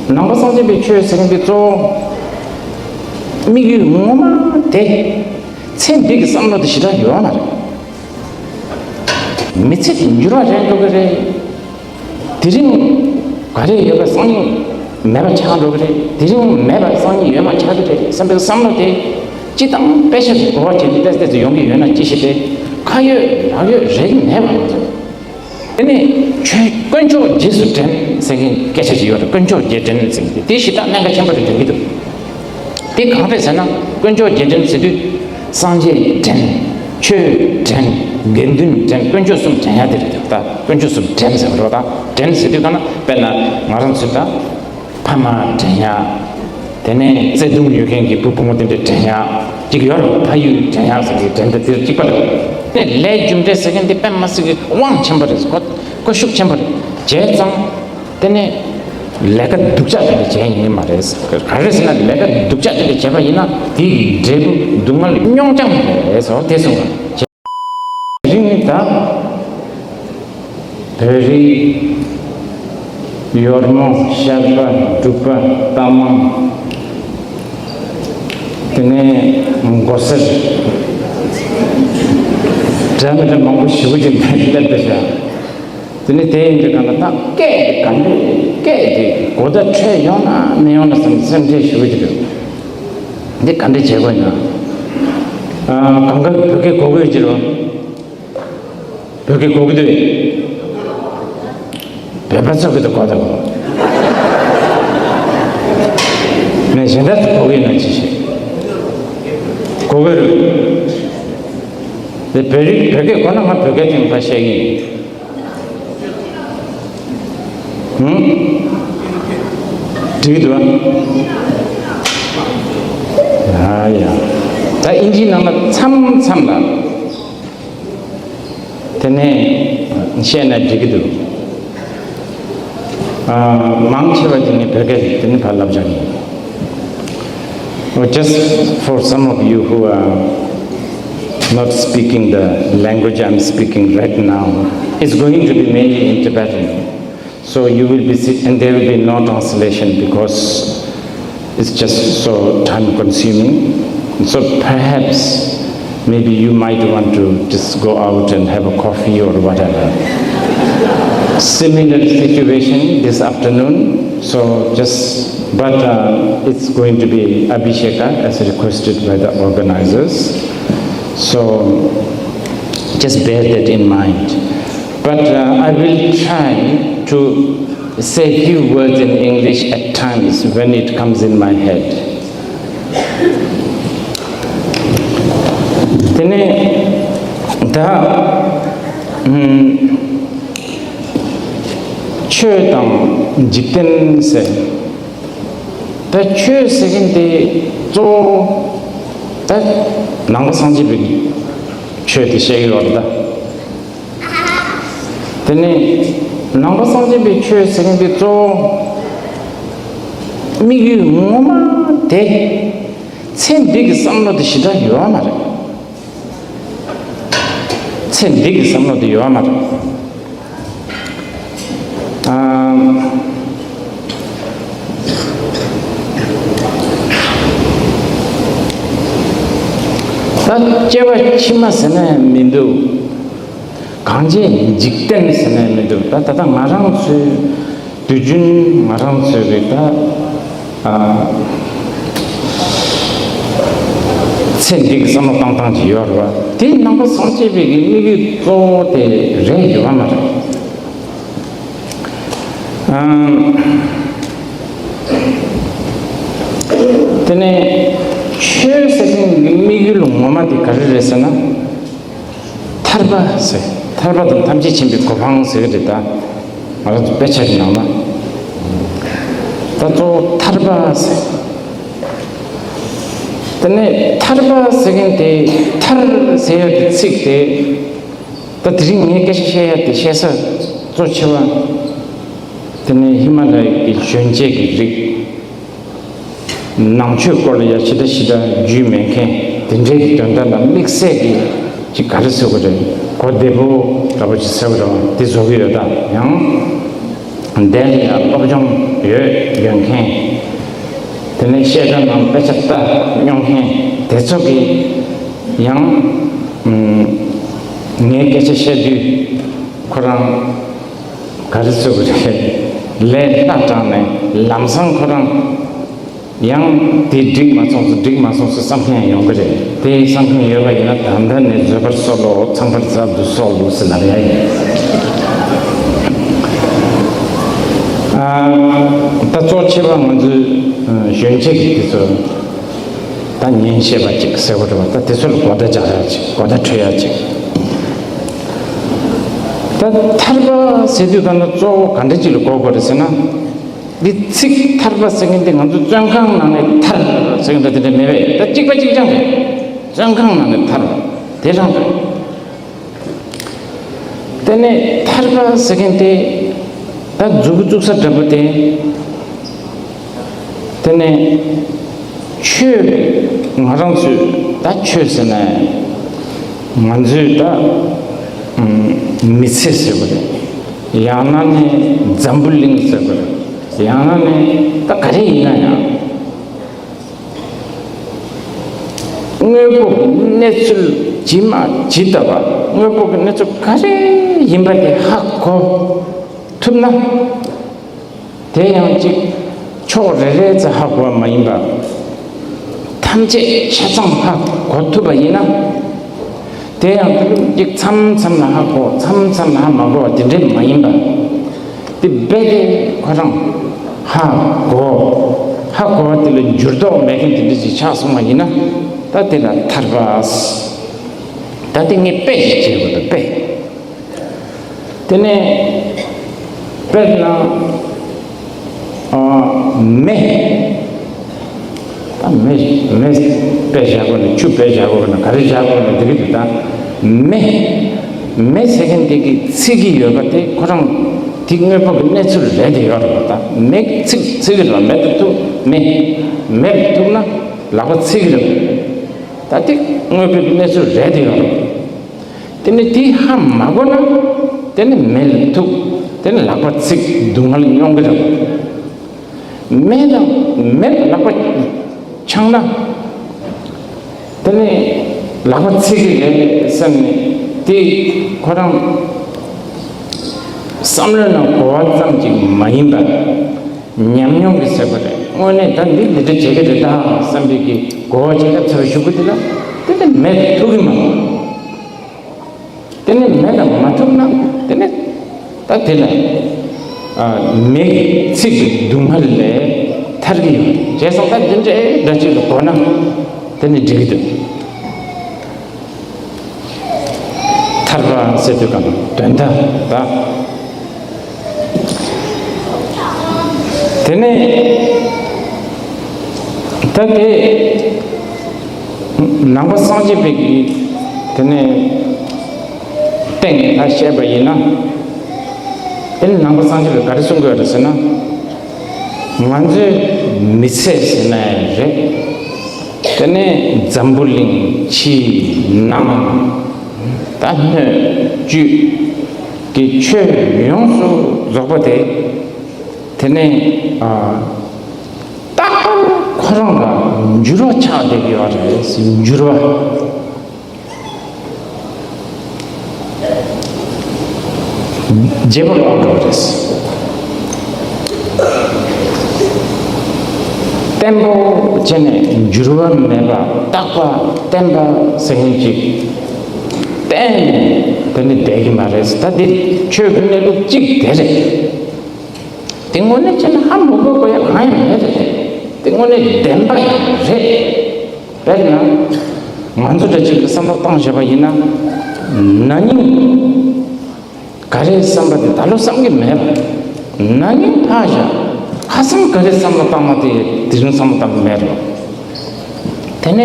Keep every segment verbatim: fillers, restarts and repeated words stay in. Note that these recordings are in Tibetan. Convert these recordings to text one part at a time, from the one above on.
ནང་པ་སངས་རྒྱས་པའི་ཆོས་ཟེར་མཁན་དེ་གཙོ་བོ་དམིགས་ཡུལ་ངོ་མ་དེ། ཚེ་འདི་གི་བསམ་བློ་དེ་ཞེ་དྲག་ཡོད་མ་རེད། མི་ཚེ་འདི་འགྱུར་བ་རན་འགྲོ་གི་རེད། དེ་རིང་ག་རེ་ཡོད་པ་སང་ཉིན་མེད་པ་ཆགས་འགྲོ་གི་རེད། དེ་རིང་མེད་པ་སང་ཉིན་ཡོད་མ་ཆགས་ཀྱི་རེད་བསམ་པའི་བསམ་བློ་དེ་སྤྱི་བཏང་དཔེ་ཆ་གི་གོ་བ་བྱས་ཏེ་ཏོག་ཙམ་ཡོང་གི་ཡོད་ན་ཅི་ཞིག་རེད། ཁ་ཡོད་ལག་ཡོད་རེད་མེད་པ། དེ་ནས་ཆོས་དཀོན་མཆོག་རྗེས་སུ་དྲན་ཟེར་མཁན་སྐད་ཆ་ཅིག་ཡོད་རེད། དཀོན་མཆོག་རྗེས་དྲན་ཟེར་མཁན་དེ་དེ་ཞེ་དྲག་གནད་འགག་ཆེན་པོ་རེད་འདོད་ཀྱི་འདུག་དེ་གང་རེད་ཟེར་ན། དཀོན་མཆོག་རྗེས་དྲན་ཟེར་དུས་སངས་རྒྱས་དྲན། ཆོས་དྲན། དགེ་འདུན་དྲན། དཀོན་མཆོག་གསུམ་དྲན་ཡ་དེ་རེད། ད་དཀོན་མཆོག་གསུམ་དྲན་ཟེར་བ་རེད། ད་དྲན་ཟེར་དུས་གང་ན་དཔེར་ན་ང་རང་ཚོས་ད་ཕ་མ་དྲན་ཡ། དེ་ནས་བརྩེ་དུང་ཡོད་མཁན་གྱི་བུ་བུ་མོ་དེ་འདྲ་དྲན་ཡ་ཅིག་ཡོད་རེད། ཕ་ཡུལ་དྲན་ཡ་ཟེར་གྱི་དྲན་དེ་དེར་གཅིག་པ་རེད། དེ་ལས་རྒྱུ་འབྲས་ཟེར་མཁན་དེ་དཔེ་མ་སྲིད་ཀྱི་དབང་ཆེན་པོ་རེད། གོ་གོ་ཤུགས་ཆེན་པོ་རེད། བྱས་ཙང་དེ་ནས་ལས་ཀ་སྡུག་ཅག་ཅིག་ལ་བྱས་ཡིན་མ་རེད། ག་རེ་ཟེར་ན་ལས་ཀ་སྡུག་ཅག་ཅིག་ལ་བྱས་པ་ཡིན་ན་དེ་ཡི་འབྲས་བུ་སྡུག་བསྔལ་རྙོག་འཆང་རེད་ཟེར་བ་དེ་གསུངས་པ། རིང་ནི་ད། བོད་རིགས། ཡོལ་མོ། ཤར་པ། འབྲུག་པ། རྟ་མང་། དེ་ནས་མགོ་སེར། འདྲ་མི་འདྲ་མང་པོ་ཞེ་པོ་ཅིག་འདིར་སླེབས་བསྡད་ཤག་དེ་ནས་དེ་ཡིན་དུས་གང་ལ་ད་སྐད་དེ་ག་འདྲས་སྐད་དེ་གོ་བརྡ་འཕྲོད་ཡོང་ན་མི་ཡོང་ན་བསམ་སེམས་ཁྲལ་ཞེ་པོ་ཅིག་འདུག་འདི་ག་འདྲས་བྱེད་དགོས་ན། ཨ། གང་ག་བོད་སྐད་གོ་གི་ཡོད་ཀྱི་རེད་བ། བོད་སྐད་གོ་གི་འདུག་བོད་པ་ཚོ་གི་འདུག་གོ་དང་གོ། ངས་གཞན་དག་ཚོ་གོ་གི་ཡོད་ན་ཅི་ཞིག་གོ་གི་རེད། དེ་བོད་རིགས་བོད་སྐད་གོ་ན་ང་བོད་སྐད་ཐེངས་ཁ་བཤད་ཀྱི་ཡིན། ཧུམ། འགྲིག་གི་འདུག་ཨ། ཡ་ཡ། ད་ཨིན་ཇིའི་ནང་ལ་མཚམས་མཚམས་ལ། དེ་ནས་བཤད་ན་འགྲིག་གི་འདུག་ཨ། མང་ཆེ་བ་དེ་ནི་བོད་སྐད་རེད། དེ་ནི་ཕར་ལབ་བྱ་གི་ཡིན། Well, just for some of you who are not speaking the language I'm speaking right now, it's going to be mainly in Tibetan. So you will be sit and there will be no translation because it's just so time consuming. So perhaps maybe you might want to just go out and have a coffee or whatever. Similar situation this afternoon. So just, but uh, it's going to be Abhisheka as requested by the organizers. So just bear that in mind. But uh, I will try to say few words in English at times when it comes in my head. དེ་ནས་ད། ཨམ། ཆོས་དང་འཇིག་རྟེན་ཟེར། ད་ཆོས་ཟེར་མཁན་དེ་གཙོ་བོ་ད་ནང་པ་སངས་རྒྱས་པའི་ཆོས་དེ་བཤད་ཀྱི་ཡོད་རེད་ད། དེ་ནས་ནང་པ་སངས་རྒྱས་པའི་ཆོས་ཟེར་མཁན་དེ་གཙོ་བོ་དམིགས་ཡུལ་ངོ་མ་དེ་ཚེ་འདི་གི་བསམ་བློ་དེ་ཞེ་དྲག་ཡོད་མ་རེད། ཚེ་འདི་གི་བསམ་བློ་དེ་ཡོད་མ་རེད། ཨ། ད་སྐྱེ་བ་ཕྱི་མ་ཟེར་ན་མི་འདུག་གང་བྱས་འཇིག་རྟེན་ཟེར་ན་མི་འདུག་ད་ད་ལྟ་ང་རང་ཚོའི་དུས་རྒྱུན་ང་རང་ཚོའི་རིགས་ད། ཨ། ཚེ་འདི་གི་བསམ་བློ་བཏང་སྟངས་ཅིག་ཡོད་རེད་བ། དེ་ནང་པ་སངས་རྒྱས་པའི་གི་དམིགས་ཡུལ་གཙོ་བོ་དེ་རེད་ཡོད་མ་རེད། ཨ། དེ་ནས་ཆོས་ཟེར་མཁན་གི་དམིགས་ཡུལ་ངོ་མ་དེ་ག་རེ་རེད་ཟེར་ན། ཐར་པ་ཟེར། ཐར་པ་དང་ཐམས་ཅད་མཁྱེན་པའི་གོ་འཕང་ཟེར་གི་རེད་ད། ང་རང་ཚོ་དཔེ་ཆ་གི་ནང་ན། ད་གཙོ་བོ་ཐར་པ་ཟེར། དེ་ནས་ཐར་པ་ཟེར་མཁན་དེ་ཐར་ཟེར་ཡ་གི་ཚིག་དེ། ད་དེ་རིང་ངས་སྐད་ཆ་བཤད་ཡ་དེ་བཤད་ས་གཙོ་ཆེ་བ། དེ་ནས་ཧི་མ་ལ་ཡའི་གི་གཞོན་སྐྱེས་ཀྱི་རིགས། ནང་ཆོས་སྐོར་ལ་ཡ་ཞེ་དྲག་ཞེ་དྲག་རྒྱུས་མེད་མཁན་དེ་འདྲའི་གི་དོན་དག་ལ་དམིགས་བསལ་གྱི་ཅིག་ག་རེ་ཟེར་དགོས་རེད། གོ་བདེ་པོ་འདྲ་པོ་ཅིག་ཟེར་བ་རེད་བ། དེ་བཟོ་གི་ཡོད་ད། ཡང་ འདི་ལ་ཡང་སློབ་སྦྱོང་ཡོད་ཡོད་མཁན། དེ་ནས་བཤད་གྲྭ་ནང་དཔེ་ཆ་ལྟ་མྱོང་མཁན་དེ་ཚོ་གིས་ཡང་ངའི་སྐད་ཆ་བཤད་དུས་ཁོ་རང་ག་རེ་ཟེར་དགོས་རེད། ལས་སླ་དྲགས་ནས་ལམ་སང་ཁོ་རང་ཡང་དེ་འགྲིག་མ་སོང་ཚུལ་འགྲིག་མ་སོང་ཚུལ་བསམ་མཁན་ཡང་ཡོང་གི་རེད། དེ་བསམ་མཁན་ཡོད་པ་ཡིན་ན་ད་ལྟ་ནས་བཟོད་པར་གསོལ་ལོ། ཚངས་པར་སྩལ་དུ་གསོལ་ལོ་ཟེར་ལབ་ཡ་ཡིན། ཨ། ད་གཙོ་ཆེ་བ་ང་ཚོའི་གཞོན་སྐྱེས་ཀྱི་དེ་ཚོ་ད་ཉན་ཤེས་པ་ཅིག་ཟེར་བ་རེད་བ། ད་དེ་ཚོ་ལ་གོ་བརྡ་རྒྱག་ཡ་ཅིག་གོ་བརྡ་འཕྲོད་ཡ་ཅིག་ད་ཐར་པ་ཟེར་དུས་ག་ན་གཙོ་བོ་ག་འདྲ་ཅིག་ལ་གོ་དགོས་རེད་ཟེར་ན། འདི་ཚིག་ཐར་པ་ཟེར་མཁན་དེ་ང་ཚོ་བཙོན་ཁང་ནང་ནས་ཐར་ཟེར་མཁན་དེ་འདྲ་མེད་པས། ད་གཅིག་པ་གཅིག་རྐྱང་རེད། བཙོན་ཁང་ནང་ནས་ཐར་དེ་རང་རེད། དེ་ནས་ཐར་པ་ཟེར་མཁན་དེ་ད་མཛུབ་གུ་བཙུགས་ས་འདྲ་པོ་དེ། དེ་ནས་ཆོས་ང་རང་ཚོས་ད་ཆོས་ཟེར་ན་ང་ཚོས་ད་མི་ཚེ་ཟེར་བ་རེད། ཡང་ན་ནི་འཛམ་བུ་གླིང་ཟེར་བ་རེད། ཡང་ན་ནི་ད་ག་རེ་ཡིན་ན་ཡང་། དངོས་པོ་གི་གནས་ཚུལ་ཇི་མ་ཇི་ལྟ་བ། དངོས་པོ་གི་གནས་ཚུལ་ག་རེ་ཡིན་པ་དེ་ཧ་གོ་ཐུབ་ན། དེ་ཡང་གཅིག་ཕྱོགས་རེ་རེ་ཙམ་ཧ་གོ་བ་མ་ཡིན་པ། ཐམས་ཅད་ཆ་ཚང་ཧ་གོ་ཐུབ་པ་ཡིན་ན། དེ་ཡང་དེ་ལུགས་ཀྱི་མཚམས་མཚམས་ལ་ཧ་གོ། མཚམས་མཚམས་ལ་ཧ་མ་གོ་བ་དེ་འདྲས་མ་ཡིན་པ། དེ་རྦད་དེ་ཁོ་རང་ཧ་གོ། ཧ་གོ་བ་དེ་ལ་འགྱུར་ལྡོག་མེད་མཁན་དེ་འདྲས་ཅིག་ཆགས་སོང་བ་ཡིན་ན། ད་དེ་ལ་ཐར་པ། ད་དེ་ངས་དཔེ་ཞིག་བྱེད་དགོས་འདུག་དཔེ། དེ་ནས་དཔེར་ན། ཨ། མེ། ད་མེ་མེ་དཔེ་བཞག་དགོས་ན། ཆུ་དཔེ་བཞག་དགོས་ན། ག་རེ་བཞག་དགོས་ན་འགྲིག་གི་འདུག་ད་མེ། མེ་ཟེར་མཁན་དེ་གིས་འཚིག་གི་ཡོད་པ་དེ་ཁོ་རང་དེ་དངོས་པོ་གི་གནས་ཚུལ་རེད་དེ་ཡོད་རེད་པ། ད་མེ་འཚིག་འཚིག་གི་རེད་པ། མེ་དེ་ཐུག་མེ་མེ་ཐུག་ན་ལག་པ་འཚིག་གི་རེད་པ། ད་དེ་དངོས་པོ་གི་གནས་ཚུལ་རེད་དེ་ཡོད་རེད་པ། དེ་ནས་དེ་ཧ་མ་གོ་ན། དེ་ནས་མེ་ལ་ཐུག་དེ་ནས་ལག་པ་འཚིག་སྡུག་བསྔལ་མྱོང་གི་རེད། མེ་དང་མེ་ལ་ལག་པ་འཆང་ན། དེ་ནས་ལག་པ་འཚིག་གི་རེད་བསམ་ནས། དེ་ཁོ་རང་བསམ་བློའི་ནང་གོ་བ་ཙམ་ཅིག་མ་ཡིན་པར། ཉམས་མྱོང་གི་ཟེར་བ་རེད། དངོས་གནས་ད་འདི་འདི་འདྲ་བྱེད་ཀྱི་རེད་ད་བསམ་པའི་གི་གོ་བ་ཅིག་ལ་ཚུར་ཞུགས་གི་དེ་ལ་དེ་ནས་མེ་ཐུག་གི་མ་རེད། དེ་ནས་མེ་ལ་མ་ཐུག་ན་དེ་ནས་ད་དེ་ལ་ཨ་མེ་འཚིག་གི་སྡུག་བསྔལ་ལས་ཐར་གི་ཡོད་རེད། བྱས་ཙང་ད་འདི་འདྲའི་འདྲ་ཅིག་ལ་གོ་ན་དེ་ནས་འགྲིག་གི་འདུག་ཐར་པ་ཟེར་དུས་གང་དོན་དག་ད། དེ་ནས་ད་དེ་ནང་པ་སངས་རྒྱས་པའི་གི་དེ་ནས་སྟེང་ནས་ད་བཤད་པ་ཡིན་ན། དེ་ནས་ནང་པ་སངས་རྒྱས་པས་ག་རེ་གསུང་གི་ཡོད་རེད་ཟེར་ན། ང་ཚོའི་མི་ཚེ་ཟེར་ན་ཡང་རེད། དེ་ནས་འཛམ་བུ་གླིང་ཕྱི་ནང་ད་སྣོད་བཅུད་ཀྱི་ཆོས་ཡོངས་སུ་རྫོགས་པ་དེ། དེ་ནས་ཨ་རྟག་པར་ཁོ་རང་ལ་འགྱུར་བ་ཆགས་བསྡད་ཀྱི་ཡོད་རེད། འགྱུར་བ། བརྗེ་པོ་ལོག་འགྲོ་རེད། བརྟན་པོ་བྱས་ནས་འགྱུར་བ་མེད་པ་རྟག་པ་བརྟན་པ་ཟེར་མཁན་ཅིག་གཏན་ནས་དེ་ནི་བསྡད་ཀྱི་མ་རེད། ད་འདི་ཆོས་ཀྱི་གནས་ལུགས་གཅིག་དེ་རེད། དེ་དངོས་གནས་བྱས་ན་ཧ་མ་གོ་དགོས་ཡ་གང་ཡང་མེད་རེད། དེ་དངོས་གནས་བདེན་པ་ཡང་རེད། དཔེར་ན། ང་ཚོ་འདྲ་གཅིག་གིས་བསམ་བློ་བཏང་བཞག་པ་ཡིན་ན། ན་ནིང་ག་རེ་བསམ་པ་དེ་ད་ལོ་བསམ་གྱི་མེད་པ། ན་ནིང་ཕར་བཞག་ཁ་སང་ག་རེ་བསམ་བློ་བཏང་མ་དེ་དེ་རིང་བསམ་བློ་བཏང་གི་མེད་རེད། དེ་ནས་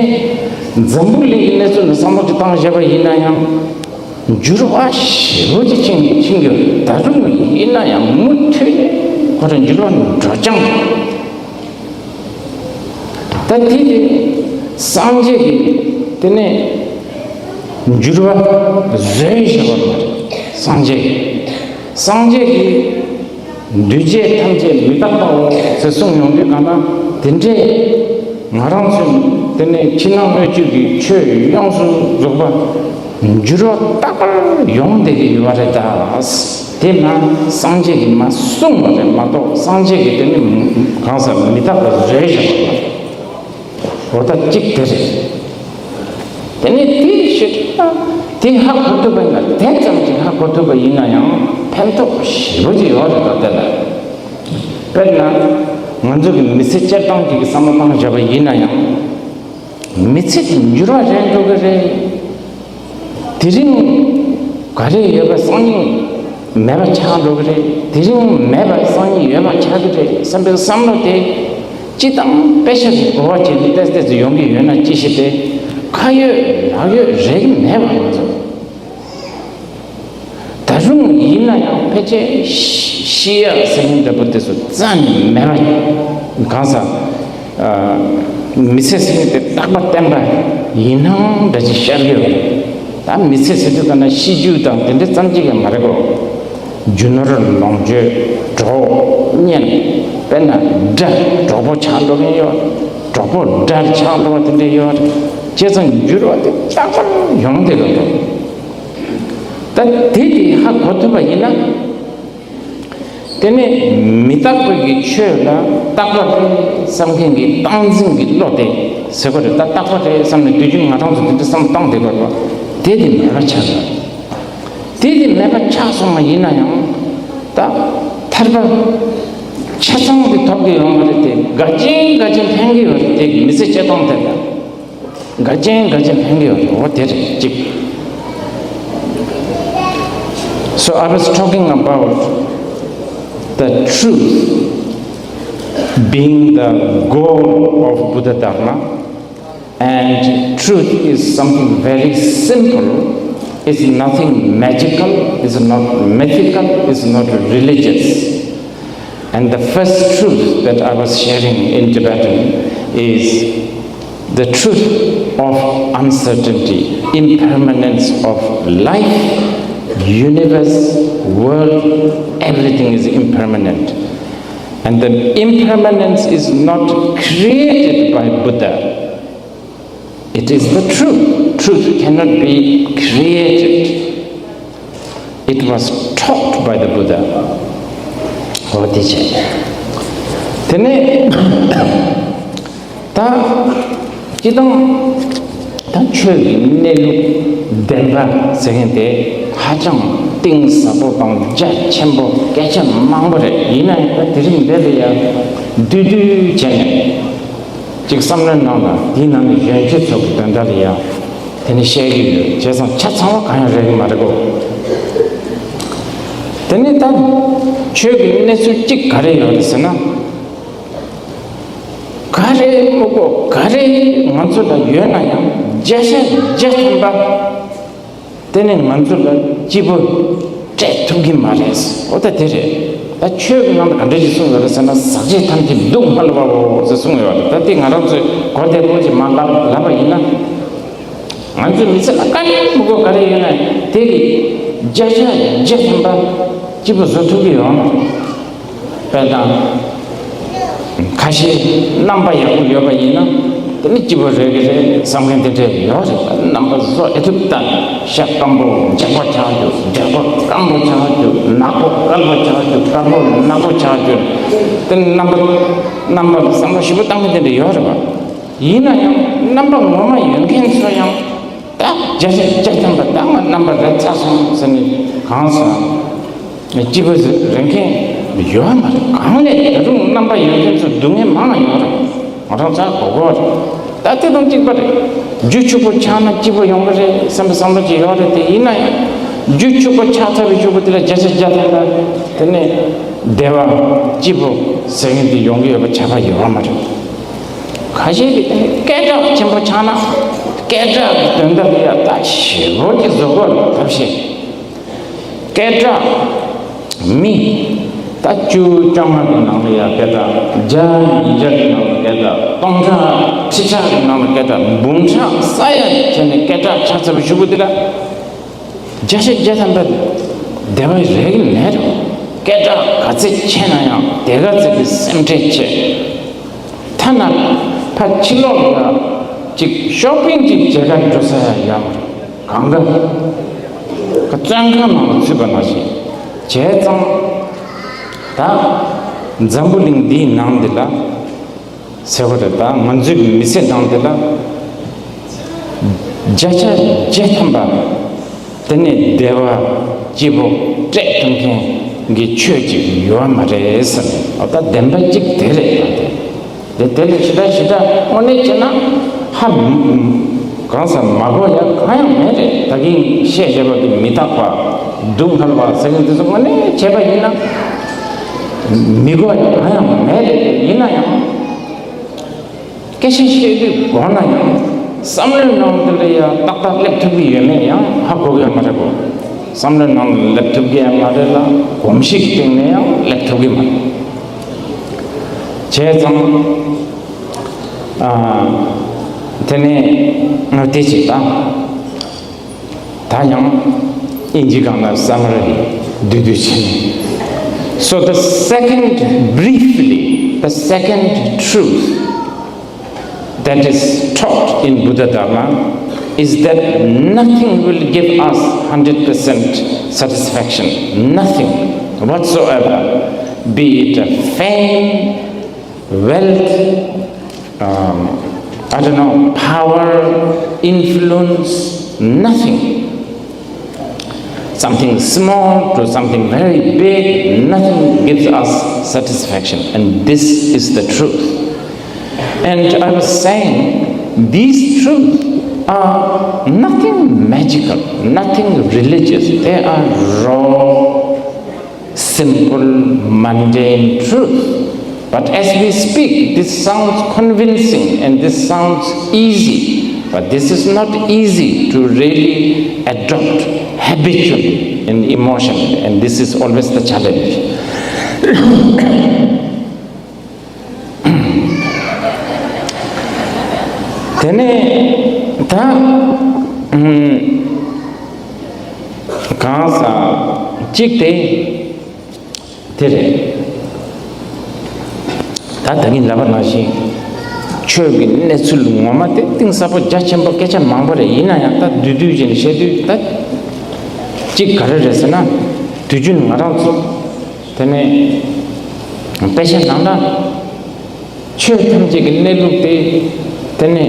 འཛམ་བུ་གླིང་གི་གནས་ཚུལ་ལ་བསམ་བློ་ཅིག་བཏང་བཞག་པ་ཡིན་ན་ཡང་། འགྱུར་བ་ཞེ་པོ་ཅིག་ཕྱིན་ཕྱིན་གྱི་ད་རུང་ཡིན་ན་ཡང་མུ་མཐུད་ནས་ཁོ་རང་འགྱུར་བ་འགྲོ་རྐྱང་རེད། ད་དེ་དེ་སངས་རྒྱས་ཀྱིས་དེ་ནས་འགྱུར་བ་བཟོས་བཞག་པ་མ་རེད། སངས་རྒྱས་ཀྱིས་སངས་རྒྱས་ཀྱིས་ འདུས་བྱས་ཐམས་ཅད་མི་རྟག་པའོ་ཟེར་གསུངས་ཡོང་དུས་གང་ལྟར་དེ་འདྲའི་ང་རང་ཚོས་དེ་ནས་ཕྱི་ནང་སྣོད་བཅུད་ཀྱི་ཆོས་ཡོངས་སུ་རྫོགས་པ་འགྱུར་བ་རྟག་པར་ཡོང་བསྡད་ཀྱི་ཡོད་པ་རེད་ད། དེ་མ་སངས་རྒྱས་ཀྱིས་མ་གསུངས་པ་རེད་མ་གཏོགས་སངས་རྒྱས་ཀྱིས་དེ་ནི་གང་ཟག་མི་རྟག་པ་བཟོས་བཞག་པ་རེད། འོ་ད་གཅིག་དེ་རེད། དེ་ནས་དེའི་ཤེས་ན་དེ་ཧ་གོ་ཐུབ་པ་ཡིན་ན་དེ་ཙམ་གྱིས་ཧ་གོ་ཐུབ་པ་ཡིན་ན་ཡང་ཕན་ཐོགས་ཞེ་པོ་ཅིག་ཡོད་རེད་ད་དེ་ལ། དཔེར་ན་ང་ཚོ་གི་མི་ཚེ་སྤྱིར་བཏང་གཅིག་གི་བསམ་བློ་བཏང་བྱས་པ་ཡིན་ན་ཡང་མི་ཚེ་དེ་འགྱུར་བ་རེད་འགྲོ་གི་རེད། དེ་རིང་ག་རེ་ཡོད་པ་སང་ཉིན་མེད་པ་ཆགས་འགྲོ་གི་རེད། དེ་རིང་མེད་པ་སང་ཉིན་ཡོད་པ་ཆགས་ཀྱི་རེད་བསམ་པའི་བསམ་བློ་དེ་སྤྱི་བཏང་དཔེ་ཆ་གི་གོ་བ་བྱས་ནས་ཏེ་ཏེ་ཙི་ཡོང་གི་ཡོད་ན་ཅི་ཞིག་དེ་ཁ་ཡོད་ལག་ཡོད་རེད་གི་མེད་པ་ང་ཚོ། ད་རུང་ཡིན་ན་ཡང་ཕལ་ཆེར་ཤི་ཡ་ཟེར་མཁན་འདྲ་པོ་དེ་ཚོ་རྩ་ནས་མེད་པ་གང་ཟག་མི་ཚེ་ཟེར་མཁན་དེ་རྟག་པ་བརྟན་པ་ཡིན་ནའང་འདྲ་ཅིག་ཤར་གི་ཡོད་རེད། ད་མི་ཚེ་ཟེར་དུས་ག་ན་ཤི་རྒྱུ་དང་དེ་འདྲ་ཙམ་གཅིག་ཡང་མ་རེད་གོ། རྒྱུ་ནོར་ལོངས་སྤྱོད་གྲོགས་གཉེན། དཔེར་ན་དགྲ་གྲོགས་པོ་ཆགས་འགྲོ་མཁན་ཡོད། གྲོགས་པོ་དགྲ་ཆགས་འགྲོ་བ་དེ་འདྲ་ཡོད། བྱས་ཙང་འགྱུར་བ་དེ་རྟག་པར་ཡོང་བསྡད་ཀྱི་འདུག་ད་དེ་དེ་ཧ་གོ་ཐུབ་པ་ཡིན་ན། དེ་ནས་མི་རྟག་པའི་གི་ཆོས་ལ་རྟག་པ་རེད་བསམ་མཁན་གྱི་སྟངས་འཛིན་གྱི་བློ་དེ་ཟེར་དགོས་རེད། ད་རྟག་པ་རེད་བསམ་ནས་དུས་རྒྱུན་ང་རང་ཚོ་དེ་འདྲ་བསམ་བཏང་བསྡད་དགོས་རེད། དེ་དེ་མེད་པ་ཆགས་ཡོད། དེ་དེ་མེད་པ་ཆགས་སོང་བ་ཡིན་ན་ཡང་ད་ཐར་པ་ཆ་ཚང་དེ་ཐོབ་ཀྱི་ཡོང་གི་རེད། དེ་འགལ་རྐྱེན་འགལ་རྐྱེན་ཕན་གྱི་ཡོད་རེད། དེ་མི་ཚེ་སྤྱིར་བཏང་དེ་ལ། འགལ་རྐྱེན་འགལ་རྐྱེན་ཕན་གྱི་ཡོད་རེད། འོ་དེ་རེད་གཅིག So I was talking about the truth being the goal of Buddha Dharma, and truth is something very simple, it's nothing magical, it's not mythical, it's not religious. And the first truth that I was sharing in Tibetan is the truth of uncertainty, impermanence of life, universe, world, everything is impermanent. And the impermanence is not created by Buddha. It is the truth. Truth cannot be created. It was taught by the Buddha. འོ་དེ་བྱས། དེ་ནས་ད་སྤྱི་བཏང་ད་ཆོས་ཀྱི་གནས་ལུགས་བདེན་པ་ཟེར་མཁན་དེ་ཧ་ཅང་གཏིང་ཟབ་པོ་དང་རྒྱ་ཆེན་པོ་སྐད་ཆ་མང་པོ་རེད། ཡིན་ན་ཡང་ད་དེ་རིང་འདི་ལ་ཡང་བསྡུས་བསྡུས་བྱས་ནས། གཅིག་བསམ་བློའི་ནང་ལ་དེའི་ནང་ནས་གཞོན་སྐྱེས་ཚོ་གི་དོན་དག་ལ་ཡང་དེ་ནི་བཤད་ཀྱི་ཡོད། བྱས་ཙང་ཆ་ཚང་བ་གང་ཡང་རེད་ཀྱི་མ་རེད་གོ། དེ་ནི་ད་ཆོས་ཀྱི་གནས་ཚུལ་གཅིག་ག་རེ་ཡོད་རེད་ཟེར་ན། ག་རེ་མི་དགོས་ག་རེ་ང་ཚོ་ལ་ཡོད་ན་ཡང་བརྒྱ་ཆ་བརྒྱ་ཐམ་པ། དེ་ནི་ང་ཚོ་ལ་སྐྱིད་པོ་སྤྲད་ཐུབ་ཀྱི་མ་རེད། འོ་ད་དེ་རེད། ད་ཆོས་ཀྱི་ནང་དུ་ག་འདྲ་ཞིག་གསུངས་ཡོད་རེད་ཟེར་ན། ཟག་བཅས་ཐམས་ཅད་སྡུག་བསྔལ་བའོ་ཟེར་གསུངས་ཡོད་རེད། ད་དེ་ང་རང་ཚོས་གོ་བདེ་པོ་ཞིག་མ་ལབ་ལབ་པ་ཡིན་ན། ང་ཚོའི་མི་ཚེ་ལ་དཀའ་ངལ་མི་དགོས་ག་རེ་ཡོད་ན་དེ་གི་བརྒྱ་ཆ་བརྒྱ་ཐམ་པ་སྐྱིད་པོ་བཟོ་ཐུབ་ཀྱི་ཡོད་མ་རེད། དཔེ་དང་། ཁ་ཤས་རྣམ་པ་ཡག་པོ་ཡོད་པ་ཡིན་ན་དེ་ནི་སྐྱིད་པོ་རེད་ཀྱི་རེད་བསམ་མཁན་དེ་འདྲས་ཡོད་རེད། རྣམ་པ་བཟོ་ཨེ་ཐུབ་ད། ཤ་སྐམ་པོ་འཇག་པོ་ཆགས་རྒྱུ། འཇག་པོ་སྐམ་པོ་ཆགས་རྒྱུ། ནག་པོ་དཀར་པོ་ཆགས་རྒྱུ། དཀར་པོ་ནག་པོ་ཆགས་རྒྱུ། དེ་རྣམ་པ་རྣམ་པ་བསམ་བློ་ཞིབ་པོ་བཏང་མཁན་དེ་འདྲས་ཡོད་རེད་པ། ཡིན་ན་ཡང་རྣམ་པ་ངོ་མ་ཡོད་མཁན་ཚོ་ཡང་ད་བརྒྱ་ཆ་བརྒྱ་ཐམ་པ་ད་ང་རྣམ་པ་རེད་ཚར་སོང་ཟེར་ནས་གང་སོང་། སྐྱིད་པོ་རེད་མཁན་ཡོད་མ་རེད། གང་ལས་ད་རུང་རྣམ་པ་ཡོད་མཁན་ཚོ་སྡུག་བསྔལ་མང་ཡོད་རེད། ང་རང་ཚ་གོ་གོ་རེད། ད་དེ་དང་གཅིག་པ་རེད། རྒྱུ་ཕྱུག་པོ་ཆགས་ན་སྐྱིད་པོ་ཡོང་གི་རེད་བསམ་པའི་བསམ་བློ་ཅིག་ཡོད་རེད། དེ་ཡིན་ན་ཡང་རྒྱུ་ཕྱུག་པོ་ཆགས་ཚར་བའི་གཞུག་གུ་དེ་ལ་བརྒྱ་ཆ་བརྒྱ་ཐམ་པ་དེ་ནས་བདེ་བ་སྐྱིད་པོ་ཟེར་མཁན་དེ་ཡོང་གི་ཡོད་པ་ཁྱབ་པ་ཡོད་མ་རེད། ཁ་ཤས་ཀྱིས་དེ་ནས་སྐད་གྲགས་ཆེན་པོ་ཆགས་ན་སྐད་གྲགས་ཀྱི་དོན་དག་ལ་ཡང་ད་ཞེ་པོ་ཅིག་བཟོ་དགོས་རེད་ཐབས་ཤེས། སྐད་གྲགས་མི་ད་བཅུ་བཅོ་ལྔ་གི་ནང་ལ་ཡང་སྐད་གྲགས། བརྒྱ་ཉིས་བརྒྱ་གི་ནང་ལ་སྐད་གྲགས། སྟོང་ཕྲག་ཁྲི་ཕྲག་གི་ནང་ལ་སྐད་གྲགས། འབུམ་ཕྲག་ས་ཡ་བྱས་ནས་སྐད་གྲགས་ཆགས་ཚར་བའི་གཞུག་གུ་དེ་ལ་བརྒྱ་ཆ་བརྒྱ་ཐམ་པ་བདེ་བ་རེག་གི་མེད་རེད། སྐད་གྲགས་ག་ཚད་ཆེ་ན་ཡང་དེ་ག་ཚད་ཀྱི་སེམས་ཁྲལ་ཆེ། ཐ་ན་ཕ་ཕྱི་ལོགས་ལ་ཅིག་ཤོ་པིང་ཅིག་བྱེད་ག་འགྲོ་ས་ཡང་གང་ག་བཙོན་ཁང་ནང་ལ་ཚུད་པ་ནང་བཞིན་བྱས་ཙང་། ད་འཛམ་བུ་གླིང་འདིའི་ནང་འདི་ལ་ཟེར་བ་རེད། ད་ང་ཚོའི་མི་ཚེ་ནང་འདི་ལ་བརྒྱ་ཆ་བརྒྱ་ཐམ་པ་དེ་ནས་བདེ་བ་སྐྱིད་པོ་སྤྲད་ཐུབ་མཁན་གྱི་ཆོས་ཅིག་ཡོད་མ་རེད་ཟེར། འོ་ད་བདེན་པ་གཅིག་དེ་རེད། ད་དེ་དེ་ལས་ཞེ་དྲག་ཞེ་དྲག་དངོས་གནས་བྱས་ན་ཧ་གང་ཟེར་མ་གོ་ཡ་གང་ཡང་མེད་རེད། ད་གིན་བཤད་བཞག་པ་གི་མི་རྟག་པ་སྡུག་བསྔལ་བ་ཟེར་མཁན་དེ་ཚོ་དངོས་གནས་བྱས་པ་ཡིན་ན་མི་གོ་ཡ་གང་ཡང་མེད་རེད། ཡིན་ན་ཡང་སྐད་ཆ་བཤད་དུས་གོ་ན་ཡང་བསམ་བློའི་ནང་དུ་ལ་ཡ་ཏག་ཏག་སླེབས་ཐུབ་ཀྱི་ཡོད་མེད་ཡང་ཧ་གོ་གི་ཡོད་མ་རེད་གོ། བསམ་བློའི་ནང་ལ་སླེབས་ཐུབ་ཀྱི་ཡང་མ་རེད་ལ་གོམས་གཤིས་ཀྱི་སྟེང་ནས་ཡང་སླེབས་ཐུབ་ཀྱི་མ་རེད། བྱས་ཙང་། ཨ། དེ་ནས་ང་དེ་ཅིག་དང་། ད་ཡང་ཨིན་ཇི་སྒང་ལ་summary་བསྡུས་བསྡུས་བྱས་ནས། So the second, briefly, the second truth that is taught in Buddha Dharma is that nothing will give us hundred percent satisfaction, nothing whatsoever, be it a fame, wealth, um, I don't know, power, influence, nothing. Something small to something very big, nothing gives us satisfaction. And this is the truth. And I was saying, these truths are nothing magical, nothing religious. They are raw, simple, mundane truth. But as we speak, this sounds convincing and this sounds easy. But this is not easy to really adopt habitually and emotionally, and this is always the challenge. དེ་ནས་ད་ཨུམ་གང་ཟག་གཅིག་དེ་དེ་རེད། ད་ད་གིན་ལབ་པ་ནང་བཞིན་ཆོས་ཀྱི་གནས་ཚུལ་ངོ་མ་དེ་གཏིང་ཟབ་པོ་རྒྱ་ཆེན་པོ་སྐད་ཆ་མང་པོ་རེད། ཡིན་ན་ཡང་ད་བསྡུས་བསྡུས་བྱས་ནས་བཤད་དུས་ད་གཅིག་ག་རེ་རེད་ཟེར་ན། དུས་རྒྱུན་ང་རང་ཚོ་དེ་ནས་དཔེ་ཆ་ནང་ལ། ཆོས་ཐམས་ཅད་ཀྱི་གནས་ལུགས་དེ། དེ་ནས་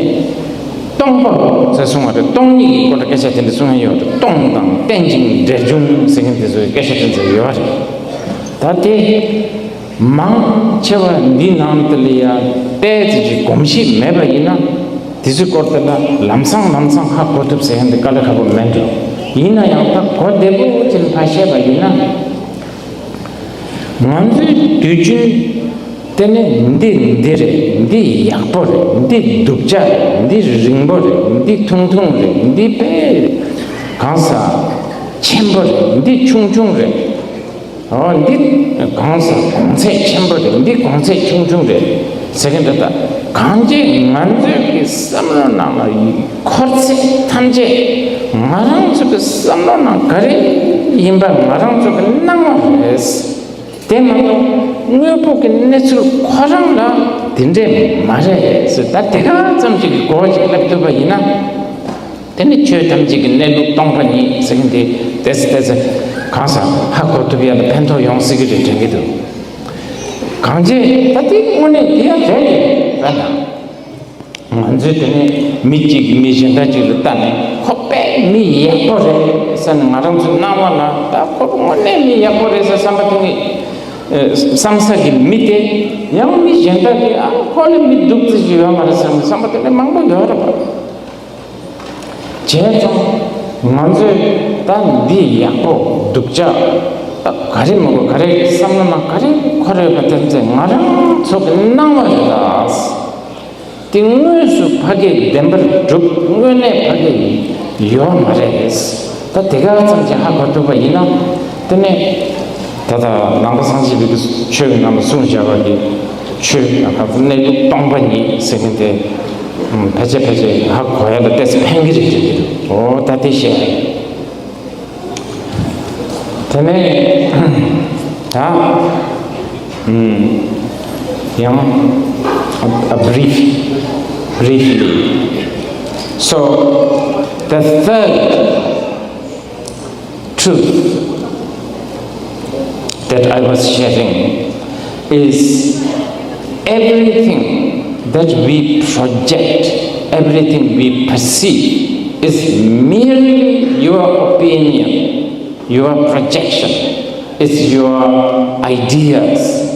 སྟོང་པ་ཟེར་གསུངས་པ་རེད། སྟོང་ཉིད་ཀྱི་སྐོར་ལ་སྐད་ཆ་དེ་འདྲ་གསུང་ཡ་ཡོད་རེད། སྟོང་དང་རྟེན་ཅིང་འབྲེལ་འབྱུང་ཟེར་མཁན་དེ་ཚོའི་སྐད་ཆ་དེ་ཚོ་ཡོད་རེད། ད་དེ་མང་ཆེ་བ་འདི་ནང་དུ་ལ་ཡ་ཏོག་ཙམ་གྱི་གོམས་གཤིས་མེད་པ་ཡིན་ན། དེ་ཚོའི་སྐོར་དེ་ལ་ལམ་སང་ལམ་སང་ཧ་གོ་ཐུབ་ཟེར་མཁན་དེ་དཀའ་ལས་ཁག་པོ་མེད་འགྲོ། ཡིན་ན་ཡང་ད་གོ་བདེ་པོ་ཅིག་ཕར་བཤད་པ་ཡིན་ན། ང་ཚོའི་དུས་རྒྱུན་དེ་ནས་འདི་འདི་རེད། འདི་ཡག་པོ་རེད། འདི་སྡུག་ཅག་རེད། འདི་རིང་པོ་རེད། འདི་ཐུང་ཐུང་རེད། འདི་དཔེ་གང་ཟག་ཆེན་པོ་རེད། འདི་ཆུང་ཆུང་རེད། འོ་འདི་གང་ཟག་གོང་ཚད་ཆེན་པོ་རེད། འདི་གོང་ཚད་ཆུང་ཆུང་རེད་ཟེར་གི་འདུག་ད་གང་ཅི་ང་ཚོའི་གི་བསམ་བློ་ནང་ལ་འཁོར་ཚད་ཐམས་ཅད་ང་རང་ཚོ་གི་བསམ་བློ་ནང་ག་རེ་ཡིན་པ་ང་རང་ཚོ་གི་སྣང་བ་རེད། དེ་མ་གཏོགས་དངོས་པོ་གི་གནས་ཚུལ་ཁོ་རང་ལ་དེ་འདྲས་མ་རེད་ཟེར། ད་དེ་ག་ཙམ་ཞིག་གི་གོ་བ་ཞིག་སླེབས་ཐུབ་པ་ཡིན་ན། དེ་ནི་ཆོས་ཐམས་ཅད་ཀྱི་གནས་ལུགས་སྟོང་པ་ཉིད་ཟེར་མཁན་དེ་ཏོག་ཙམ་ཏོག་ཙམ་གང་ཟག་ཧ་གོ་ཐུབ་ཡ་ལ་ཕན་ཐོགས་ཡོང་སྲིད་ཀྱི་རེད་དྲན་གྱི་འདུག་གང་ཅི་ད་དེ་དངོས་གནས་དེ་ཡང་རེད་རེད་ད། ང་ཚོས་དེ་ནས་མི་གཅིག་གིས་མི་གཞན་དག་ཅིག་ལ་ལྟ་ནས་ཁོ་དཔེ་མི་ཡག་པོ་རེད་ཟེར་ནས་ང་རང་ཚོའི་སྣང་བ་ལ་ད་ཁོ་དངོས་གནས་མི་ཡག་པོ་རེད་ཟེར་བསམ་པ་དེ་ནི་བསམ་ས་གི་མི་དེ་ཡང་མི་གཞན་དག་གིས་ཨ་ཁོ་ལས་མི་སྡུག་ཙམ་ཞིག་ཡོད་མ་རེད་ཟེར་ནས་བསམ་པ་དེ་འདྲ་མང་པོ་ཡོད་རེད་པ། བྱས་ཙང་ང་ཚོས་ད་འདི་ཡག་པོ་སྡུག་ཅག་ད་ག་རེ་མི་དགོས་ག་རེ་བསམ་བློ་ནང་ག་རེ་འཁོར་ཡོད་པ་དེ་ཚོ་ང་རང་ཚོ་གི་སྣང་བ་རེད་ད། དེ་དངོས་སུ་ཕ་གིའི་བདེན་པར་གྲུབ་དངོས་གནས་ཕ་གི་ཡོད་མ་རེད། ད་དེ་ག་ཙམ་གྱིས་ཧ་གོ་ཐུབ་པ་ཡིན་ན་དེ་ནས་ད་ལྟ་ནང་པ་སངས་རྒྱས་པའི་ཆོས་ཀྱི་ནང་ལ་གསུངས་བཞག་པ་གི་ཆོས་གནས་ལུགས་སྟོང་པ་ཉིད་ཟེར་མཁན་དེ་ཕལ་ཆེར་ཕལ་ཆེར་ཧ་གོ་ཡ་ལ་ཏོག་ཙམ་ཕན་གི་རེད་དྲན་གི་འདུག་འོ་ད་དེ་བཤད། དེ་ནས་ ད་ཡང་a, a brief, briefly. So the third truth that I was sharing is everything that we project, everything we perceive is merely your opinion, your projection, it's your ideas.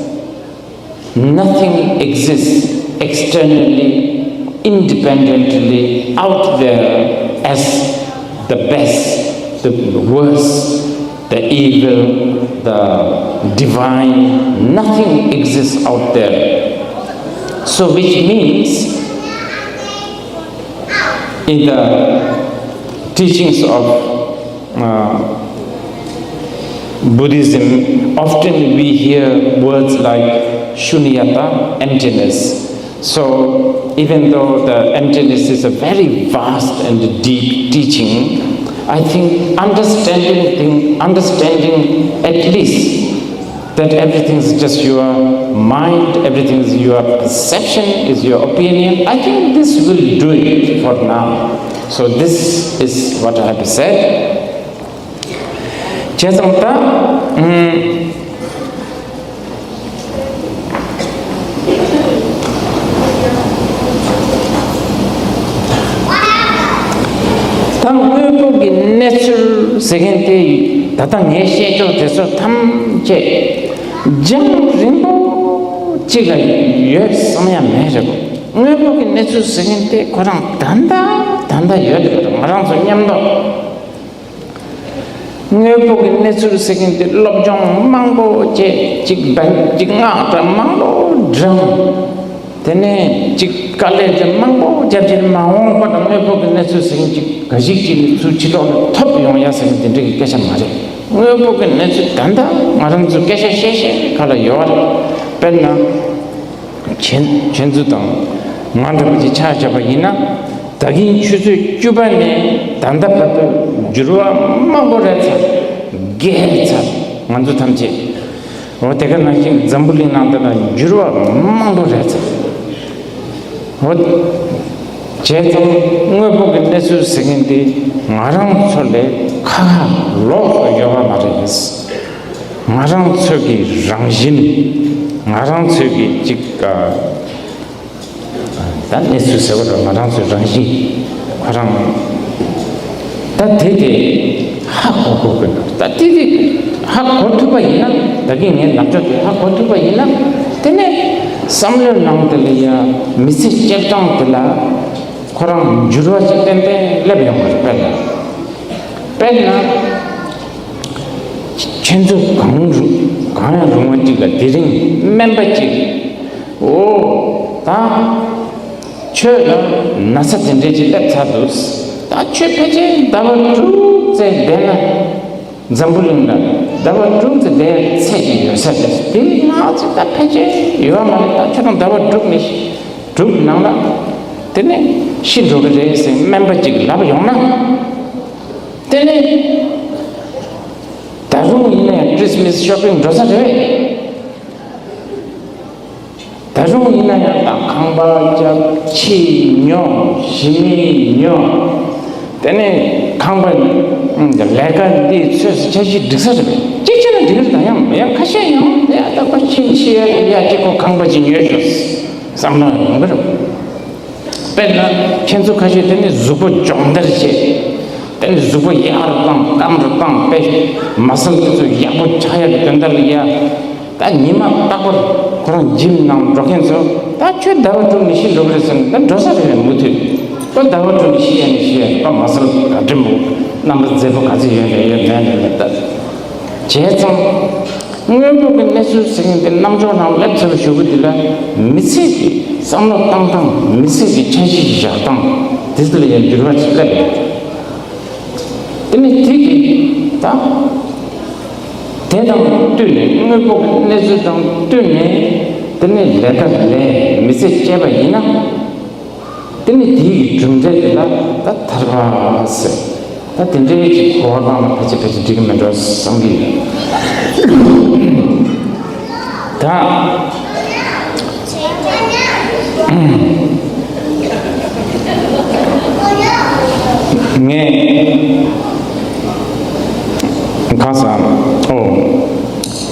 Nothing exists externally, independently, out there as the best, the worst, the evil, the divine. Nothing exists out there. So, which means, in the teachings of uh, Buddhism, often we hear words like shunyata, emptiness. So, even though the emptiness is a very vast and deep teaching, I think understanding, thing, understanding at least that everything is just your mind, everything is your perception, is your opinion. I think this will do it for now. So this is what I have to say. བྱས་ཙང་ད། ཨུམ། ད་དངོས་པོ་གི་གནས་ཚུལ་ཟེར་མཁན་དེ་ད་ལྟ་ངས་བཤད་ཕྱོགས་དེ་ཚོ་ཐམས་ཅད་རྒྱང་རིང་པོ་གཅིག་ལ་ཡོད་བསམ་ཡ་མེད་རེད་གོ། དངོས་པོ་གི་གནས་ཚུལ་ཟེར་མཁན་དེ་ཁོ་རང་ད་ལྟ་ད་ལྟ་ཡོད་རེད་གོ། ང་རང་ཚོ་མཉམ་དུ། དངོས་པོ་གི་གནས་ཚུལ་ཟེར་མཁན་དེ་སློབ་སྦྱོང་མང་པོ་བྱས། གཅིག་བན་གཅིག་སྔགས་གྲྭ་མང་པོ་བགྲངས། དེ་ནས་གཅིག་དཀའ་ལས་དེ་མང་པོ་རྒྱབ་ཀྱིན་མ་འོངས་པ་དང་དངོས་པོ་གི་གནས་ཚུལ་ཟེར་མཁན་གཅིག་ག་ཞིག་ཅིག་ནས་ཚུར་ཕྱི་ལོགས་ནས་ཐོབ་ཡོང་ཡ་ཟེར་མཁན་དེ་འདྲ་གི་སྐད་ཆ་མ་རེད། དངོས་པོ་གི་གནས་ཚུལ་ད་ལྟ་ང་རང་ཚོ་སྐད་ཆ་བཤད་བཤད་ག་ལ་ཡོད་རེད། དཔེར་ན། ཁྱེད་ཁྱེད་ཚོ་དང་ང་འདྲ་པོ་ཅིག་ཆ་བཞག་པ་ཡིན་ན། ད་གིན་ཆུ་ཚོད་བཅུ་པ་ནས་ད་ལྟ་བར་དུ་འགྱུར་བ་མང་པོ་རེད་ཚར། རྒྱས་ཚར། ང་ཚོ་ཐམས་ཅད། འོ་དེ་ག་ནང་བཞིན་འཛམ་བུ་གླིང་ནང་དུ་ལ་འགྱུར་བ་མང་པོ་རེད་ཚར། འོ། བྱས་ཙང་དངོས་པོ་གི་གནས་ཚུལ་ཟེར་མཁན་དེ་ང་རང་ཚོ་ལས་ཁ་ཁ་ལོག་ཏུ་ཡོད་པ་མ་རེད། ང་རང་ཚོ་གི་རང་བཞིན། ང་རང་ཚོ་གི་ཅིག་ཨ། ད་གནས་ཚུལ་ཟེར་བ་ལ་ང་རང་ཚོའི་རང་བཞིན་ཁོ་རང་། ད་དེ་དེ་ཧ་གོ་དགོས་ཀྱི་འདུག། ད་དེ་དེ་ཧ་གོ་ཐུབ་པ་ཡིན་ན། ད་གིན་ངས་ནག་ཕྱོགས་དེ་ཧ་གོ་ཐུབ་པ་ཡིན་ན། དེ་ནས་བསམ་བློའི་ནང་དེ་ལ་ཡ་མི་ཚེ་སྐྱེལ་སྟངས་དེ་ལ་ཁོ་རང་འགྱུར་བ་ཅིག་ཏན་ཏན་སླེབས་ཡོང་གི་རེད། དཔེར་ན། དཔེར་ན། ཁྱེད་ཚོ་གང་རུང་གང་ཡང་རུང་བ་ཅིག་ལ་དེ་རིང་སྨན་པ་ཅིག། འོ། ད་ཁྱོད་ལ་ན་ཚ་དེ་འདྲས་ཅིག་སླེབས་ཚར་འདུག། ད་ཁྱོད་ཕལ་ཆེར་ཟླ་བ་དྲུག་ཙམ་བསྡད་ན། འཛམ་བུ་གླིང་ལ་ཟླ་བ་དྲུག་ཙམ་བསྡད་ཚད་ཅིག་ཡོད་ས་རེད། དེ་ང་ཚོ་ད་ཕལ་ཆེར་ཡོད་མ་རེད། ད་ཁྱོད་རང་ཟླ་བ་དྲུག་ནས་དྲུག་ནང་ལ་དེ་ནས་ཤི་འགྲོ་གི་རེད་ཟེར་སྨན་པ་ཅིག་ལབ་ཡོང་ན། དེ་ནས་ད་རུང་ཡིན་ན་ཡང་ཁྲིས་མིས་ཤོ་པིང་འགྲོ་ས་རེད། ད་རུང་ཡིན་ན་ཡང་ད་ཁང་པ་རྒྱབ། ཕྱི་ཉོ། ཞི་མི་ཉོ། དེ་ནས་ཁང་པ་ལས་ཀ་འདི་ཚོས་འཆར་གཞི་སྒྲིག་ས་རེད། གཅིག་བྱས་ན་འགྲིག་རེད། ད་ཡང་ཡང་ཁ་ཤས་ཡང་ཡ་ད་པ་ཕྱིན་ཕྱི་ཡ་ཡ་གཅིག་ཁོ་ཁང་པ་ཅིག་ཉོས་ཤོག་བསམ་ན་ཡོང་གི་རེད། དཔེར་ན་ཁྱེད་ཚོ་ཁ་ཤས་དེ་ནི་གཟུགས་པོ་སྦྱོང་བརྡར་བྱེད། དེ་ནི་གཟུགས་པོ་ཡག་རུ་བཏང་སྐམ་རུ་བཏང་པས་མ་སལ་དེ་ཚོ་ཡག་པོ་ཆགས་ཡག་གི་དོན་དག་ལ་ཡ། ད་ཉི་མ་རྟག་པར་ཁོ་རང་ཇིམ་ནང་འགྲོ་མཁན་ཚོ་ད་ཁྱོད་ཟླ་བ་དྲུག་ནས་ཤི་འགྲོ་གི་རེད་ཟེར་ན་ད་འགྲོ་ས་རེད་མུ་མཐུད། ཁོ་ཟླ་བ་དྲུག་ནས་ཤི་ཡ་ནས་ཤི་ཡ་ད་མ་སལ་ག་འདྲ་མོ་རྣམ་པ་མཛེས་པོ་ག་ཚོད་ཡོད་རེད་ཡོད་མེད་མེད་མེད་ད། བྱས་ཙང་དངོས་པོ་གི་གནས་ཚུལ་ཟེར་མཁན་དེ་རྣམ་ཅོག་ནང་སླེབས་ཚར་བའི་གཞུག་གུ་དེ་ལ་མི་ཚེ་གི་བསམ་བློ་བཏང་སྟངས། མི་ཚེ་གི་འཆར་གཞི་བཞག་སྟངས་དེ་ཚོ་ལ་ཡང་འགྱུར་བ་ཞིག་སླེབས་ཡོད། དེ་ནི་དེ་གི་ད་དེ་དང་བསྟུན་ནས་དངོས་པོ་གི་གནས་ཚུལ་དང་བསྟུན་ནས་དེ་ནི་ལས་ཀ་ལས་མི་ཚེ་སྐྱེལ་བ་ཡིན་ན། དེ་ནི་དེའི་གྲུབ་འབྲས་དེ་ལ་ད་ཐར་པ་ཟེར། ད་དེ་འདྲའི་ཅིག་གོ་བ་བླངས་ན་ཕལ་ཆེར་ཕལ་ཆེར་འགྲིག་གི་མེད་འགྲོ་བསམ་གྱི་ཡོད། ད་ངས་གང་ཟེར། Oh,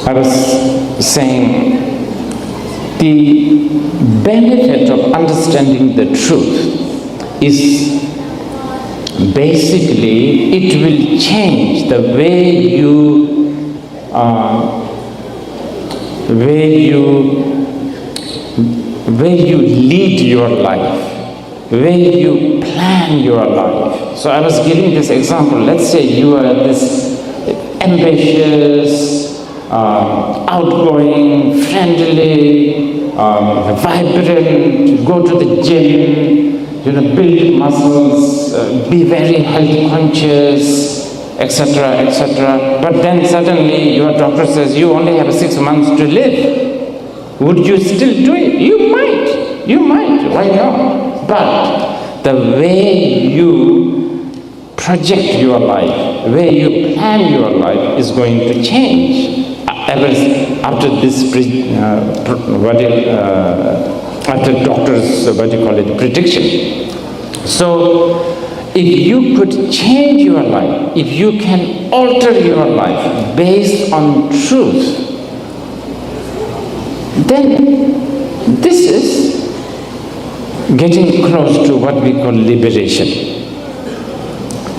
I was saying the benefit of understanding the truth is basically it will change the way you uh, where you where you lead your life, where you plan your life. So I was giving this example. Let's say you are this ambitious, uh, outgoing, friendly, um, vibrant, go to the gym, you know, build muscles, uh, be very health conscious, et cetera, et cetera. But then suddenly your doctor says you only have six months to live. Would you still do it? You might. You might. Why not? But the way you project your life, where you plan your life is going to change, uh, ever after this pre- uh, pr- what do you, uh, after doctor's, what do you call it, prediction. So if you could change your life, if you can alter your life based on truth, then this is getting close to what we call liberation.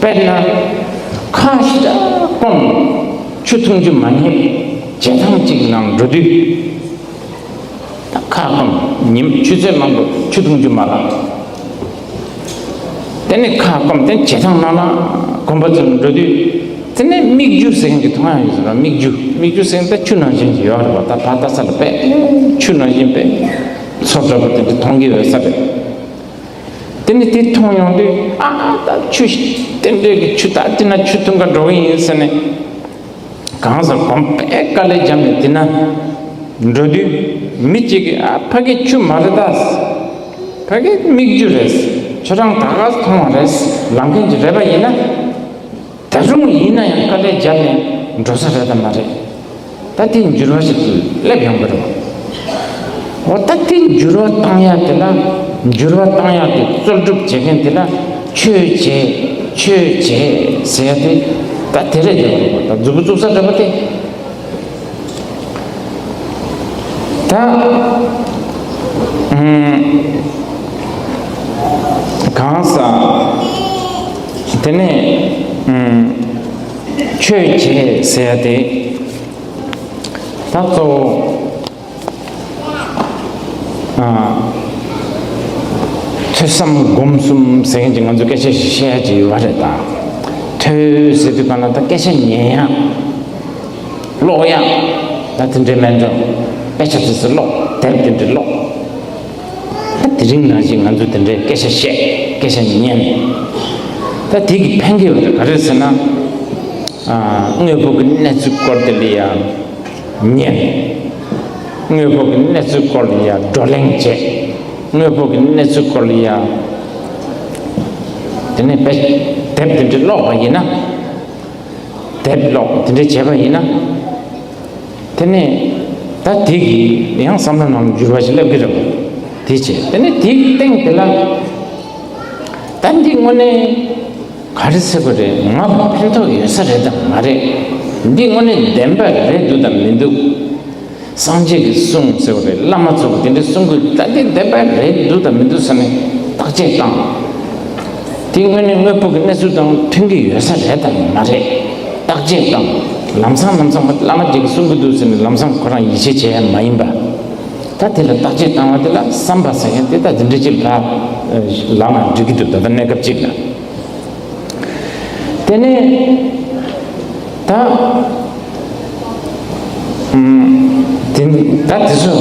དཔེར་ན་ཁ་ཞིག་སྐོམ། ཆུ་འཐུང་རྒྱུ་མ་རྙེད། བྱེ་ཐང་གཅིག་ནང་འགྲོ་དུས། ད་ཁ་སྐོམ། ཉིན་ཆུ་ཚོད་མང་པོ་ཆུ་འཐུང་རྒྱུ་མ་རག་དེ་ནས་ཁ་སྐོམ། དེ་ནས་བྱེ་ཐང་ནང་ལ་གོམ་པ་ཚོ་འགྲོ་དུས། དེ་ནས་སྨིག་རྒྱུ་ཟེར་མཁན་གྱི་མཐོང་ཡག་ཡོད་ཟེར་བ། སྨིག་རྒྱུ། སྨིག་རྒྱུ་ཟེར་མཁན་ད་ཆུ་ནང་བཞིན་གྱི་ཡོད་རེད་བ། ད་ཕར་ལྟ་ས་ལ་དཔེ་ཆུ་ནང་བཞིན་དཔེ་མཚོ་འདྲ་པོ་དེ་འདྲ་མཐོང་གི་ཡོད་ས་རེད། དེ་ནས་དེ་མཐོང་ཡོང་དུས། ཨ་ད་ཆུ་དེ་འདྲའི་གི་ཆུ་ད་དེ་ན་ཆུ་འཐུང་ག་འགྲོ་གི་ཡིན་ཟེར་ནས། གང་ཟེར་གོམ་པའི་དཀའ་ལས་བརྒྱབ་ནས་དེ་ན་འགྲོ་དུས། མི་གཅིག་གིས། ཨ་ཕ་གི་ཆུ་མ་རེད་ད། ཕ་གི་སྨིག་རྒྱུ་རེད། ཁྱོད་རང་ད་ག་མཐོང་བ་རེད། ལམ་མཁན་གྱི་རེད་པ་ཡིན་ན། ད་རུང་ཡིན་ན་ཡང་དཀའ་ལས་བརྒྱབ་ནས་འགྲོ་ས་རེད་དམ་མ་རེད། ད་དེ་འགྱུར་བ་ཞིག་སླེབས་ཡོང་གི་རེད་བ། འོ་ད་དེ་འགྱུར་བ་བཏང་ཡག་དེ་ལ། འགྱུར་བ་བཏང་ཡག་དེ་རྩོལ་སྒྲུབ་བྱེད་མཁན་དེ་ལ་ཆོས་བྱེད། ཆོས་བྱེད་ཟེར་ཡག་དེ་ད་དེ་རེད་དེ། ད་མཛུབ་གུ་བཙུགས་ས་འདྲ་པོ་དེ། ད་ཨུམ། གང་ཟེར། དེ་ནས་ཨུམ། ཆོས་བྱེད་ཟེར་ཡག་དེ། ད་གཙོ་བོ། ཨ། ཐོས་བསམ་སྒོམ་གསུམ་ཟེར་མཁན་གྱི་ང་ཚོ་སྐད་ཆ་ཞིག་བཤད་ཡག་ཅིག་ཡོད་པ་རེད་ད། ཐོས་ཟེར་དུས་ག་ལ་ད་སྐད་ཆ་ཉན་ཡག་ཀློག་ཡག་ད་དེ་འདྲའི་མེད་འགྲོ། དཔེ་ཆ་དེ་ཚོ་ཀློག་དེབ་དེ་འདྲ་ཀློག་ད་དེ་རིང་ནང་བཞིན་ང་ཚོ་དེ་འདྲའི་སྐད་ཆ་བཤད། སྐད་ཆ་ཉན། ད་དེ་གི་ཕན་གྱི་ཡོད་ད་ག་རེ་ཟེར་ན། ཨ། དངོས་པོ་གི་གནས་ཚུལ་སྐོར་དེ་ལ་ཡང་ཉན། དངོས་པོ་གི་གནས་ཚུལ་སྐོར་ལ་ཡང་བགྲོ་གླེང་བྱེད། དངོས་པོ་གི་གནས་ཚུལ་སྐོར་ལ་ཡང་། དེ་ནས་དཔེ་དེབ་དེ་འདྲ་ཀློག་པ་ཡིན་ན། དེབ་ཀློག་དེ་འདྲ་བྱས་པ་ཡིན་ན། དེ་ནས་ད་དེ་གིས་ཡང་བསམ་བློ་ནང་འགྱུར་བ་ཞིག་སླེབས་ཀྱི་རེད་པ། དེ་བྱས། དེ་ནས་དེའི་སྟེང་དེ་ལ། ད་འདི་དངོས་གནས་ག་རེ་ཟེར་དགོས་རེད། ང་ཕན་ཐོགས་ཡོད་ས་རེད་དམ་མ་རེད། འདི་དངོས་གནས་བདེན་པ་རེད་འདུག་དམ་མི་འདུག་སངས་རྒྱས་ཀྱིས་གསུངས་ཟེར་བ་རེད། བླ་མ་ཚོ་གིས་དེ་འདྲ་གསུང་གི། ད་དེ་བདེན་པ་རེད་འདུག་དམ་མི་འདུག་ཟེར་ནས་བརྟག་དཔྱད་བཏང་། དེ་དངོས་གནས་དངོས་པོ་གི་གནས་ཚུལ་དང་མཐུན་གྱི་ཡོད་ས་རེད་དམ་མ་རེད། བརྟག་དཔྱད་བཏང་། ལམ་སང་ལམ་སང་བླ་མ་ཅིག་གིས་གསུང་གི་འདུག་ཟེར་ནས་ལམ་སང་ཁོ་རང་ཡིད་ཆེས་བྱེད་ཡ་མ་ཡིན་པ། ད་དེ་ལ་བརྟག་དཔྱད་བཏང་བ་དེ་ལ་བསམ་པ་ཟེར་མཁན་དེ་ད་དེ་འདྲ་ཅིག་ལ་ལངས་ན་འགྲིག་གི་འདུག་ད་ལྟ་གནས་སྐབས་ཅིག་ལ། དེ་ནས་ད། ཨུམ། དེ། ད་དེ་ཚོ་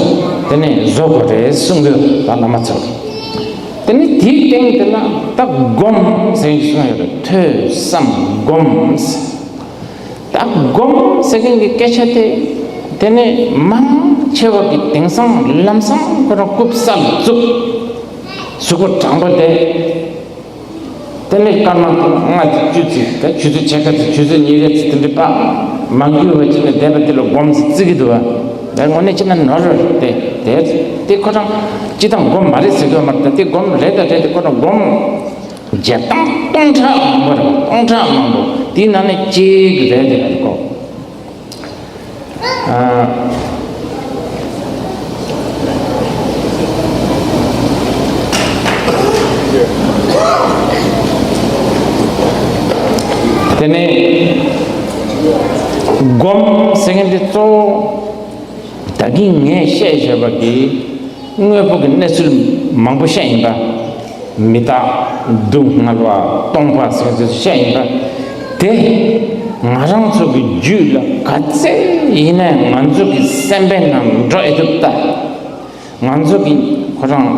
དེ་ནས་བཟོ་དགོས་རེད་གསུང་གི་ཡོད་ད་བླ་མ་ཚོ། དེ་ནས་དེའི་སྟེང་དེ་ལ་ད་སྒོམ་ཟེར་གྱི་གསུང་ཡོད་རེད། ཐོས་བསམ་སྒོམ། ད་སྒོམ་ཟེར་མཁན་གྱི་སྐད་ཆ་དེ། དེ་ནས་མང་ཆེ་བ་གིས་དེང་སང་ལམ་སང་ཁོ་རང་རྐུབ་ས་ལ་བཙུགས། གཟུགས་པོ་དྲང་པོ་དེ། དེ་ནས་སྐར་མ་ལྔ་ཙམ་བཅུ་ཙམ། ད་ཆུ་ཚོད་ཕྱེད་ཀ་ཙམ། ཆུ་ཚོད་ཉི་ཤུ་ཙམ། དེ་འདྲ་པ་མ་འགུལ་བ་བྱས་ནས་བསྡད་པ་དེ་ལ་སྒོམ་ཟེར་བརྩི་གི་འདུག་བ། དེ་དངོས་གནས་བྱས་ན་ནོར་རེད་དེ། དེ་དེ་ཁོ་རང་སྤྱི་བཏང་སྒོམ་མ་རེད་ཟེར་གི་ཡོད་མ་རེད། ད་དེ་སྒོམ་རེད་ད་རེད་དེ། ཁོ་རང་སྒོམ་བརྒྱ་སྟོང་སྟོང་ཕྲག་མང་པོ་རེད། སྟོང་ཕྲག་མང་པོ། དེའི་ནང་ནས་གཅིག་རེད་དེ་རེད་ཁོ། ཨ། དེ་ནས་སྒོམ་ཟེར་མཁན་དེ་གཙོ་བོ་ད་གིན་ངས་བཤད་བཞག་པ་གི་དངོས་པོ་གི་གནས་ཚུལ་མང་པོ་བཤད་ཡིན་པ། མི་རྟག་སྡུག་བསྔལ་བ་སྟོང་པ་ཟེར་ཚུལ་བཤད་ཡིན་པ། དེ་ང་རང་ཚོ་གི་རྒྱུད་ལ་ག་ཚད་ཡིན་ན་ཡང་ང་ཚོ་གི་སེམས་པའི་ནང་འགྲོ་ཨེ་ཐུབ་ལྟ། ང་ཚོ་གི་ཁོ་རང་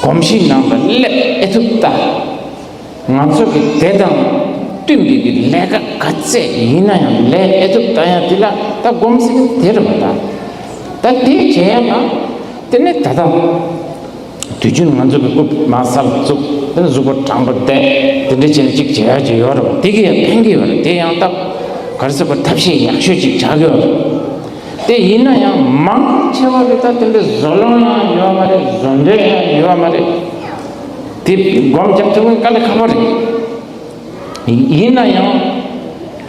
གོམས་གཤིས་ནང་ལ་སླེབས་ཨེ་ཐུབ་ལྟ། ང་ཚོ་གི་དེ་དང་བསྟུན་པའི་གི་ལས་ཀ་ག་ཚད་ཡིན་ན་ཡང་ལས་ཨེ་ཐུབ་ལྟ། ཡང་དེ་ལ་ད་སྒོམ་ཟེར་གི་དེ་རེད་པ། ད་ད་དེ་བྱས་ཡ་ན་དེ་ནས་ད་ལྟ་དུས་རྒྱུན་ང་ཚོ་གི་རྐུབ་མ་སར་བཙུགས། དེ་ནས་གཟུགས་པོ་དྲང་པོ་བསྡད། དེ་འདྲ་བྱས་ནས་ཅིག་བྱེད་ཡ་ཅིག་ཡོད་རེད་པ། དེ་གི་ཡང་ཕན་གི་ཡོད་རེད། དེ་ཡང་ད་ག་རེ་ཟེར་དགོས། ཐབས་ཤེས་ཡག་ཤོས་ཅིག་ཆགས་ཀྱི་ཡོད་རེད། དེ་ཡིན་ན་ཡང་མང་ཆེ་བ་གི་ད་དེ་འདྲའི་བཟོ་ལོང་ཡང་ཡོད་མ་རེད། བཟོ་འདྲ་ཡང་ཡོད་མ་རེད། དེ་སྒོམ་རྒྱབ་ཐུབ་མཁན་དཀའ་ལས་ཁག་པོ་རེད། ཡིན་ན་ཡང་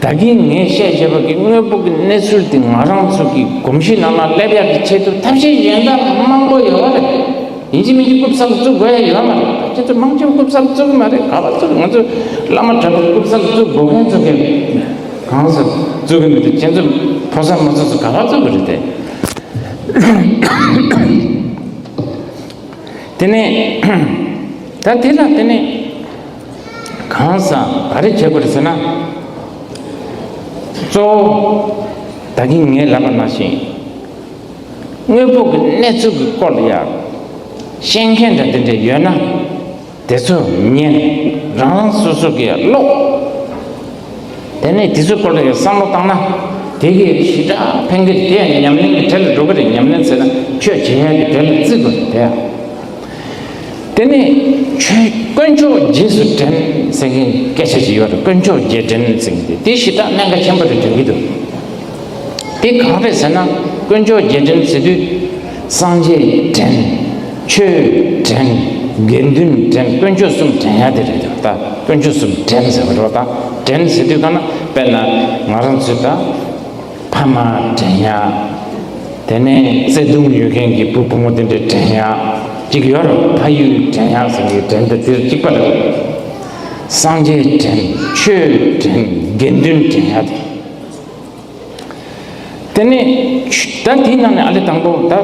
ད་གིན་ངས་བཤད་བྱས་པ་གི་དངོས་པོ་གི་གནས་ཚུལ་དེ་ང་རང་ཚོ་གི་གོམས་གཤིས་ནང་ལ་སླེབས་ཡག་གི་ཆེད་དུ་ཐབས་ཤེས་གཞན་དག་མང་པོ་ཡོད་རེད། ཡིན་གཅིག་མིན་གཅིག་རྐུབ་སར་བཙུགས་དགོས་ཡ་ཡོད་མ་རེད། ཁྱེད་ཚོ་མང་ཆེ་བ་རྐུབ་སར་བཙུགས་གི་མ་རེད། ག་པར་བཙུགས། ང་ཚོ་བླ་མ་གྲྭ་པ་རྐུབ་སར་བཙུགས་དགོས་མཁན་ཚོ་གི་གང་སར་བཙུགས་གི་མི་འདུག་ཁྱེད་ཚོ་ཕོ་གསར་མོ་གསར་ཚོ་ག་པར་བཙུགས་གི་རེད་དེ། དེ་ནས་ད་དེ་ལ་དེ་ནས་གང་ཟག་ག་རེ་བྱེད་དགོས་རེད་ཟེར་ན། གཙོ་བོ་ད་གིན་ངས་ལབ་པ་ནང་བཞིན་དངོས་པོ་གི་གནས་ཚུལ་གྱི་སྐོར་ལ་ཡ་ཤེས་མཁན་འདྲ་དེ་འདྲ་ཡོད་ན། དེ་ཚོ་ཉན། རང་རང་སོ་སོ་གི་ཀློག་དེ་ནས་དེ་ཚོའི་སྐོར་ལ་བསམ་བློ་བཏང་ན་དེ་གི་ཞེ་དྲག་ཕན་གི་རེད། དེ་ཡང་ཉམས་ལེན་གྱི་གྲལ་ལ་འགྲོ་གི་རེད། ཉམས་ལེན་ཟེར་ན་ཆོས་བྱེད་ཡག་གི་གྲལ་ལ་བརྩི་དགོས་རེད་དེ། དེ་ནས་ཆོས་དཀོན་མཆོག་རྗེས་སུ་དྲན་ཟེར་མཁན་སྐད་ཆ་ཅིག་ཡོད་རེད། དཀོན་མཆོག་རྗེས་དྲན་ཟེར་མཁན་དེ་དེ་ཞེ་དྲག་གནད་འགག་ཆེན་པོ་རེད་དྲན་གི་འདུག་དེ་གང་རེད་ཟེར་ན། དཀོན་མཆོག་རྗེས་དྲན་ཟེར་དུས་སངས་རྒྱས་དྲན། ཆོས་དྲན། དགེ་འདུན་དྲན། དཀོན་མཆོག་གསུམ་དྲན་ཡ་དེ་རེད་འདུག་ད་དཀོན་མཆོག་གསུམ་དྲན་ཟེར་བ་རེད་པ། ད་དྲན་ཟེར་དུས་གང་ན་དཔེར་ན་ང་རང་ཚོས་ད་ཕ་མ་དྲན་ཡ། དེ་ནས་བརྩེ་དུང་ཡོད་མཁན་གྱི་བུ་བུ་མོ་དེ་འདྲ་དྲན་ཡ་ཅིག་ཡོད་རེད། ཕ་ཡུལ་དྲན་ཡ་ཟེར་གྱི་དྲན་དེ་དེ་གཅིག་པ་རེད། སངས་རྒྱས་དྲན། ཆོས་དྲན། དགེ་འདུན་དྲན་ཡ་དེ། དེ་ནས་ད་དེའི་ནང་ནས་ཨ་ལེ་དང་པོ་ད་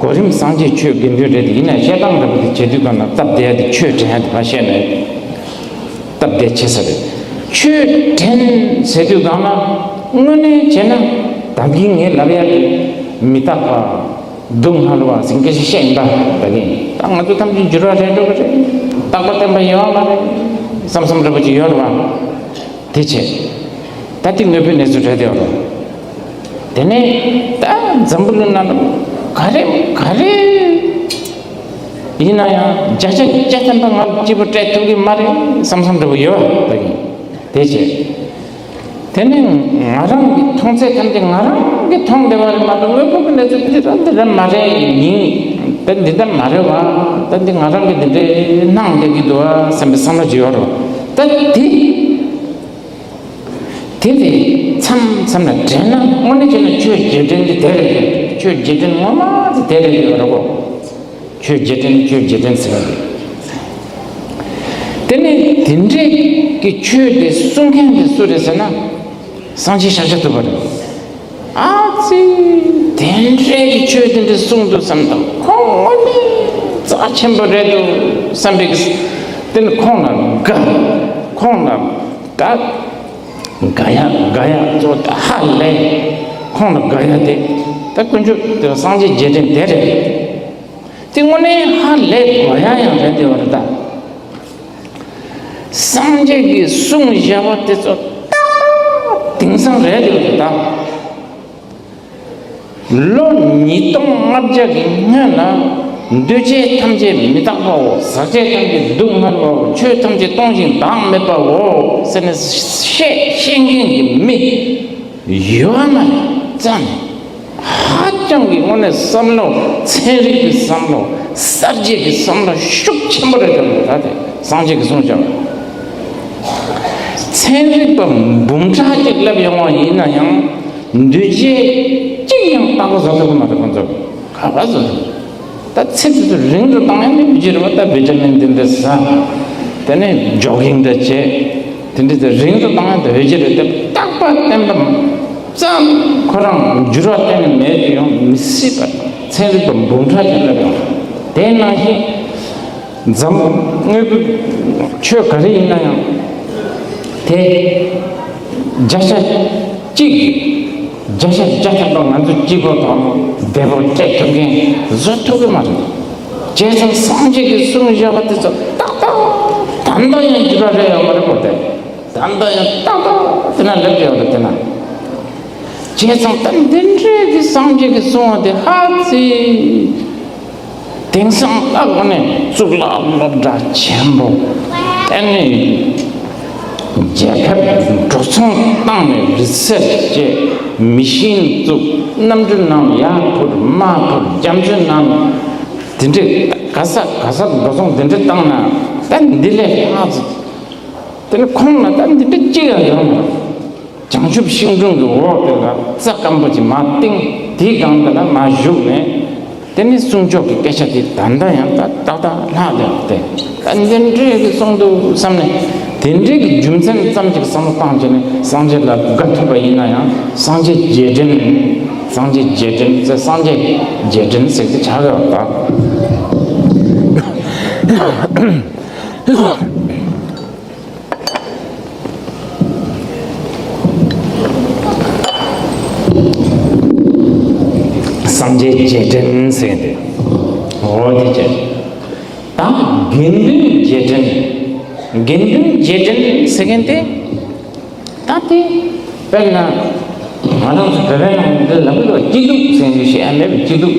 གོ་རིམ་སངས་རྒྱས་ཆོས་དགེ་འདུན་རེད། ཡིན་ན་བཤད་སྟངས་འདྲ་པོ་དེ་བྱེད་དུས་གང་ན་སྟབས་བདེ་ཡ་དེ་ཆོས་དྲན་ཡ་དེ་ཕར་བཤད་ནས་སྟབས་བདེ་ཆེ་ས་རེད། ཆོས་དྲན་ཟེར་དུས་གང་ན་དངོས་གནས་བྱས་ན་ད་གིན་ངས་ལབ་ཡ་དེ་མི་རྟག་པ་སྡུག་བསྔལ་བ་ཟེར་སྐད་ཆ་བཤད་ཡིན་པ། ད་གིན་ད་ང་ཚོ་ཐམས་ཅད་འགྱུར་བ་རེད་འགྲོ་གི་རེད། རྟག་པ་བརྟན་པ་ཡོད་མ་རེད་བསམ་བསམ་འདྲ་པོ་ཅིག་ཡོད་རེད་བ། དེ་བྱས། ད་དེ་དངོས་པོའི་གནས་ཚུལ་རེད་དེ་རོ། དེ་ནས་ད་འཛམ་བུ་གླིང་ནང་ལ་ག་རེ་ག་རེ་ཡིན་ན་ཡང་བརྒྱ་ཆ་བརྒྱ་ཐམ་པ་ང་གཅིག་པུ་སྤྲད་ཐུབ་ཀྱི་མ་རེད་བསམ་བསམ་འདྲ་པོ་ཡོད་པ་ཡིན། དེ་བྱས། དེ་ནས་ང་རང་གི་མཐོང་ཚད་ཐམས་ཅད་ང་རང་གིས་མཐོང་བསྡད་པ་རེད་མ་གཏོགས་དངོས་པོ་གི་གནས་ཚུལ་འདི་རང་འདི་རང་མ་རེད་ཡིན། ད་འདི་ལྟར་མ་རེད་བ། ད་འདི་ང་རང་གིས་འདི་འདྲའི་སྣང་བསྡད་ཀྱི་འདུག་བ་བསམ་པའི་བསམ་བློ་ཅིག་ཡོད་རེད་བ། ད་དེ། དེ་དེ་མཚམས་མཚམས་ལ་དྲན་ན་དངོས་གནས་བྱས་ན་ཆོས་རྗེས་དྲན་དེ་དེ་རེད། ཆོས་རྗེས་དྲན་ངོ་མ་དེ་དེ་རེད་ཡོད་རེད་གོ། ཆོས་རྗེས་དྲན་ཆོས་རྗེས་དྲན་ཟེར་བ་རེད། དེ་ནས་དེ་འདྲས་ཀྱི་ཆོས་དེ་གསུང་མཁན་དེ་སུ་རེད་ཟེར་ན་སངས་རྒྱས་ཤཱཀྱ་ཐུབ་པ་རེད། ཨ་ཙི། དེ་འདྲས་ཀྱི་ཆོས་དེ་འདྲས་གསུང་འདུག་བསམ་དང་ཁོང་དངོས་གནས་རྩ་ཆེན་པོ་རེད་འདུག་བསམ་པའི་གི། དེ་ནི་ཁོང་ལ་དགའ། ཁོང་ལ་དགའ། དགའ་ཡ་དགའ་ཡ་གཙོ་ཧ་ལས། ཁོང་ལ་དགའ་ཡ་དེ་ད་དཀོན་མཆོག་དེ་སངས་རྒྱས་རྗེས་དྲན་དེ་རེད། དེ་དངོས་གནས་ཧ་ལས་དགོས་ཡ་ཡང་རེད་དེ་བ་རེད་ད། སངས་རྒྱས་ཀྱིས་གསུངས་བཞག་པ་དེ་ཚོ་ཏག་ཏག་དེང་སང་རེད་དེ་བ་རེད་ད། ལོ་ཉིས་སྟོང་ལྔ་བརྒྱ་གི་སྔོན་ལ་འདུས་བྱས་ཐམས་ཅད་མི་རྟག་པའོ། ཟག་བཅས་ཐམས་ཅད་སྡུག་བསྔལ་བའོ། ཆོས་ཐམས་ཅད་སྟོང་ཞིང་བདག་མེད་པའོ་ཟེར་ནས་བཤད་ཤེས་མཁན་གྱི་མི་ཡོད་མ་རེད་རྩ་ནས། ཧ་ཅང་གི་དངོས་གནས་བསམ་བློ། ཚན་རིག་གི་བསམ་བློ། གསར་བརྗེ་གི་བསམ་བློ་ཤུགས་ཆེན་པོ་རེད་བྱུང་། ད་དེ་སངས་རྒྱས་ཀྱིས་གསུངས་བཞག། ཚན་རིག་པ་འབུམ་ཕྲག་གཅིག་སླེབས་ཡོང་བ་ཡིན་ན་ཡང་འདུས་བྱས་གཅིག་ཡང་རྟག་པར་བཟོ་ཐུབ་ཀྱི་མ་རེད། ཁོང་ཚོ་ག་པར་བཟོ་ཐུབ། ད་ཚེ་དེ་ཚོ་རིང་དུ་བཏང་ཡང་ནི་འོས་ཅི་རེད་བ། ད་བི་ཊ་མིན་དེ་འདྲ་ཟ། དེ་ནས་ཇོ་གིང་འདྲ་བྱས། དེ་འདྲ་ཚོ་རིང་དུ་བཏང་ཡང་ད་འོས་ཅི་རེད། དེ་རྟག་པར་བརྟན་པ་ཙམ་ཁོ་རང་འགྱུར་བ་གཏན་ནས་མེད་དུ་ཡོང་མི་སྲིད་པ། ཚན་རིག་པ་འབུམ་ཕྲག་ཅིག་སླེབས་ཡོང་། དེ་ནང་བཞིན་འཛམ་དངོས་པོའི་ཆོས་ག་རེ་ཡིན་ན་ཡང་དེ་བརྒྱ་ཆ་གཅིག་བརྒྱ་ཆ་བརྒྱ་ཐམ་པ་ང་ཚོ་གཅིག་པོ་དང་བདེ་པོ་སྤྲད་ཐུབ་མཁན་བཟོ་ཐུབ་ཀྱི་མ་རེད། བྱས་ཙང་སངས་རྒྱས་ཀྱིས་གསུངས་བཞག་པ་དེ་ཚོ་ཏག་ཏག་ད་ལྟ་ཡང་འགྱུར་བ་རེ་ཡོད་མ་རེད་པོ། དེ་ད་ལྟ་ཡང་ཏག་ཏག་དེ་ན་སླེབས་ཡོད་རེད། དེ་ན་བྱས་ཙང་ད་འདི་འདྲའི་གི་སངས་རྒྱས་ཀྱིས་གསུངས་པ་དེ་ཧ་ཙི། དེང་སང་ལྟ་བུ་ནས་གཙུག་ལག་སློབ་གྲྭ་ཆེན་པོ། ཨ་ནི་རྒྱལ་ཁབ་འགྲོ་སོང་བཏང་ནས་རི་སེར་ཆི་བྱས། མི་ཤིན་བཙུགས། གནམ་གྲུ་ནང་ཡར་འཕུར་མར་འཕུར། རྒྱ་མཚོའི་ནང་དེ་འདྲའི་ག་ས་ག་ས་འགྲོ་སོང་དེ་འདྲ་བཏང་ན་ད་འདི་ལས་ལྷག་ཙམ། དེ་ནི་ཁོང་ལ་ད་འདི་འདྲ་གཅིག་ཡང་ཡོང་མ་རེད། བྱང་ཆུབ་ཤིང་དྲུང་གི་འོག་དེ་ལ་རྩྭ་སྐམ་པོ་ཅིག་མར་བཏིང་། དེའི་སྒང་དེ་ལ་མར་བཞུགས་ནས། དེ་ནི་གསུང་ཆོས་ཀྱི་སྐད་ཆ་དེ་ད་ལྟ་ཡང་ད་ཏག་ཏག་ལྷག་ཡོད་དེ། ད་འདི་འདྲའི་གི་གསུང་འདུག་བསམ་ནས། དེ་འདྲའི་གི་རྒྱུ་མཚན་ཙམ་ཅིག་བསམ་བློ་བཏང་བྱས་ནས་སངས་རྒྱས་ལ་དགའ་ཐུབ་པ་ཡིན་ན་ཡང་། སངས་རྒྱས་རྗེས་དྲན། སངས་རྒྱས་རྗེས་དྲན་ཟེར། སངས་རྒྱས་རྗེས་དྲན་ཟེར་གི་ཆགས་ཡོད་པ། སངས་རྒྱས་རྗེས་དྲན་ཟེར་མཁན་དེ། འོ་དེ་བྱས། ད་དགེ་འདུན་རྗེས་དྲན། དགེ་འདུན་རྗེས་དྲན་ཟེར་མཁན་དེ། ད་དེ་དཔེར་ན་ང་རང་ཚོ་བོད་པའི་ནང་འདི་ལབ་དགོས། སྐྱིད་སྡུག་ཟེར་མཁན་ཞིག་ཨ་མེད་པའི་སྐྱིད་སྡུག་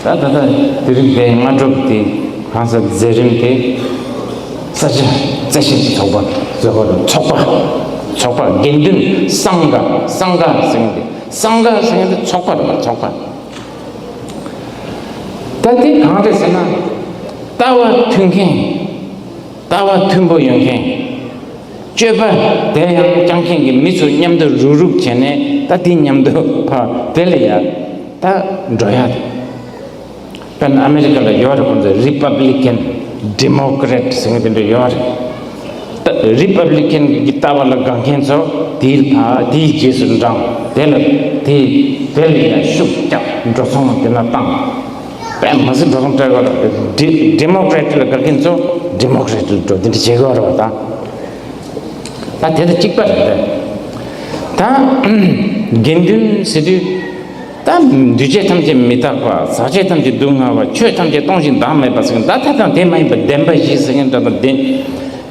ད་ད་ད་དེ་རིང་དེ་སྔ་དྲོ་དེ་གང་ཟག་མཛད་རིམ་དེ། ས་སྐྱ་བརྩེ་ཞེན་གྱི་ཚོགས་པ་ཟེར་བ་རེད། ཚོགས་པ། ཚོགས་པ་དགེ་འདུན་སངྒ། སངྒ་ཟེར་མཁན་དེ། སངྒ་ཟེར་མཁན་དེ་ཚོགས་པ་རེད་པ། ཚོགས་པ། ད་དེ་གང་རེད་ཟེར་ན། ལྟ་བ་མཐུན་མཁན། ལྟ་བ་མཐུན་པོ་ཡོད་མཁན། སྤྱོད་པ་དེ་ཡང་བསྐྱངས་མཁན་གྱི་མི་ཚོ་མཉམ་དུ་རུག་རུག་བྱས་ནས། ད་དེ་མཉམ་དུ་ཕར་དེ་ལ་ཡ་ད་འགྲོ་ཡ་དེ། དཔེར་ན་ཨ་མེ་རི་ཀ་ལ་ཡོད་རེད། ཁོང་ཚོ་རི་པབ་ལི་ཀན། ཌི་མོ་ཀ་རེ་ཊི་ཟེར་མཁན་དེ་འདྲ་ཡོད་རེད། ད་རི་པབ་ལི་ཀན་གྱི་ལྟ་བ་ལ་དགའ་མཁན་ཚོ་དེའི་ཕ་དེའི་རྗེས་སུ་འབྲངས། དེ་ལ་དེ་དེ་ལ་ཡང་ཤུགས་རྒྱབ། འགྲོ་སོང་དེ་ན་བཏང་། དཔེ་མི་སྲིད་འགྲོ་སོང་སྤྲད་དགོས་རེད། ཌི་ཌི་མོ་ཀ་རེ་ཊི་ལ་དགའ་མཁན་ཚོ་ཌི་མོ་ཀ་རེ་ཊི་ལ་འགྲོ། དེ་འདྲ་བྱེད་དགོས་རེད་པ། ད་ད་དེ་ད་གཅིག་པ་རེད་དེ། ད་དགེ་འདུན་ཟེར་དུས། ད་འདུས་བྱས་ཐམས་ཅད་མི་རྟག་པ། ཟག་བཅས་ཐམས་ཅད་སྡུག་བསྔལ་བ། ཆོས་ཐམས་ཅད་སྟོང་ཞིང་བདག་མེད་པ་ཟེར། ད་ད་དང་དེ་མ་ཡིན་པ་བདེན་པ་བཞི་ཟེར་མཁན་འདྲ་དང་། དེ་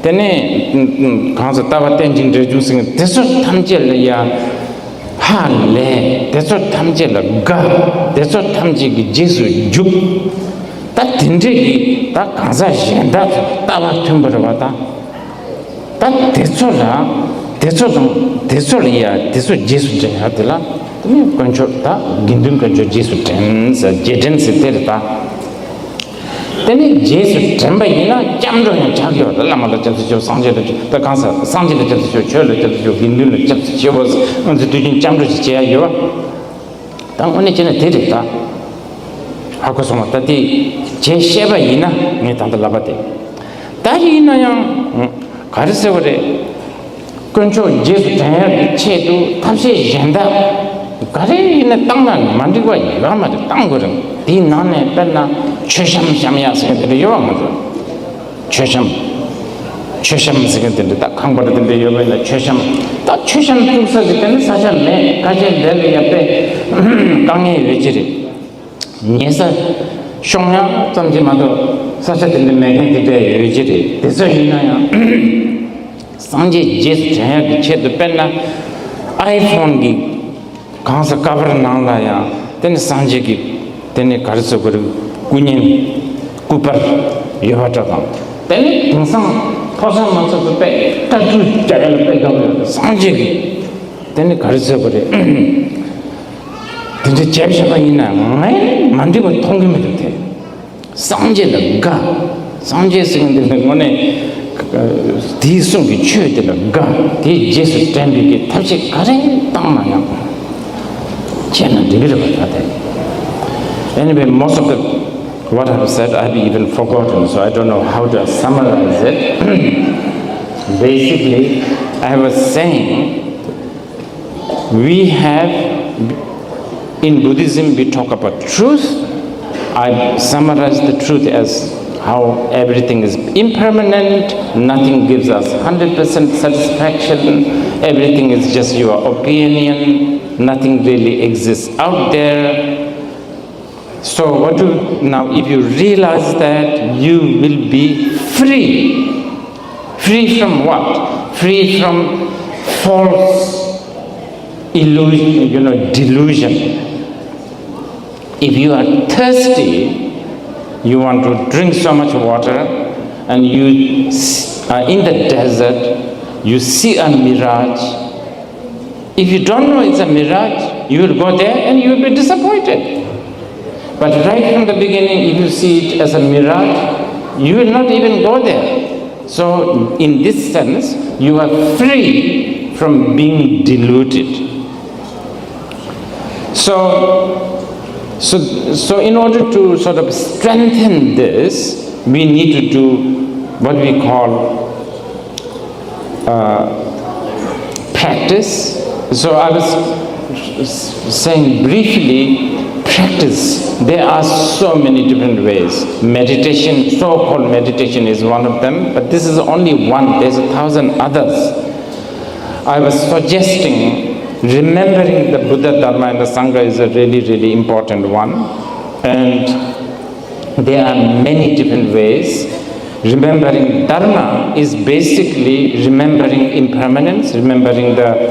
དེ་ནས་གང་ཟག་ལྟ་བ་རྟེན་ཅིང་འབྲེལ་འབྱུང་ཟེར་མཁན་དེ་ཚོ་ཐམས་ཅད་ལ་ཡ་ཧ་ལས། དེ་ཚོ་ཐམས་ཅད་ལ་དགའ། དེ་ཚོ་ཐམས་ཅད་ཀྱི་རྗེས་སུ་འཇུག། ད་དེ་འདྲས་ཀྱི་ད་གང་ཟག་གཞན་དག་ཚོ་ལྟ་བ་མཐུན་པ་རེད་པ། ད། ད་དེ་ཚོ་ལ། དེ་ཚོ་དང་དེ་ཚོ་ལ་ཡ། དེ་ཚོ་རྗེས་སུ་འདྲེན་ཡ་དེ་ལ། དེ་ནས་དཀོན་མཆོག་ད་དགེ་འདུན་དཀོན་མཆོག་རྗེས་སུ་དྲན་ཟེར། རྗེས་དྲན་ཟེར་དེ་རེད་ད། དེ་ནས་རྗེས་སུ་དྲན་པ་ཡིན་ན་སྐྱབས་འགྲོ་ཡང་ཆགས་ཡོད། ད་བླ་མ་ལ་སྐྱབས་སུ་མཆིའོ། སངས་རྒྱས་ལ་སྐྱབས། ད་གང་ཟག་སངས་རྒྱས་ལ་སྐྱབས་སུ་མཆིའོ། ཆོས་ལ་སྐྱབས་སུ་མཆིའོ། དགེ་འདུན་ལ་སྐྱབས་སུ་མཆིའོ་ཟེར། ང་ཚོས་དུས་རྒྱུན་སྐྱབས་འགྲོ་ཞིག་བྱེད་ཡ་ཡོད་པ། ད་དངོས་གནས་བྱས་ན་དེ་རེད་ད། ཧ་གོ་སོང་བ། ད་དེ་བྱས་ཤེས་པ་ཡིན་ན། ངས་ད་ལྟ་ལབ་པ་དེ། ད་ཡིན་ན་ཡང་ག་རེ་ཟེར་བ་རེད། དཀོན་མཆོག་རྗེས་སུ་དྲན་ཡག་གི་ཆེད་དུ་ཐབས་ཤེས་གཞན་དག་ག་རེ་ཡིན་ན་བཏང་ན་མ་འགྲིག་པ་ཡོད་མ་རེད། བཏང་དགོས་རེད། དེའི་ནང་ནས་དཔེར་ན་མཆོད་བཤམས་བཤམས་ཡག་ཟེར་མཁན་དེ་འདྲ་ཡོད་པ་མ་རེད། མཆོད་བཤམས། མཆོད་བཤམས་ཟེར་མཁན་དེ་འདྲ། ད་ཁང་པ་དེ་འདྲ་ཡོད་པ་ཡིན་ན་མཆོད་བཤམས། ད་མཆོད་བཤམས་བཙུགས་ས་ཟེར་དེ་ནི་ས་ཆ་མེད། ཁ་ཤས་འདི་ལ་ཡ་དཔེ་དཀའ་ངལ་ཡོད་ཀྱི་རེད། ཉལ་ས་ཤོང་ཡག་ཙམ་གྱིས་མ་གཏོགས་ས་ཆ་དེ་འདྲ་མེད་མཁན་དེ་འདྲ་ཡོད་ཀྱི་རེད། དེ་ཚོ་ཡིན་ན་ཡང་སངས་རྒྱས་རྗེས་སུ་དྲན་ཡག་གི་ཆེད་དུ། དཔེར་ན་ཨའི་ཕོན་གྱི་གང་ཟག་ཀ་བར་ནང་ལ་ཡང་དེ་ནི་སངས་རྒྱས་ཀྱི་དེ་ནི་ག་རེ་ཟེར་དགོས་རེད། སྐུ་བརྙན། སྐུ་པར་ཡོད་པ་འདྲ་དང་། དེ་ནི་དེང་སང་ཕོ་གསར་མང་ཚོགས་ཚོ་དཔེ་ལྟ་ཚུལ་རྒྱ་གར་ལ་དཔེ་དགའ་པོ་ཡོད། སངས་རྒྱས་ཀྱི་དེ་ནི་ག་རེ་ཟེར་དགོས་རེད། དེ་འདྲ་བྱས་བཞག་པ་ཡིན་ན་ངས་མ་འགྲིག་པ་མཐོང་གི་མི་འདུག་དེ། སངས་རྒྱས་ལ་དགའ། སངས་རྒྱས་ཟེར་མཁན་དེ་ལ་དངོས་གནས་དེའི་གསུང་གི་ཆོས་དེ་ལ་དགའ། དེའི་རྗེས་སུ་དྲན་པའི་གི་ཐབས་ཤེས་ག་རེ་བཏང་ན་ཡང་བྱས་ན་འགྲིག་གི་རེད་པ། ད་དེ། Anyway, most of the what I have said, I have even forgotten, so I don't know how to summarize it. Basically, I was saying, we have, in Buddhism, we talk about truth. I summarize the truth as how everything is impermanent, nothing gives us hundred percent satisfaction, everything is just your opinion, nothing really exists out there. So what do now, if you realize that, you will be free. Free from what? Free from false illusion, you know, delusion. If you are thirsty, you want to drink so much water, and you s- are in the desert, you see a mirage. If you don't know it's a mirage, you will go there and you will be disappointed. But right from the beginning, if you see it as a mirage, you will not even go there. So, in this sense, you are free from being deluded. So, so, so in order to sort of strengthen this, we need to do what we call uh, practice. So I was s- saying briefly, practice. There are so many different ways. Meditation, so-called meditation, is one of them, but this is only one. There's a thousand others. I was suggesting remembering the Buddha, Dharma, and the Sangha is a really, really important one, and there are many different ways. Remembering Dharma is basically remembering impermanence, remembering the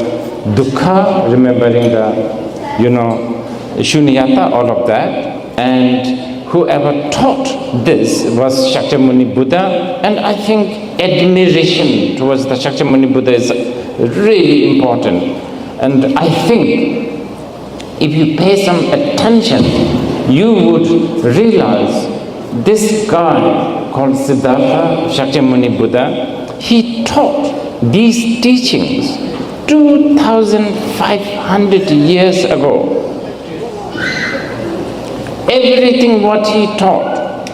dukkha, remembering the, you know, shunyata, all of that. And whoever taught this was Shakyamuni Buddha, and I think admiration towards the Shakyamuni Buddha is really important. And I think if you pay some attention, you would realize this guy called Siddhartha Shakyamuni Buddha, he taught these teachings two thousand five hundred years ago. Everything what he taught,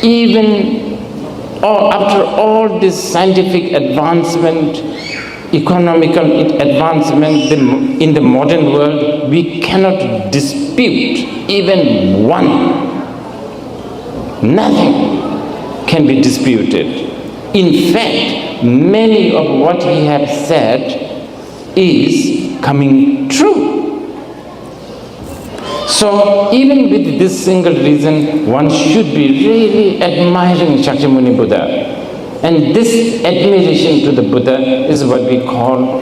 even all, after all this scientific advancement, economical advancement, the, in the modern world, we cannot dispute even one. Nothing can be disputed. In fact, many of what he had said is coming true. So, even with this single reason, one should be really admiring Shakyamuni Buddha. And this admiration to the Buddha is what we call,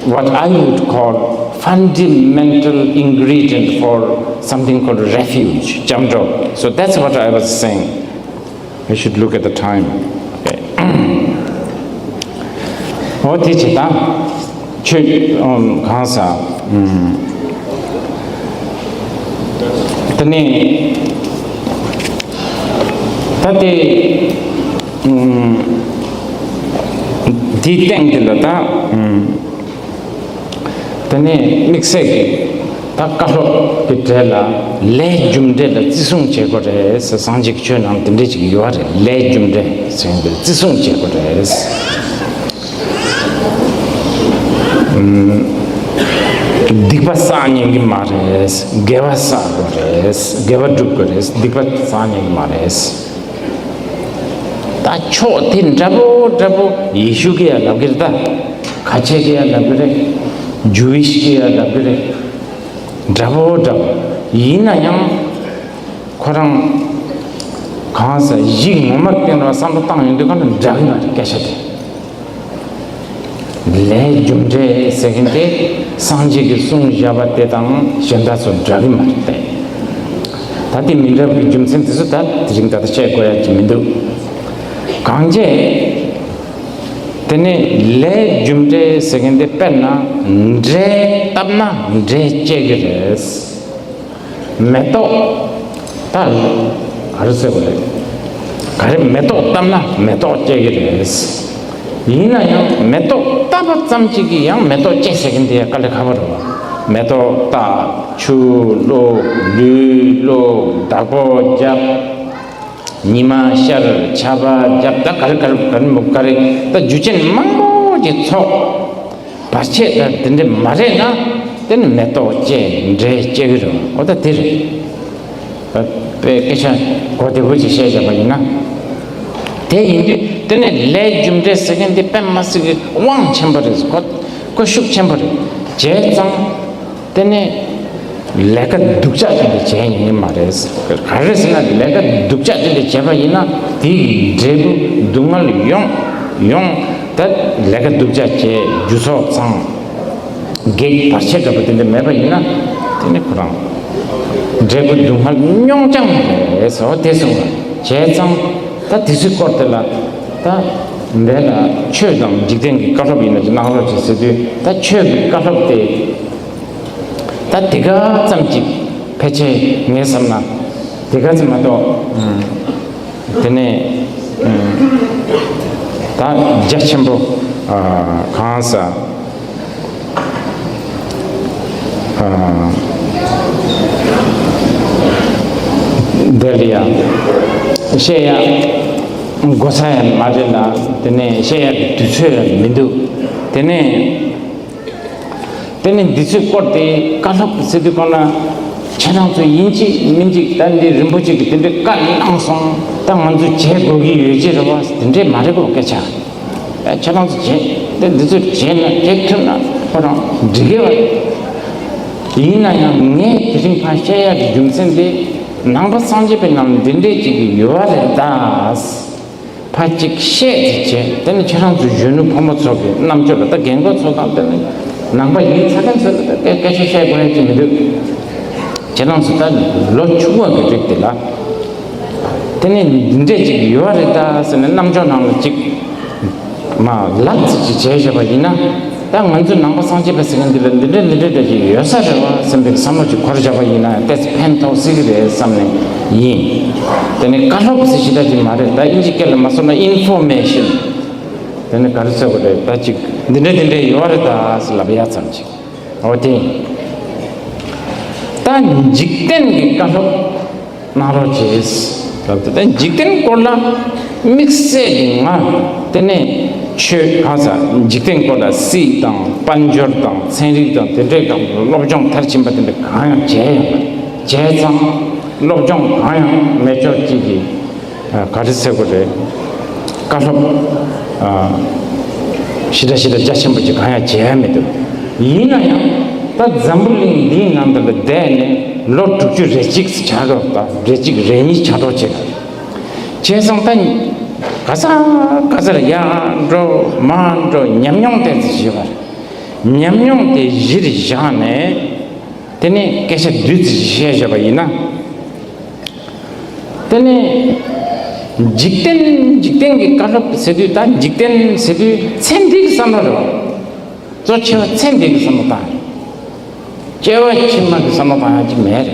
what I would call, fundamental ingredient for something called refuge, jamdrop. So that's what I was saying. I should look at the time. Okay. ཨོ་དེ་བྱེད་དང་། ཆོས་ཨམ་གང་ཟག་ཨམ། དེ་ནས་ད་དེ་ཨམ། དེའི་སྟེང་དེ་ལ་ད་ཨམ། དེ་ནས་དམིགས་བསལ་གྱི་ད་བཀའ་སློབ་ཀྱི་གྲས་ལ་ལས་རྒྱུ་འབྲས་ལ་བརྩི་སྲུང་བྱེད་དགོས་རེད་ཟེར། སངས་རྒྱས་ཀྱི་ཆོས་ནང་དེ་འདྲས་ཅིག་ཡོད་རེད། ལས་རྒྱུ་འབྲས་ཟེར་ཡོང་དུས་བརྩི་སྲུང་བྱེད་དགོས་རེད། ཨུམ། སྡིག་པ་བསགས་ཉན་གྱི་མ་རེད། དགེ་བ་བསགས་དགོས་རེད། དགེ་བ་སྒྲུབ་དགོས་རེད། སྡིག་པ་བསགས་ཉན་གྱི་མ་རེད། ད་ཕྱོགས་དེ་འདྲ་པོ་འདྲ་པོ་ཡེ་ཤུ་གིས་ཡང་ལབ་ཀྱི་རེད། ད་ཁ་ཆེ་གིས་ཡང་ལབ་ཀྱི་རེད། ཇུ་ཝིཤ་གིས་ཡང་ལབ་ཀྱི་རེད། འདྲ་པོ་འདྲ་པོ་ཡིན་ན་ཡང་ཁོ་རང་གང་ཟག་གཞི་ངོ་མ་བསྟན་རོགས་བསམ་བློ་བཏང་ཡོང་དུས་གང་དུ་འདྲ་གི་མ་རེད། སྐད་ཆ་དེ། ལས་རྒྱུ་འབྲས་ཟེར་མཁན་དེ་སངས་རྒྱས་ཀྱིས་གསུངས་བཞག་པ་དེ་དང་གཞན་དག་ཚོ་འདྲ་གི་མ་རེད་དེ། ད་དེ་མི་འདྲ་བའི་རྒྱུ་མཚན་དེ་ཚོ་ད་དེ་རིང་ད་ལྟ་བཤད་དགོས་ཡ་ཅིག་མི་འདུག་གང་བྱས། དེ་ནས་ལས་རྒྱུ་འབྲས་ཟེར་མཁན་དེ། དཔེར་ན་འབྲས་བཏབ་ན་འབྲས་སྐྱེ་གི་རེད། མེ་ཏོག་ད་ག་རེ་ཟེར་བ་རེད། ག་རེ་མེ་ཏོག་བཏབ་ན་མེ་ཏོག་སྐྱེ་གི་རེད། ཡིན་ན་ཡང་མེ་ཏོག་བཏབ་པ་ཙམ་གཅིག་གིས་ཡང་མེ་ཏོག་སྐྱེ་ཟེར་མཁན་དེ་ཡང་དཀའ་ལས་ཁག་པོ་རེད་བ། མེ་ཏོག་བཏབ། ཆུ་བླུགས། ལུད་བླུགས། བདག་པོ་བརྒྱབ། ཉི་མ་ཤར། ཆར་པ་བརྒྱབ། ད་ག་རེ་ག་རེ་ག་རེ་མོ་ག་རེ། ད་རྒྱུ་རྐྱེན་མང་པོ་ཅིག་ཚོགས། བར་ཆད་ད་དེ་འདྲ་མ་རེད་ན། དེ་ནི་མེ་ཏོག་སྐྱེ། འབྲས་སྐྱེ་གི་རེད། འོ་ད་དེ་རེད། ད་དཔེ་སྐད་ཆ་གོ་བདེ་པོ་ཅིག་བཤད་བཞག་པ་ཡིན་ན། དེ་ཡིན་དུས་དེ་ནི་ལས་རྒྱུ་འབྲས་ཟེར་མཁན་དེ་དཔེ་མ་སྲིད་ཀྱི་དབང་ཆེན་པོ་རེད། གོ་གོ་ཤུགས་ཆེན་པོ་རེད། བྱས་ཙང་དེ་ནི་ལས་ཀ་སྡུག་ཅག་དེ་འདྲ་བྱས་ཡིན་ནི་མ་རེད། ག་རེ་ཟེར་ན་ལས་ཀ་སྡུག་ཅག་དེ་འདྲ་བྱས་པ་ཡིན་ན་དེའི་འབྲས་བུ་སྡུག་བསྔལ་ཡོང་ཡོང་། ད་ལས་ཀ་སྡུག་ཅག་བྱས། རྒྱུ་ཚོགས་ཚང་། གེགས་བར་ཆད་འདྲ་པོ་དེ་འདྲ་མེད་པ་ཡིན་ན། དེ་ནི་ཁོ་རང་འབྲས་བུ་སྡུག་བསྔལ་མྱོང་རྐྱང་རེད་ཟེར་བ་དེ་གསུངས་པ། བྱས་ཙང་ད་དེ་ཚོའི་སྐོར་དེ་ལ། ད་འདི་ལ་ཆོས་དང་འཇིག་རྟེན་གྱི་བཀའ་སློབ་ཡིན་ན་ཅིག་གནང་རོགས་བྱེད་ཟེར་དུས། ད་ཆོས་ཀྱི་བཀའ་སློབ་དེ། ད་དེ་ག་ཙམ་ཅིག་ཕལ་ཆེར་ངས་བསམ་ན་དེ་ག་ཙམ་མ་གཏོགས། ཨུམ། དེ་ནས་ཨུམ། ད་རྒྱ་ཆེན་པོ། ཨ། གང་ཟག་ཨ། དེ་ལ་ཡང་བཤད་ཡ་གོ་ས་ཡང་མ་རེད་ལ། དེ་ནས་བཤད་ཡ་གི་དུས་ཚོད་ཡང་མི་འདུག་དེ་ནས། དེ་ནི་འདི་ཚོའི་སྐོར་དེ་བཀའ་སློབ་ཟེར་དུས་གོང་ན། ཁྱེད་རང་ཚོ་ཡིན་གཅིག་མིན་གཅིག་ད་འདི་རིན་པོ་ཆེ་གིས་དེ་འདྲའི་བཀའ་གནང་སོང་། ད་ང་ཚོས་བྱེད་དགོས་ཀྱི་ཡོད་ཀྱི་རེད་བ། དེ་འདྲའི་མ་རེད་གོ་སྐད་ཆ། ད་ཁྱེད་རང་ཚོ་བྱེད། དེ་འདི་ཚོ་བྱེད་ན་བྱེད་ཐུབ་ན་ཁོ་རང་འགྲིག་གི་བ། ཡིན་ན་ཡང་ངས་དེ་རིང་ཕར་བཤད་ཡག་གི་རྒྱུ་མཚན་དེ། ནང་པ་སངས་རྒྱས་པའི་ནང་ལ་འདི་འདྲའི་ཅིག་གི་ཡོད་བ་རེད་ད། ཕར་གཅིག་བཤད་ཅིག་བྱས། དེ་ནི་ཁྱེད་རང་ཚོ་གཞོན་ནུ་ཕོ་མོ་ཚོ་གི་རྣམ་དཔྱོད་ལ། ད་རྒན་གོག་ཚོ་དང་། དེ་ནི་ནང་པ་ཡིན་ཚ་མཁན་ཚོ་ལ་ད་སྐད་ཆ་བཤད་དགོས་ཡ་ཅིག་མི་འདུག་ཁྱེད་རང་ཚོ་ད་ལོ་ཆུང་བ་གི་རིགས་དེ་ལ། དེ་ནི་འདི་འདྲས་ཅིག་ཡོད་རེད་ད་ཟེར་ནས་རྣམ་ཅོག་ནང་ལ་ཅིག་མ་ལབ་ཙིག་ཅིག་བྱས་བཞག་པ་ཡིན་ན། ད་ང་ཚོ་ནང་པ་སངས་རྒྱས་པ་ཟེར་མཁན་འདི་ལ་འདི་འདྲ་འདི་འདྲ་འདྲ་ཅིག་ཡོད་ས་རེད་བ་བསམ་པའི་བསམ་བློ་ཅིག་འཁོར་བཞག་པ་ཡིན་ན་ཏོག་ཙམ་ཕན་ཐོགས་སྲིད་ཀྱི་རེད་བསམ་ནས་ཡིན། དེ་ནི་བཀའ་སློབ་ཟེར་ཞེ་དྲག་ཅིག་མ་རེད། ད་དབྱིན་ཇི་སྐད་ལ་མ་སོང་ན་ཨིན་ཕོར་མེ་ཤན། དེ་ནི་ག་རེ་ཟེར་དགོས་རེད། ད་ཅིག་འདི་འདྲ་འདི་འདྲ་ཡོད་རེད་ད་ཟེར་ལབ་ཡ་ཙམ་ཅིག་འོ་དེ་ཡིན། ད་འཇིག་རྟེན་གྱི་བཀའ་སློབ་གནང་རོགས་བྱེད། ད་ལྟ་འཇིག་རྟེན་སྐོར་ལ་དམིགས་བསལ་གྱི་ང་དེ་ནས་ཆོས་གང་ཟག་འཇིག་རྟེན་སྐོར་ལ་སྲིད་དང་དཔལ་འབྱོར་དང་ཚན་རིག་དང་དེ་འདྲའི་སྒང་སློབ་སྦྱོང་མཐར་ཕྱིན་པ་དེ་འདྲ་གང་ཡང་བྱས་ཡོད་མ་རེད། བྱས་ཙང་སློབ་སྦྱོང་གང་ཡང་མེད་ཆོག་ཅིག་གི། ཨ། ག་རེ་ཟེར་དགོས་རེད། བཀའ་སློབ། ཨ། ཞེ་དྲག་ཞེ་དྲག་རྒྱ་ཆེན་པོ་ཅིག་གང་ཡང་བྱས་ཡ་མི་འདུག་ཡིན་ན་ཡང་ད་འཛམ་བུ་གླིང་འདིའི་ནང་དུ་ལ་བསྡད་ནས་ལོ་དྲུག་ཅུ་རེ་གཅིག་ཆགས་འགྲོ། ད་རེ་གཅིག་རེ་གཉིས་ཆགས་འགྲོ་བྱས། བྱས་ཙང་ད་ག་ཚར་ག་ཚར་ཡར་འགྲོ་མར་འགྲོ་ཉམས་མྱོང་དེ་ཚོ་བྱས་པ་རེད། ཉམས་མྱོང་དེ་གཞིར་བཞག་ནས་དེ་ནས་སྐད་ཆ་བདུན་ཙམ་ཞིག་བཤད་བཞག་པ་ཡིན་ན། དེ་ནས་འཇིག་རྟེན་འཇིག་རྟེན་གྱི་བཀའ་སློབ་ཟེར་དུས། ད་འཇིག་རྟེན་ཟེར་དུས་ཚེ་འདི་གི་བསམ་བློ་རེད་བ། གཙོ་ཆེ་བ་ཚེ་འདི་གི་བསམ་བློ་བཏང་། སྐྱེ་བ་ཕྱི་མ་གི་བསམ་བློ་བཏང་ཡ་ཅིག་མེད་རེད།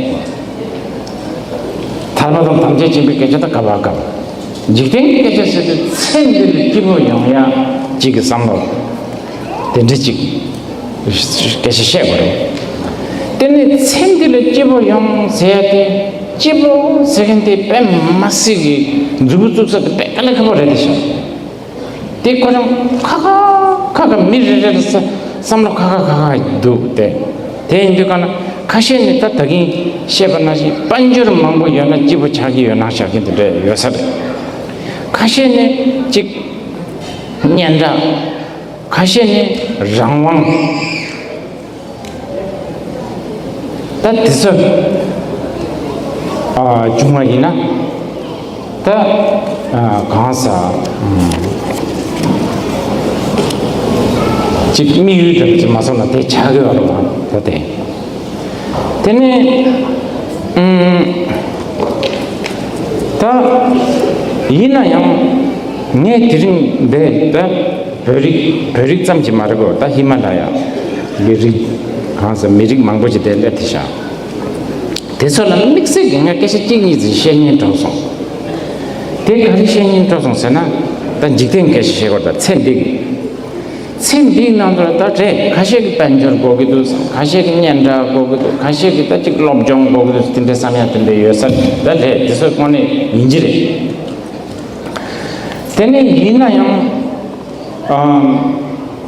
ཐར་པ་དང་དམ་བཅའ་ཆེན་པོའི་སྐད་ཆ་ད་ག་བ་ག་བ། འཇིག་རྟེན་གྱི་སྐད་ཆ་ཟེར་དུས་ཚེ་འདི་ལ་སྐྱིད་པོ་ཡོང་ཡ་ཅིག་གི་བསམ་བློ་དེ་འདྲ་ཅིག་སྐད་ཆ་བཤད་དགོས་རེད། དེ་ནས་ཚེ་འདི་ལ་སྐྱིད་པོ་ཡོང་ཟེར་ཡ་དེ། སྐྱིད་པོ་ཟེར་མཁན་དེ་དཔེ་མ་སྲིད་ཀྱི་མཛུབ་གུ་བཙུགས་ས་དེ་དཔེ་དཀའ་ལས་ཁག་པོ་རེད་དེ་ཤག་དེ་ཁོ་རང་ཁ་ཁ་ཁ་ཁ་མི་རེ་རེ་ལ་བསམ་བློ་ཁ་ཁ་ཁ་ཁ་འདུག་སྟེ། དེ་ཡིན་དུས་གང་ན་ཁ་ཤས་ནི་ད་ད་གིན་བཤད་པ་ནང་བཞིན་དཔལ་འབྱོར་མང་པོ་ཡོད་ན་སྐྱིད་པོ་ཆགས་ཀྱི་ཡོད་ན་ཆགས་ཀྱི་འདི་འདྲ་ཡོད་ས་རེད། ཁ་ཤས་ནི་གཅིག་སྙན་གྲགས། ཁ་ཤས་ནི་རང་དབང་། ད་དེ་ཚོ་ཨ་བྱུང་བ་ཡིན་ན་ད་ཨ་གང་ཟག་ཨམ་ཅིག་དམིགས་ཡུལ་འདྲ་ཅིག་མ་སོང་ན་དེ་ཆགས་ཀྱི་ཡོད་རེད་བ། ད་དེ་དེ་ནས་ཨམ་ད་ཡིན་ན་ཡང་ངས་དེ་རིང་འདི་ད། བོད་རིགས་བོད་རིགས་ཙམ་གྱིས་མ་རེད་གོ། ད་ཧི་མ་ལ་ཡ་གི་རིགས་གང་ཟེར་མི་རིགས་མང་པོ་ཞིག་དེ་སླེབས་ཏེ་བཞག་དེ་ཚོ་ལ་དམིགས་བསལ་གྱི་ངས་སྐད་ཆ་གཅིག་གཉིས་ཙམ་བཤད་སྙིང་བྲོ་སོང་། དེ་ག་རེ་བཤད་སྙིང་བྲོ་སོང་ཟེར་ན། ད་འཇིག་རྟེན་སྐད་ཆ་བཤད་དགོས། ད་ཚེ་འདི་གི་ཚེ་འདིའི་ནང་དུ་ད་རེད། ཁ་ཤས་ཀྱིས་དཔལ་འབྱོར་དགོས་ཀྱི་འདུག་ཁ་ཤས་ཀྱིས་སྙན་གྲགས་དགོས་ཀྱི་འདུག་ཁ་ཤས་ཀྱིས་ད་ཅིག་སློབ་སྦྱོང་དགོས་ཀྱི་འདུག་དེ་འདྲའི་བསམ་ཡ་དེ་འདྲ་ཡོད་ས་རེད། ད་རེད། དེ་ཚོ་དངོས་གནས་ཡིན་གྱི་རེད། དེ་ནས་ཡིན་ན་ཡང་ཨམ།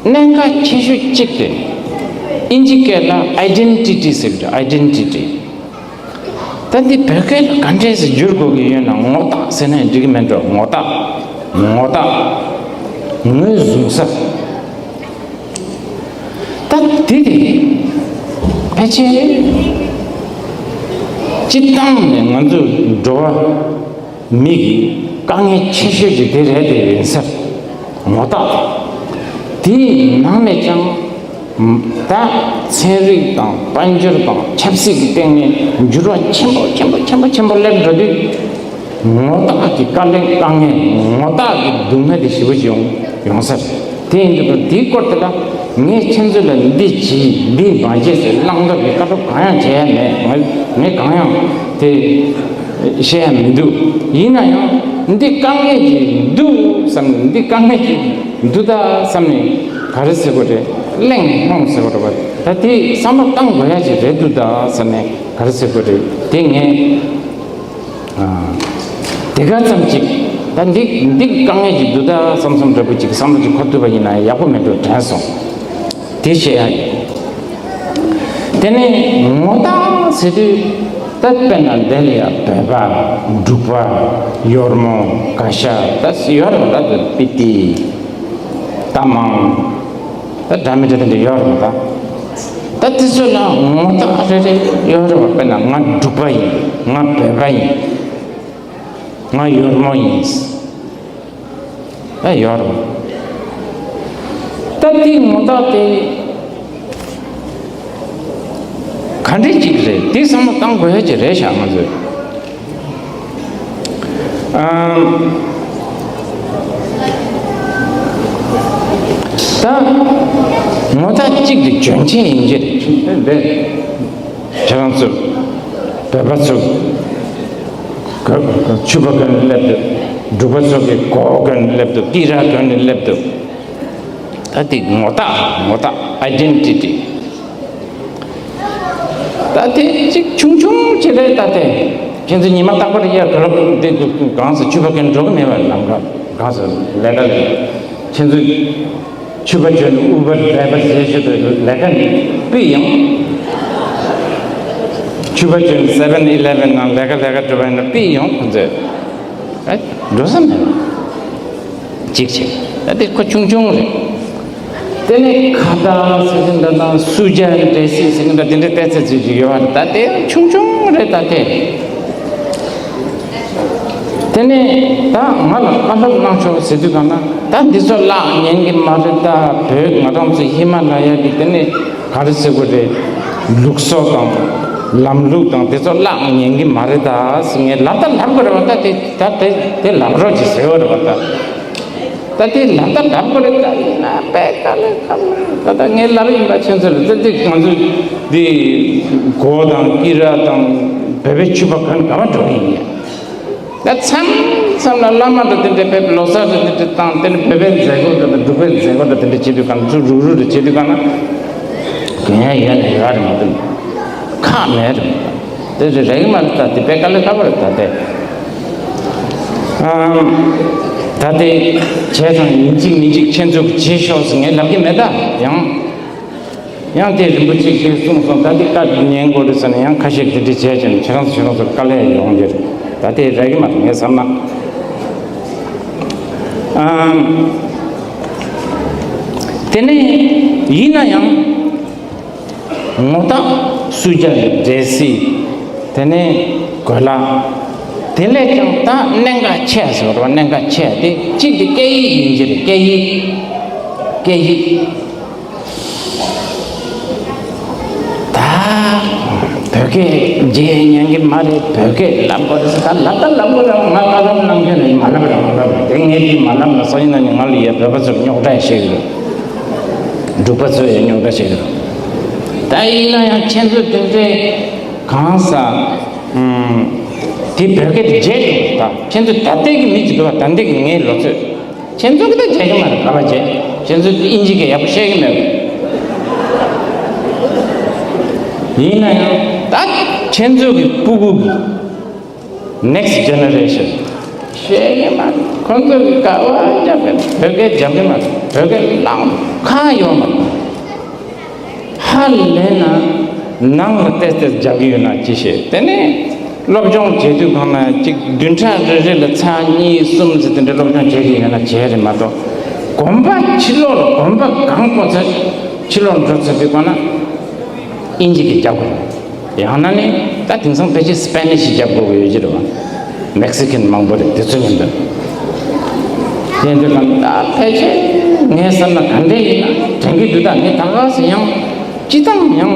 གནད་འགག་ཆེ་ཤོས་གཅིག་དེ་ཨིན་ཇི་སྐད་ལ་ཨའི་ཌེན་ཊི་ཊི་ཟེར་གྱི་རེད། ཨའི་ཌེན་ཊི་ཊི། ད་འདི་བོད་སྐད་ལ་ག་འདྲས་སེ་བསྒྱུར་དགོས་ཀྱི་ཡོད་ན། ངོ་རྟགས་ཟེར་ན་འགྲིག་གི་མེད་འགྲོ། ངོ་རྟགས། ངོ་རྟགས། ངོས་བཟུང་ས། ད་འདི་དེ་ཕལ་ཆེར་སྤྱིར་བཏང་ནས་ང་ཚོ་འགྲོ་བ་མི་གི་དཀའ་ངལ་ཆེ་ཤོས་ཀྱི་དེ་རེད། དེ་ཡིན་ས། ངོ་རྟགས། དེའི་ནང་ནས་ཀྱང་ད་ཚན་རིག་དང་དཔལ་འབྱོར་དང་ཆབ་སྲིད་ཀྱི་སྟེང་ནས་འགྱུར་བ་ཆེན་པོ་ཆེན་པོ་ཆེན་པོ་ཆེན་པོ་སླེབས་འགྲོ་དུས། ངོ་རྟགས་ཀྱི་དཀའ་ལས་དཀའ་ངལ། ངོ་རྟགས་ཀྱི་སྡུག་བསྔལ་དེ་ཞེ་པོ་ཅིག་ཡོང་ཡོང་ས་རེད། དེ་ཡིན་དུས་དེའི་སྐོར་དེ་ལ་ངས་ཁྱེད་ཚོ་ལ་འདི་བྱེད་འདི་མ་བྱེད་ཟེར་བླང་དོར་གྱི་བཀའ་སློབ་གང་ཡང་བྱས་ཡ་མེད། ངས་ངས་གང་ཡང་དེ་བཤད་ཡ་མི་འདུག་ཡིན་ན་ཡང་འདི་དཀའ་ངལ་ཅིག་འདུག་བསམ་ནས། འདི་དཀའ་ངལ་ཅིག་འདུག་ད་བསམ་ནས་ག་རེ་ཟེར་དགོས་རེད། གླེང་སློང་ཟེར་དགོས་རེད་པ། ད་དེ་བསམ་བློ་བཏང་དགོས་ཡ་ཅིག་རེད་འདུག་ད་བསམ་ནས་ག་རེ་ཟེར་དགོས་རེད། དེ་ངས། དེ་ག་ཙམ་ཅིག་ད་འདི་འདི་དཀའ་ངལ་ཅིག་འདུག་ད་བསམ་བསམ་འདྲ་པོ་ཅིག་བསམ་བློ་ཅིག་འཁོར་ཐུབ་པ་ཡིན་ན་ཡག་པོ་མེད་འགྲོ་དྲན་སོང་། དེ་བཤད་ཡ་ཡིན། དེ་ནས་ངོ་རྟགས་ཟེར་དུས་ད་དཔེར་ན་འདི་ལ་ཡ་བོད་པ། འབྲུག་པ། ཡོར་མོ། ག་ཤ། ད་ཡོར་མོ་ད་དུ་པི་ཏི། རྟ་མང་། ད་འདྲ་མི་འདྲ་དེ་འདྲ་ཡོད་རེད་པ། ད་ད་དེ་ཚོ་ལ་ངོ་རྟགས་རེ་རེ་ཡོད་རེད་པ། དཔེར་ན་ང་འབྲུག་པ་ཡིན། ང་བོད་པ་ཡིན། ང་ཡོར་མོ་ཡིན། ད་ཡོད་རེད་པ། ད་དེའི་ངོ་རྟགས་དེ་ག་འདྲས་ཅིག་རེད། དེ་བསམ་བློ་བཏང་དགོས་ཡ་ཅིག་རེད་ཤག་ང་ཚོས། ཨམ། ད་ངོ་རྟགས་གཅིག་དེ་གྱོན་ཆས་ཡིན་གྱི་རེད། འདི་ཁྱེད་རང་ཚོ་བོད་པ་ཚོ་ག་ག་ཕྱུ་པ་གོན་ནས་སླེབས་འདུག་འབྲུག་པ་ཚོ་གི་གོ་བ་གོན་ནས་སླེབས་འདུག་དཀྱིལ་ར་གོན་ནས་སླེབས་འདུག་ད་དེ་ངོ་རྟགས། ངོ་རྟགས། ཨའི་ཌེན་ཊི་ཊི། ད་དེ་གཅིག་ཆུང་ཆུང་ཅིག་རེད། ད་དེ་ཁྱེད་ཚོ་ཉི་མ་རྟག་པར་ཡར་ག་ལ་དེ་གང་ཟེར་ཕྱུ་པ་གོན་འགྲོ་གི་མེད་པ། ལམ་ཁ་གང་ཟེར་ལས་ཀ་ལས། ཁྱེད་ཚོ་ཕྱུ་པ་གྱོན་ཨུ་བར་ཌ་རའི་བར་བྱེད་ཤེས་པའི་ལས་ཀ་ནི་པི་ཡོང་། ཕྱུ་པ་གྱོན་སེ་ཝེན་ཨི་ལེ་ཝེན་ནང་ལས་ཀ་ལས་ཀ་སྒྲུབ་པ་ཡིན་ན་པི་ཡོང་ཁོང་ཚོས། ཨེ། འགྲོ་ས་མེད་པ། གཅིག་བྱས། ད་དེ་ཁོ་ཆུང་ཆུང་རེད། དེ་ནས་ཁ་བརྡ་ཟེར་གྱི་འདྲ་དང་སུ་ཇ་འདྲེ་སི་ཟེར་གྱི་འདྲ་དེ་འདྲའི་ཏོག་ཙམ་ཅིག་ཡོད་པ་རེད། ད་དེ་ཆུང་ཆུང་རེད་ད་དེ། དེ་ནས་ད་ང་ལ་བཀའ་སློབ་གནང་ཆོག་ཟེར་དུས་གང་ན། ད་འདི་ཚོ་བརླག་ཉན་གྱི་མ་རེད་ད། བོད་ང་རང་ཚོ་ཧི་མ་ལ་ཡ་གི་དེ་ནས་ག་རེ་ཟེར་དགོས་རེད། ལུགས་སྲོལ་དང་ལམ་ལུགས་དང་དེ་ཚོ་བརླག་ཉན་གྱི་མ་རེད་ད་ཟེར་ངས་ལབ་ད་ལབ་དགོས་རེད་བ། ད་དེ་ད་དེ་དེ་ལབ་རོགས་ཀྱིས་ཟེར་བ་རེད་བ་ད། ད་དེ་ལབ་ད་ལབ་དགོས་རེད་ད། ཡིན་ན་པས་དཀའ་ལས་ཁག་མ་རེད། ད་ད་ངས་ལབ་ཡིན་པ། ཁྱེད་ཚོ་ལ་ད་དེ་ང་ཚོ་འདི་གོ་དང་དཀྱིལ་ར་དང་བོད་པའི་ཕྱུ་པ་གོན་ག་པར་འགྲོ་གི་ཡིན་ཡ། ད་མཚམས་མཚམས་ལ་བླ་མ་འདྲ་དེ་འདྲ་ཕེབས། ལོ་གསར་འདྲ་དེ་འདྲ་བཏང་། དེ་ནི་བོད་པའི་མཛད་སྒོ་འདྲ་དང་འབྲུག་པའི་མཛད་སྒོ་འདྲ་དེ་འདྲ་བྱེད་དུས་གང་ཚུར་རུག་རུག་འདྲ་བྱེད་དུས་གང་ན། གན་ཡ་ཡོད་ནས་ཡོད་རེད་མ་གཏོགས་ཁག་མེད་རེད། དེ་རེད་རེད་མ་རེད། ད་དེ་དཔེ་དཀའ་ལས་ཁག་པོ་རེད་ད་དེ། ཨམ། ད་དེ་བྱས་ཙང་ཡིན་གཅིག་མིན་གཅིག་ཁྱེད་ཚོ་བྱེད་ཤོག་ཟེར་ངས་ལབ་ཀྱི་མེད་ད་ཡང་། ཡང་དེ་རིན་པོ་ཆེ་ཞིག་གསུངས་སོང་། ད་འདི་བཀའ་ཉན་དགོས་རེད་ཟེར་ནས་ཡང་ཁ་ཤས་དེ་འདྲ་བྱས་ཀྱང་ཁྱེད་རང་ཚོ་ཁྱེད་རང་ཚོར་དཀའ་ལས་ཡོང་རྒྱུ་རེད། ད་དེ་རག་གི་མ་རེད་ངས་བསམ་ན། ཨམ། དེ་ནས་ཡིན་ན་ཡང་ངོ་རྟགས་སུ་ཇ་འདྲེ་སི། དེ་ནས་གོས་ལག་དེ་ལས་ཀྱང་ད་གནད་འགག་ཆེ་ཟེར་བ་རེད་བ། གནད་འགག་ཆེ་དེ་གཅིག་དེ་སྐད་ཡིག་ཡིན་གྱི་རེད། སྐད་ཡིག་སྐད་ཡིག་ད་བོད་སྐད་བརྗེད་ཉན་གྱི་མ་རེད། བོད་སྐད་ལབ་དགོས་རེད་ཟེར། ད་ལབ་ད་ལབ་དགོས་རེད། ང་བཀའ་སློབ་གནང་མཁན་རེད། མ་ལབ་རང་ལབ་རེད། དེ་ ངས་དེ་མ་ལབ་ན་སང་ཉིན་གནངས་ཉིན་ང་ལ་ཡ་བོད་པ་ཚོར་རྙོག་དྲ་བཤད་ཀྱི་རེད། འབྲུག་པ་ཚོས་ཡ་རྙོག་དྲ་བཤད་ཀྱི་རེད། ད་ཡིན་ན་ཡང་ཁྱེད་ཚོ་དེ་འདྲའི་གང་ཟག་ཨུམ། དེ་བོད་སྐད་དེ་བརྗེད་འགྲོ་ད། ཁྱེད་ཚོ་ད་ལྟའི་གི་མི་ཅིག་འདུག་བ། ད་ལྟའི་གི་ངའི་ལོ་ཚོད། ཁྱེད་ཚོ་གི་ད་བརྗེད་ཀྱི་མ་རེད། ག་པར་བརྗེད། ཁྱེད་ཚོ་དེ་ཨིན་ཇི་སྐད་ཡག་པོ་བཤད་ཀྱི་མེད། ཡིན་ན་ཡང་ད་ཁྱེད་ཚོ་གི་སྤུ་གུ་གི་next generation ཤེས་ཀྱི་མ་རེད། ཁོང་ཚོ་གི་དཀའ་བ་རྒྱབ་པའི་བོད་སྐད་རྒྱབ་ཀྱི་མ་རེད། བོད་སྐད་བླངས་ཁག་ཡོད་མ་རེད། ཧ་ལས་ན་ནང་ལ་ཏེས་ཏེས་རྒྱབ་ཀྱི་ཡོད་ན་ཅི་ཤེས། དེ་ནས་སློབ་སྦྱོང་བྱེད་དུས་གང་ན་གཅིག་བདུན་ཕྲག་རེ་རེ་ལ་ཚར་གཉིས་གསུམ་ཟེར་དེ་འདྲ་སློབ་སྦྱོང་བྱེད་ཀྱི་ཡོད་ན་བྱས་རེད་མ་གཏོགས། གོམ་པ་ཕྱི་ལོགས་ལ་གོམ་པ་གང་སྤོ་ཚེ་ཕྱི་ལོགས་འགྲོ་ཚར་དུས་གང་ན་ཨིན་ཇི་གི་རྒྱབ་དགོས། ཡང་ན་ནི་ད་དེང་སང་ཕལ་ཆེར་སི་པེ་ནི་ཤི་རྒྱབ་དགོས་ཀྱི་ཡོད་ཀྱི་རེད་བ། མེག་སི་ཀན་མང་པོ་རེད་དེ་ཚོ་མཉམ་དུ། དེ་འདི་གང་ད་ཕལ་ཆེར་ངས་བསམ་ན་ག་འདྲ་ཡིན་ན་དྲན་གྱི་འདུག་ད་ངས་ད་ག་སེ་ཡང་སྤྱི་བཏང་ཡང་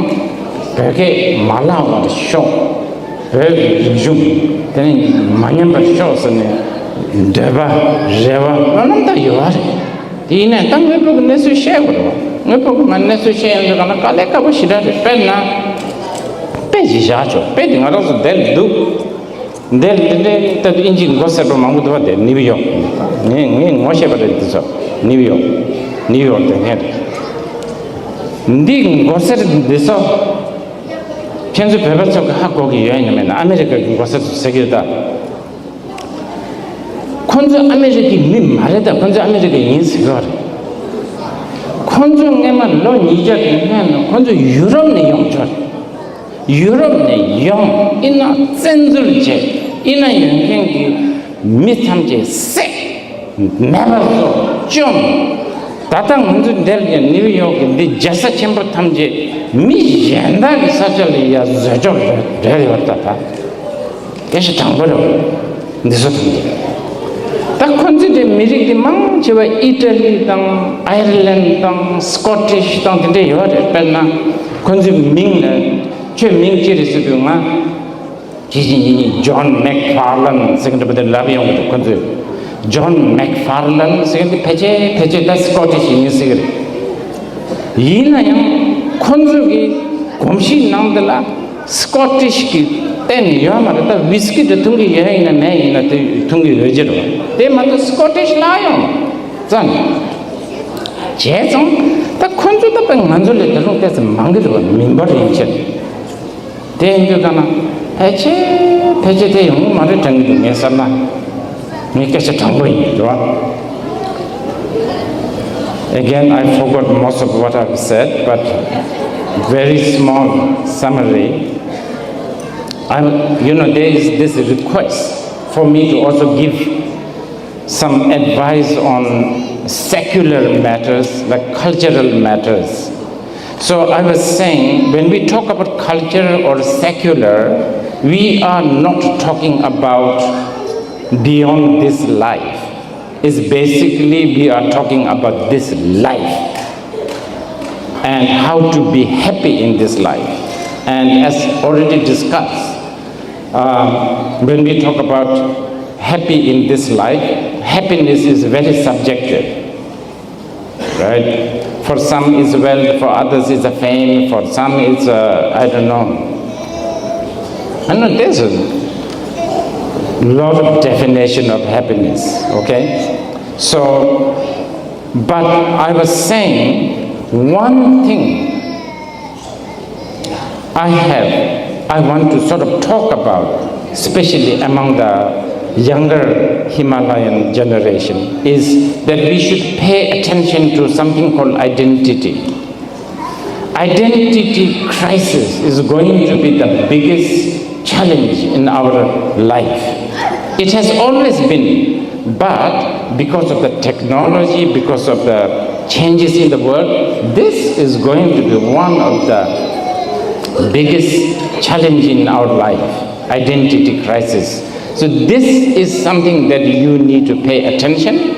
བོད་སྐད་མ་བརླག་པར་ཤོག་བོད་ཀྱི་རིག་གཞུང་དེ་ནི་མ་ཉམས་པར་ཤོག་ཟེར་ནས་འདོད་པ་རེ་བ་བློ་ནང་ད་ཡོད་རེད། དེ་ཡིན་ནའི་ད་དངོས་པོ་གི་གནས་ཚུལ་བཤད་དགོས་རེད་བ། དངོས་པོ་གི་ང་གནས་ཚུལ་བཤད་ཡོང་དུས་གང་ན་དཀའ་ལས་ཁག་པོ་ཞེ་དྲག་རེད། དཔེར་ན་དཔེ་ཅིག་བཞག་ཆོག་དཔེ་དེ་ང་རང་ཚོ་དེར་འདུག་དེར་འདི་འདྲའི་ལྟ་དུས་ཨིན་ཇིའི་མགོ་སེར་པོ་མང་པོ་འདུག་བ། དེ་ནིའུ་ཡོག་ངས་ངས་ངོ་ཤེས་པ་རེད་འདི་ཚོ། ནིའུ་ཡོག་ནིའུ་ཡོག་དེ་ངས་རེད། འདི་མགོ་སེར་འདི་ཚོ་ཁྱེད་ཚོ་བོད་པ་ཚོ་གི་ཧ་གོ་གི་ཡོད་ཡིན་ན་མེད་ན། ཨ་མེ་རི་ཀ་གི་མགོ་སེར་ཚོ་ཟེར་གི་ཡོད་ད། ཁོ་ཚོ་ཨ་མེ་རི་ཀའི་མི་མ་རེད་ད། ཁོ་ཚོ་ཨ་མེ་རི་ཀ་ཡིན་ཟེར་གི་རེད། ཁོ་ཚོ་སྔས་མ་ལོ་ཉིས་བརྒྱ་གི་སྔོན་ལ་ཁོ་ཚོ་ཡུ་རོབ་ནས་ཡོང་ཆོག་རེད། ཡུ་རོབ་ནས་ཡོང་ཨི་ན་བཙན་འཛུལ་བྱས་ཨི་ན་ཡོད་མཁན་གྱི་མི་ཐམས་ཅད་བསད། མེད་པར་བཟོ་བཅོམ། ད་ལྟ་ང་ཚོ་འདིར་ཡང་ནིའུ་ཡོག་གི་འདི་རྒྱལ་ས་ཆེན་པོ་ཐམས་ཅད་མི་གཞན་དག་གི་ས་ཆ་ལ་ཡ་བཟོས་ཆོག་རེད་རེད་ཡོད་ད། ད་སྐད་ཆ་དྲང་པོ་རེད། འདི་ཚོ་ཐམས་ཅད་ད་ཁོ་ཚོའི་འདྲའི་མི་རིགས་འདི་མང་ཆེ་བ་ཨི་ཊ་ལི་དང་ཨའི་ར་ལན་དང་སི་ཀོ་ཊིཤ་དང་དེ་འདྲ་ཡོད་རེད། དཔེར་ན་ཁོ་ཚོའི་མིང་ལ་ཁྱོད་མིང་ཅི་རེད་ཟེར་དུས་ང་ཇི་ཇི་ཉི་ཉི་ཇོན་མེག་ཕར་ལན་ཟེར་གི་འདྲ་པོ་དེ་ལབ་ཡོང་གི་འདུག་ཁོ་ཚོས་ཇོན་མེག་ཕར་ལན་ཟེར་གི་འདུག་ཕལ་ཆེར་ཕལ་ཆེར་ད་སི་ཀོ་ཊིཤ་ཡིན་ཟེར་གི་རེད། ཡིན་ན་ཡང་ཁོ་ཚོ་གི་གོམས་གཤིས་ནང་དེ་ལ་སི་ཀོ་ཊིཤ་གི་རྟེན་ཡོད་མ་རེད། ད་ཝིས་ཀི་དེ་འཐུང་གི་ཡོད་ཡིན་ན་མེད་ཡིན་ན་དེ་འཐུང་གི་ཡོད་ཀྱི་རེད། དེ་མ་གཏོགས་སི་ཀོ་ཊིཤ་ལབ་ཡོང་ཙང་བྱས་ཙང་ད་ཁོ་ཚོ་ད་དཔེ་ང་ཚོ་ལས་ད་རུང་ཏོག་ཙམ་མང་གི་རེད་བ། མི་འབོར་ཡན་ཆད། དེ་ཡིན་དུས་ག་ན་ཕལ་ཆེར་ཕལ་ཆེར་དེ་ཡོང་གི་མ་རེད་དྲན་གི་འདུག་ངས་བསམ་ན། ངའི་སྐད་ཆ་དྲང་པོ་ཡིན་རེད་བ། Again, I forgot most of what I've said, but very small summary. I'm, you know, there is this request for me to also give some advice on secular matters, like cultural matters. So I was saying, when we talk about culture or secular, we are not talking about beyond this life. It's basically we are talking about this life and how to be happy in this life. And as already discussed, um, when we talk about happy in this life, happiness is very subjective, right? For some it's wealth, for others it's a fame, for some it's a, I don't know. I know there's a lot of definition of happiness, okay? So, but I was saying one thing I have, I want to sort of talk about, especially among the younger Himalayan generation, is that we should pay attention to something called identity. Identity crisis is going to be the biggest challenge in our life. It has always been, but because of the technology, because of the changes in the world, this is going to be one of the biggest challenge in our life, identity crisis. So this is something that you need to pay attention.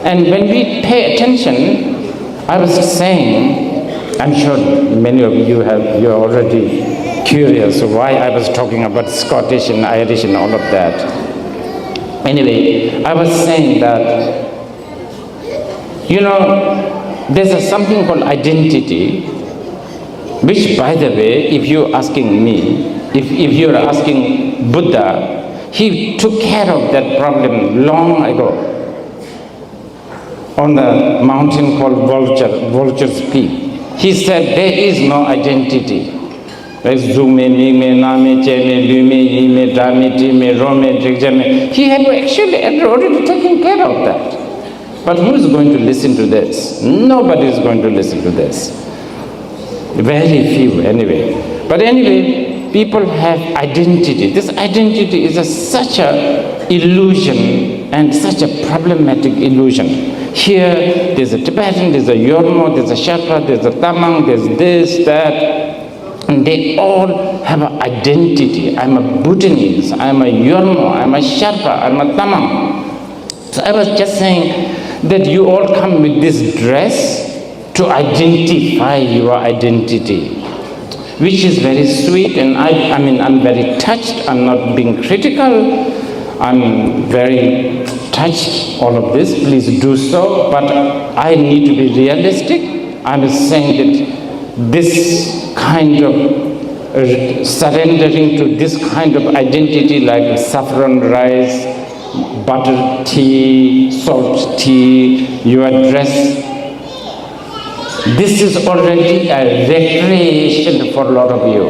And when we pay attention, I was saying, I'm sure many of you have, you're already curious why I was talking about Scottish and Irish and all of that. Anyway, I was saying that, you know, there's a something called identity, which, by the way, if you're asking me, if, if you're asking Buddha, he took care of that problem long ago on the mountain called Vulture, Vulture's Peak. He said there is no identity. གཟུགས་མེད་མིག་མེད་རྣ་མེད་ལྕེ་མེད་ལུས་མེད་ཡིད་མེད་སྒྲ་མེད་དྲི་མེད་རོ་མེད་དྲེག་བྱ་མེད། He had actually already taken care of that. But who is going to listen to this? Nobody is going to listen to this. Very few, anyway. But anyway, people have identity. This identity is a, such a illusion and such a problematic illusion. Here, there's a Tibetan, there's a Yormo, there's a Sherpa, there's a Tamang, there's this, that. And they all have an identity. I'm a Bhutanese, I'm a Yormo, I'm a Sherpa, I'm a Tamang. So I was just saying that you all come with this dress to identify your identity, which is very sweet, and I, I mean, I'm very touched. I'm not being critical. I'm very touched, all of this. Please do so. But I need to be realistic. I'm saying that this kind of uh, surrendering to this kind of identity like saffron rice, butter tea, salt tea, your dress, this is already a recreation for a lot of you.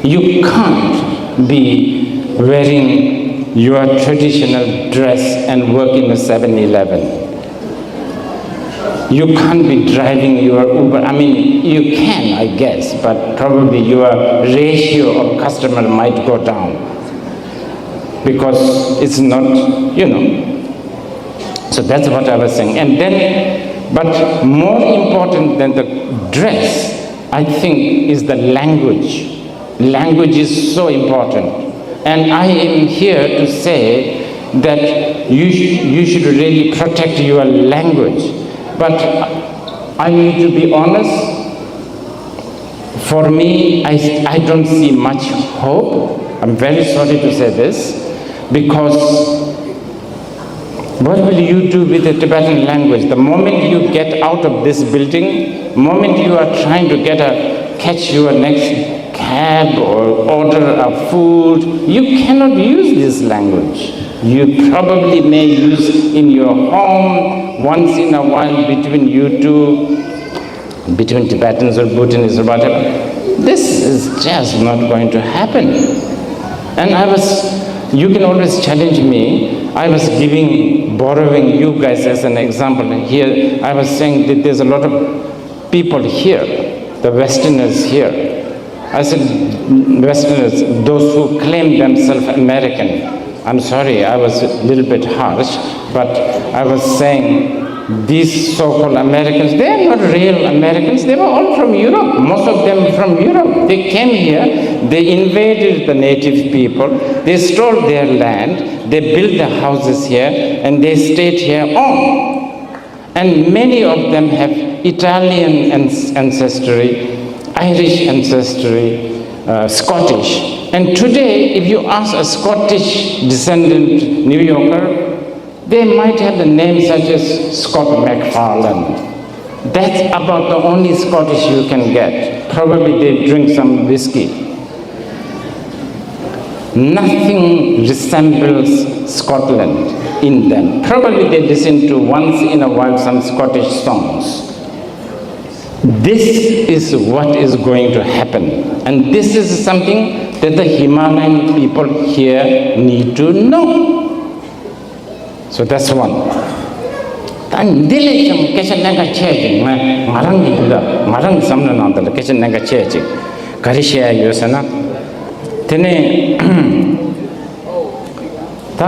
You can't be wearing your traditional dress and work in a Seven Eleven. You can't be driving your Uber. I mean, you can, I guess, but probably your ratio of customer might go down because it's not, you know. So that's what I was saying. And then, but more important than the dress, I think, is the language. Language is so important. And I am here to say that you, sh- you should really protect your language. But I need to be honest, for me, I, I don't see much hope. I'm very sorry to say this because what will you do with the Tibetan language? The moment you get out of this building, moment you are trying to get a catch your next cab or order a food, you cannot use this language. You probably may use in your home once in a while between you two, between Tibetans or Bhutanese or whatever. This is just not going to happen. And I was, you can always challenge me. I was giving, borrowing you guys as an example here. I was saying that there's a lot of people here, the Westerners here. I said, Westerners, those who claim themselves American. I'm sorry, I was a little bit harsh, but I was saying these so called Americans, they are not real Americans. They were all from Europe, most of them from Europe. They came here, they invaded the native people, they stole their land, they built the houses here, and they stayed here on. And many of them have Italian ans- ancestry, Irish ancestry, uh, Scottish. And today, if you ask a Scottish descendant New Yorker, they might have the name such as Scott McFarlane. That's about the only Scottish you can get. Probably they drink some whiskey. Nothing resembles Scotland in them. Probably they listen to once in a while some Scottish songs. This is what is going to happen. And this is something that the Himalayan people here need to know. So that's one. ད་འདི་ལས་ཀྱང་སྐད་ཆ་གནད་འགག་ཆེ་ཅིག་ང་ང་རང་གི་འདི་ལ་ང་རང་གི་བསམ་བློ་ནང་དུ་ལ་སྐད་ཆ་གནད་འགག་ཆེ་ཅིག་ག་རེ་བཤད་ཡ་ཡོད་ཟེར་ན། དེ་ནས་ད་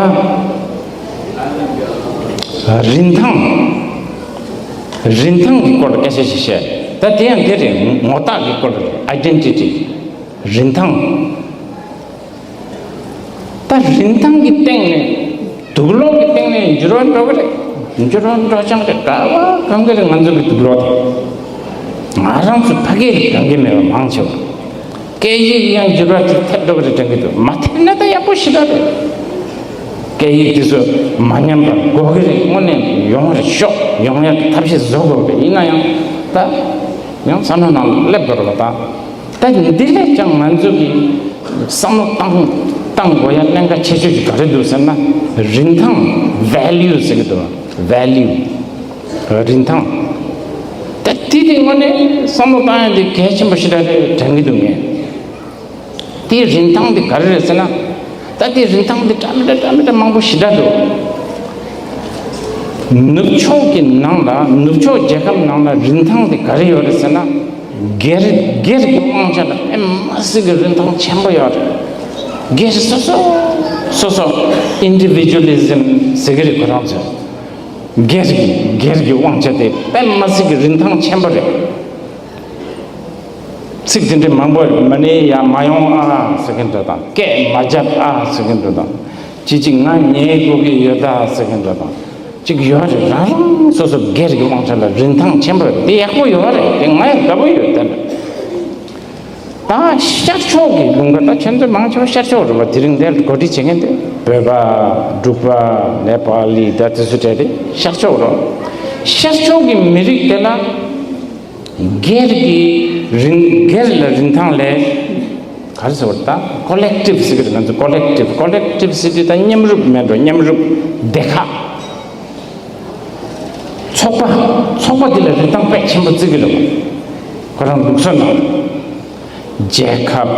རིན་ཐང་རིན་ཐང་གི་སྐོར་ལ་སྐད་ཆ་ཞིག་བཤད། ད་དེ་ཡང་འདི་རེད། ངོ་རྟགས་ཀྱི་སྐོར་ལ་རེད། ཨའི་ཌེན་ཊི་ཊི། རིན་ཐང་། ད་རིན་ཐང་གི་སྟེང་ནས་དུག་ལོག་གི་སྟེང་ནས་འགྱུར་བ་འགྲོ་གི་རེད། འགྱུར་བ་འགྲོ་ཆང་རེད། ག་བ་གང་གི་རེད། ང་ཚོ་གི་དུག་ལོག་དེ་ང་རང་ཚོ་ཕ་སྐད་རིགས་གང་གི་མེད་པ་མང་ཆེ་བ། སྐད་ཡིག་ཡང་འགྱུར་བ་ཅིག་ཐེབས་འགྲོ་གི་རེད་དྲན་གི་འདུག་མ་ཐེབས་ན་ད་ཡག་པོ་ཞེ་དྲག་རེད། སྐད་ཡིག་དེ་ཚོ་མ་ཉམས་པར་དགོས་ཀྱི་རེད། དངོས་གནས་ཡོང་རེད། ཤོག་ཡོང་ཡག་གི་ཐབས་ཤེས་བཟོ་དགོས་རེད། ཡིན་ན་ཡང་ད་ཡང་བསམ་བློ་ནང་སླེབས་དགོས་རེད་པ། ད་ད་འདི་ལས་ཀྱང་ང་ཚོ་གི་བསམ་བློ་བཏང་བཏང་དགོས་ཡ་གནད་འགག་ཆེ་ཤོས་ཀྱི་ག་རེ་འདུག་ཟེར་ན། རིན་ཐང་། ཝེ་ལིའུ་ཟེར་གི་འདུག་ཝེ་ལིའུ། རིན་ཐང་། ད་དེ་དེ་དངོས་གནས་བསམ་བློ་བཏང་ཡ་དེ་གལ་ཆེན་པོ་ཞེ་དྲག་རེད་དྲན་གི་འདུག་ངས། དེའི་རིན་ཐང་དེ་ག་རེ་རེད་ཟེར་ན། ད་དེའི་རིན་ཐང་དེ་འདྲ་མི་འདྲ་འདྲ་མི་འདྲ་མང་པོ་ཞེ་དྲག་འདུག་ནུབ་ཕྱོགས་ཀྱི་ནང་ལ། ནུབ་ཕྱོགས་རྒྱལ་ཁབ་ནང་ལ་རིན་ཐང་དེ་ག་རེ་ཡོད་རེད་ཟེར་ན། སྒེར་སྒེར་གྱི་དབང་ཆ་ལ་དཔེ་མ་སྲིད་ཀྱི་རིན་ཐང་ཆེན་པོ་ཡོད་རེད། སྒེར་སོ་སོ་སོ་སོ། ཨིན་ཌི་བི་ཇུ་ལི་ཛིམ་ཟེར་གི་རེད་ཁོ་རང་ཚོས། སྒེར་གྱི་སྒེར་གྱི་དབང་ཆ་དེ་དཔེ་མ་སྲིད་ཀྱི་རིན་ཐང་ཆེན་པོ་རེད། ཚིག་དེ་འདྲའི་མང་པོ་མ་ཎི་ཡར་མ་ཡོང་ཨ་ཟེར་གི་འདྲ་དང་། སྐད་མ་རྒྱབ་ཨ་ཟེར་གི་འདྲ་དང་། ཅི་ཅིག་ང་ཉལ་དགོས་ཀྱི་ཡོད་ད་ཟེར་གི་འདྲ་དང་། ཅིག་ཡོད་རེད། རང་རང་སོ་སོ་སྒེར་གྱི་དབང་ཆ་ལ་རིན་ཐང་ཆེན་པོ་རེད། དེ་ཡག་པོ་ཡོད་རེད། དེ་ང་ཡང་དགའ་པོ་ཡོད་དེ་འདྲ། ད་ཤར་ཕྱོགས་ཀྱི་ལུང་པ། ད་ཁྱེད་ཚོ་མང་ཆེ་བ་ཤར་ཕྱོགས་རེད་པ། དེ་རིང་འདིར་གོ་སྒྲིག་བྱེད་མཁན་དེ་བོད་པ། འབྲུག་པ། ནེ་པ་ལི། ད་དེ་ཚོ་གྲས་དེ་ཤར་ཕྱོགས་རེད། ཤར་ཕྱོགས་ཀྱི་མི་རིགས་དེ་ལ་སྒེར་གྱི་རིན། སྒེར་ལ་རིན་ཐང་ལས། ག་རེ་ཟེར་བ། ད་ཀོ་ལེག་ཊིབ་ཟེར་གི་རེད། ང་ཚོ་ཀོ་ལེག་ཊིབ། ཀོ་ལེག་ཊིབ་ཟེར་དུས་ད་མཉམ་རུབ་མེད་འགྲོ། མཉམ་རུབ་སྡེ་ཁག་ཚོགས་པ། ཚོགས་པ་འདི་ལ་རིན་ཐང་དཔེ་ཆེན་པོ་བརྩི་གི་རེད་པ། ཁོ་རང་ལུགས་སྲོལ་ནང་། རྒྱལ་ཁབ།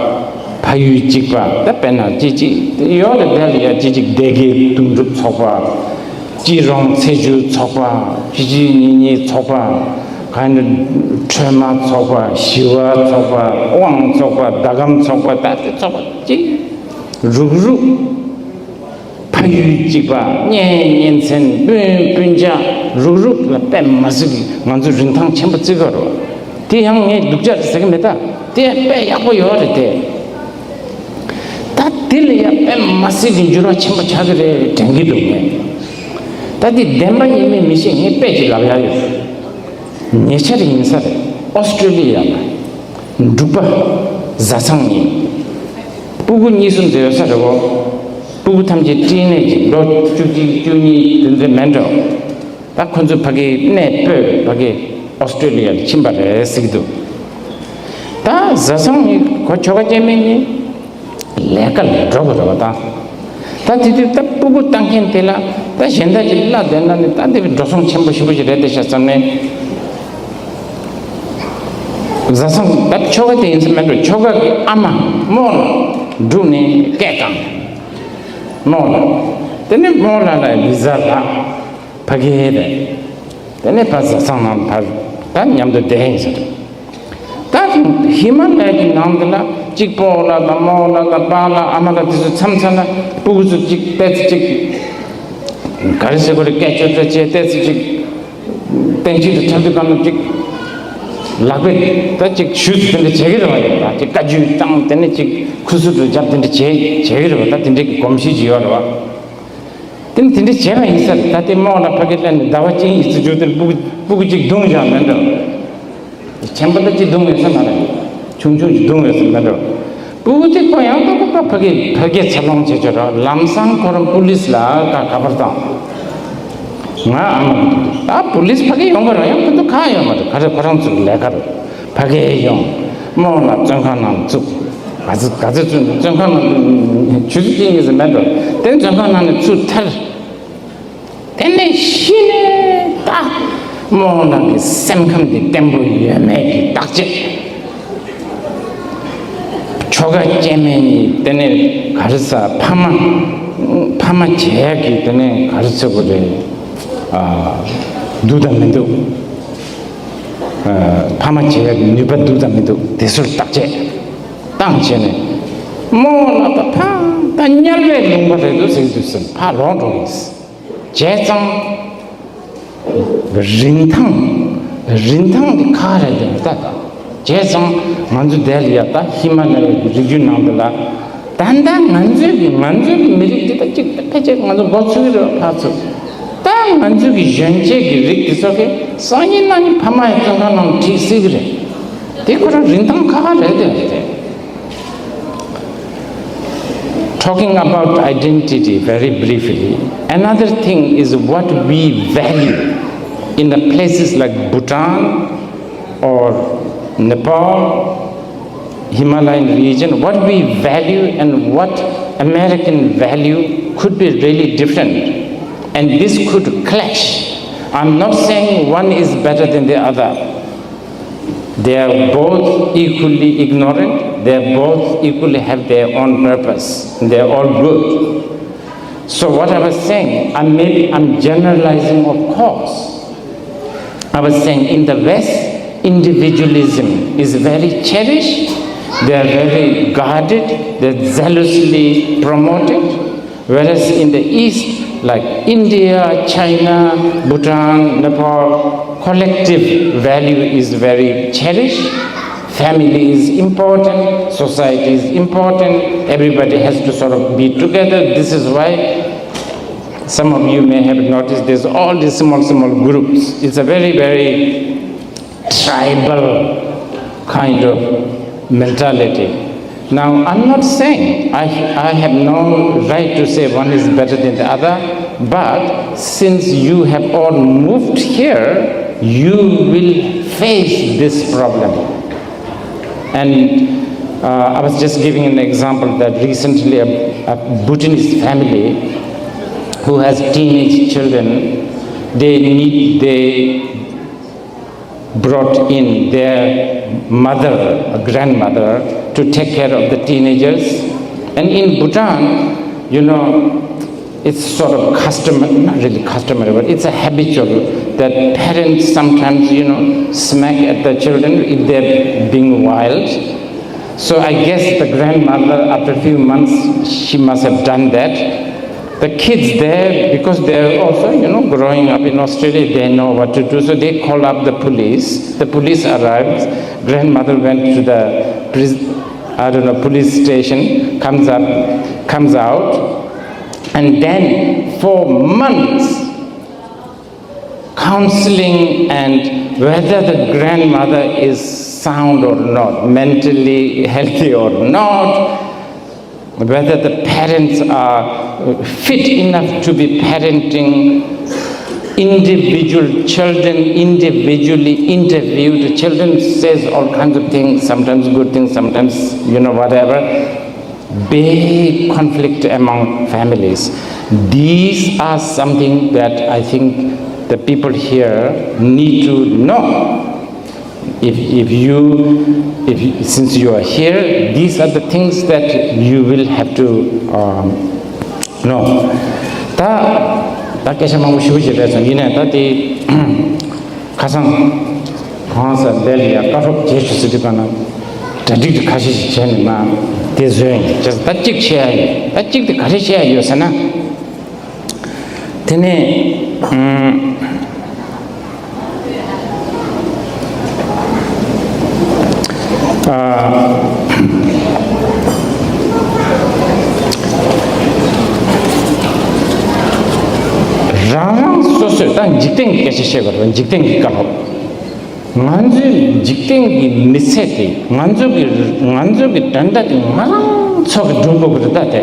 ཕ་ཡུལ་གཅིག་པ། ད་དཔེར་ན་ཅི་ཅི་ཡོད་ལ། དེ་ལ་ཡ་ཅི་ཅིག་སྡེ་དགེ་དོན་གྲུབ་ཚོགས་པ། སྐྱིད་རོང་ཚེས་བཅུ་ཚོགས་པ། སྐྱིད་སྐྱིད་ཉིན་གཉིས་ཚོགས་པ། ག་ནི། ཁྲོས་མ་ཚོགས་པ། ཞི་བ་ཚོགས་པ། དབང་ཚོགས་པ། ཟླ་གམ་ཚོགས་པ། ད་དེ་ཚོགས་པ་གཅིག་རུག་རུག་ཕ་ཡུལ་གཅིག་པ། གཉེན་ཉེ་ཚན། སྤུན་སྤུན་ཆ་རུག་རུག་ལ་དཔེ་མ་སྲིད་ཀྱི་ང་ཚོ་རིན་ཐང་ཆེན་པོ་བརྩི་གི་རེད། དེ་ཡང་ངས་སྡུག་ཅག་ཟེར་གི་མེད། ད་དེ་དཔེ་ཡག་པོ་ཡོད་རེད་དེ། ད་དེ་ལ་ཡང་དཔེ་མ་སྲིད་ཀྱི་འགྱུར་བ་ཆེན་པོ་ཆགས་ཀྱི་རེད་དྲན་གྱི་འདུག་ངས། ད་དེ་བདེན་པ་ཡིན་མིན་མི་ཤེས། ངས་དཔེ་ཅིག་ལབ་ཡ་ཡོད། ཉེ་ཆར་ཡིན་ས་རེད། ཨོ་སི་ཀྲོ་ལི་ཡ་ལ་འབྲུག་པ་བཟའ་ཚང་གཉིས། སྤུ་གུ་གཉིས་གསུམ་ཙམ་ཡོད་ས་རེད་བོ། སྤུ་གུ་ཐམས་ཅད་སྐྲན་ནད་ཀྱིས་ལོ་བཅུ་གཅིག་བཅུ་གཉིས་དེ་ཚོ་མེད་འགྲོ། ད་ཁོ་ཚོ་ཕ་གིའི་གནས་སྤོས། ཕ་གི་ཨོ་སི་ཀྲོ་ལི་ཡ་ལ་ཕྱིན་པ་རེད་ཟེར་གྱི་འདུག་ད་བཟའ་ཚང་གཉིས་ཁོ་ཁྱོ་ག་སྐྱེ་དམན་གཉིས་ལས་ཀ་ལ་འགྲོ་དགོས་རེད་བ། ད་ད་དེ་དུས་ད་སྤུ་གུ་ལྟ་མཁན་དེ་ལ་ད་གཞན་དག་གི་བླ་དེ་ན་ནི་ད་དེ་འགྲོ་སོང་ཆེན་པོ་ཞེ་པོ་ཞིག་རེད་དེ་ཤག་བསམ་ནས། བཟའ་ཚང་ད་ཁྱོ་ག་དེ་ཡིན་ས་མེད་འགྲོ། ཁྱོ་ག་གི་ཨ་མ་རྨོ་ལགས་འབྲུག་ནས་སྐད་བཏང་། རྨོ་ལགས། དེ་ནས་རྨོ་ལགས་ལ་བི་ཟ་ལགས་ཕ་གི་རེད། དེ་ནས་ཕར་བཟའ་ཚང་ནང་ཕར་ད་མཉམ་དུ་བསྡད་ཡིན་ས་རེད། ད་ཧི་མ་ལ་ཡ་གི་ནང་དུ་ལ་གཅིག་སྤོ་ལགས་དང་རྨོ་ལགས་དང་པཱ་ལགས་ཨ་མ་ལགས་དེ་ཚོ་མཚམས་མཚམས་ལ་སྤུ་གུ་ཚོ་གཅིག་ཏོག་ཙམ་གཅིག་ག་རེ་ཟེར་དགོས་རེད། སྐད་ཅོར་ཅོར་བྱས་ཏོག་ཙམ་གཅིག་སྟེང་ཕྱོགས་དུ་འཁྲབ་དུས་གང་ལ་གཅིག་ལག་པས་ད་གཅིག་ཞུས་དེ་འདྲ་བྱེད་ཀྱི་རེད་བ། ཡིན་ད་གཅིག་བཀའ་བརྒྱུད་བཏང་། དེ་ནས་གཅིག་ཁུ་ཚུར་དུ་རྒྱབ། དེ་འདྲ་བྱེད་བྱེད་ཀྱི་རེད་བ། ད་དེ་འདྲའི་གི་གོམས་གཤིས་ཅིག་ཡོད་རེད་བ། དེ་ནི་དེ་འདྲ་བྱས་པ་ཡིན་ས་རེད། ད་དེ་རྨོ་ལགས་ཕ་གིར་སླེབས་ནས་ཟླ་བ་གཅིག་གཉིས་ཙམ་འགྱོ་དུས་སྤུ་གུ་སྤུ་གུ་གཅིག་བརྡུངས་བཞག་མེད་འགྲོ། ཆེན་པོ་ད་གཅིག་བརྡུངས་ཡོད་ས་མ་རེད། ཆུང་ཆུང་གཅིག་བརྡུངས་ཡོད་ས་མེད་འགྲོ། སྤུ་གུ་དེ་ཁོ་ཡང་ཏོག་ཏོག་ཏོག་ཕ་གི་ཕ་གིར་འཚར་ལོངས་བྱེད་ཆོག་ར། ལམ་སང་ཁོ་རང་པུ་ལིས་ལ་ཁ་ཁ་པར་བཏང་། ང་ཨ་མ་གི་ད་པུ་ལིས་ཕ་གིར་ཡོང་གི་རེད། ཡང་ཁོ་ཚོ་ཁག་ཡོད་མ་རེད། ག་རེ་ཁོ་རང་ཚོའི་ལས་ཀ་རེད། ཕ་གིར་ཡོང་། རྨོ་ལགས་བཙོན་ཁང་ནང་བཙུགས། ག་ཚོད་ག་ཚོད་བཙོན། བཙོན་ཁང་ནང་ཆུ་ཚོད་གཅིག་གཉིས་ཙམ་མེད་འགྲོ། དེ་བཙོན་ཁང་ནང་ནས་ཚུར་ཐར། དེ་ནས་གཞི་ནས་ད་རྨོ་ལགས་ཀྱི་སེམས་ཁམས་དེ་བརྟན་པོ་ཡོད་མེད་ཀྱི་བརྟག་དཔྱད། ཁྱོ་ག་སྐྱེ་དམན་གཉིས་དེ་ནས་ག་རེ་ཟ། ཕ་མ་ཕ་མ་བྱེད་ཡག་གི་དེ་ནས་ག་རེ་ཟེར་དགོས་རེད། ཨ། འདུག་དང་མི་འདུག་ཨ། ཕ་མ་བྱེད་ཡག་གི་ནུས་པ་འདུག་དང་མི་འདུག་དེ་ཚོར་བརྟག་དཔྱད་བཏང་བྱས་ནས། རྨོ་ལགས་ད་ཕ་ད་དམྱལ་བའི་ལུང་པ་རེད་འདུག་ཟེར་གྱི་འདུག་ཟེར། ཕར་ལོག་འགྲོ་ཡིན། བྱས་ཙང་། རིན་ཐང་། རིན་ཐང་གི་ཁག་རེད་དེ་ད་ད། བྱས་ཙང་ང་ཚོ་དེ་ལ་ཡ་ད་ཧི་མ་ལ་ཡའི་རི་རྒྱུད་ནང་དུ་ལ། ད་ལྟ་ང་ཚོའི་གི་ང་ཚོའི་གི་མི་རིགས་འདི་ད་ཅིག་ད་ཕལ་ཆེར་ང་ཚོ་འགོ་ཚུགས་ཀྱི་རེད་བ། ཕར་ཚུར། ད་ང་ཚོའི་གི་གཞོན་སྐྱེས་ཀྱི་རིགས་འདི་ཚོ་གི་སང་ཉིན་གནངས་ཉིན་ཕ་མ་ཡི་བཙོན་ཁང་ནང་ཁྲིད་སྲིད་ཀྱི་རེད། དེ་ཁོ་རང་རིན་ཐང་ཁག་ཁག་རེད་དེ་རེད་དེ། Talking about identity very briefly, another thing is what we value in the places like Bhutan or Nepal, Himalayan region, what we value and what American value could be really different. And this could clash. I'm not saying one is better than the other. They are both equally ignorant, they both equally have their own purpose, they are all good. So, what I was saying, I maybe I'm generalizing, of course. I was saying in the West, individualism is very cherished, they are very guarded, they're zealously promoted. Whereas in the East, like India, China, Bhutan, Nepal, collective value is very cherished. Family is important, society is important, everybody has to sort of be together. This is why some of you may have noticed there's all these small, small groups. It's a very, very tribal kind of mentality. Now, I'm not saying, I, I have no right to say one is better than the other, but since you have all moved here, you will face this problem. And uh, I was just giving an example that recently a, a Bhutanese family who has teenage children, they need, they brought in their mother, a grandmother, to take care of the teenagers. And in Bhutan, you know, it's sort of customary, not really customary, but it's a habitual that parents sometimes, you know, smack at the children if they're being wild. So I guess the grandmother, after a few months, she must have done that. The kids there, because they're also, you know, growing up in Australia, they know what to do. So they call up the police. The police arrives. Grandmother went to the, I don't know, police station, comes up, comes out, and then for months counseling and whether the grandmother is sound or not, mentally healthy or not, whether the parents are fit enough to be parenting individual children, individually interviewed. Children says all kinds of things, sometimes good things, sometimes, you know, whatever. Big conflict among families. These are something that I think the people here need to know. If, if you, if you, since you are here, these are the things that you will have to um, know. ད་ད་སྐད་ཆ་མང་པོ་ཞུ་བྱེད་པས་སོང་ཡིན་ནས་ད་དེ། ཁ་སང་གང་ཟག་འདི་ལ་ཡ་བཀའ་སློབ་རྒྱས་ཤོག་ཟེར་དུས་ག་ན་གྲ་སྒྲིག་དེ་ཁ་ཤས་ཤིག་བྱས་ནས་མ་དེ་བཟོས་ཡིན། བྱས་ཙང་ད་གཅིག་བཤད་ཡ་ཡོད། ད་གཅིག་དེ་ག་རེ་བཤད་ཡ་ཡོད་ཟེར་ན། དེ་ནས་ཨ། རང་རང་སོ་སོས་ད་འཇིག་རྟེན་གྱི་སྐད་ཆ་བཤད་དགོས་རེད། འཇིག་རྟེན་གྱི་བཀའ་སློབ། ང་ཚོའི་འཇིག་རྟེན་གྱི་མི་ཚེ་དེ་ང་ཚོ་གི་ང་ཚོ་གི་དོན་དག་དེ་ང་རང་ཚོ་གི་སྒྲུབ་དགོས་ཀྱི་རེད། ད་དེ་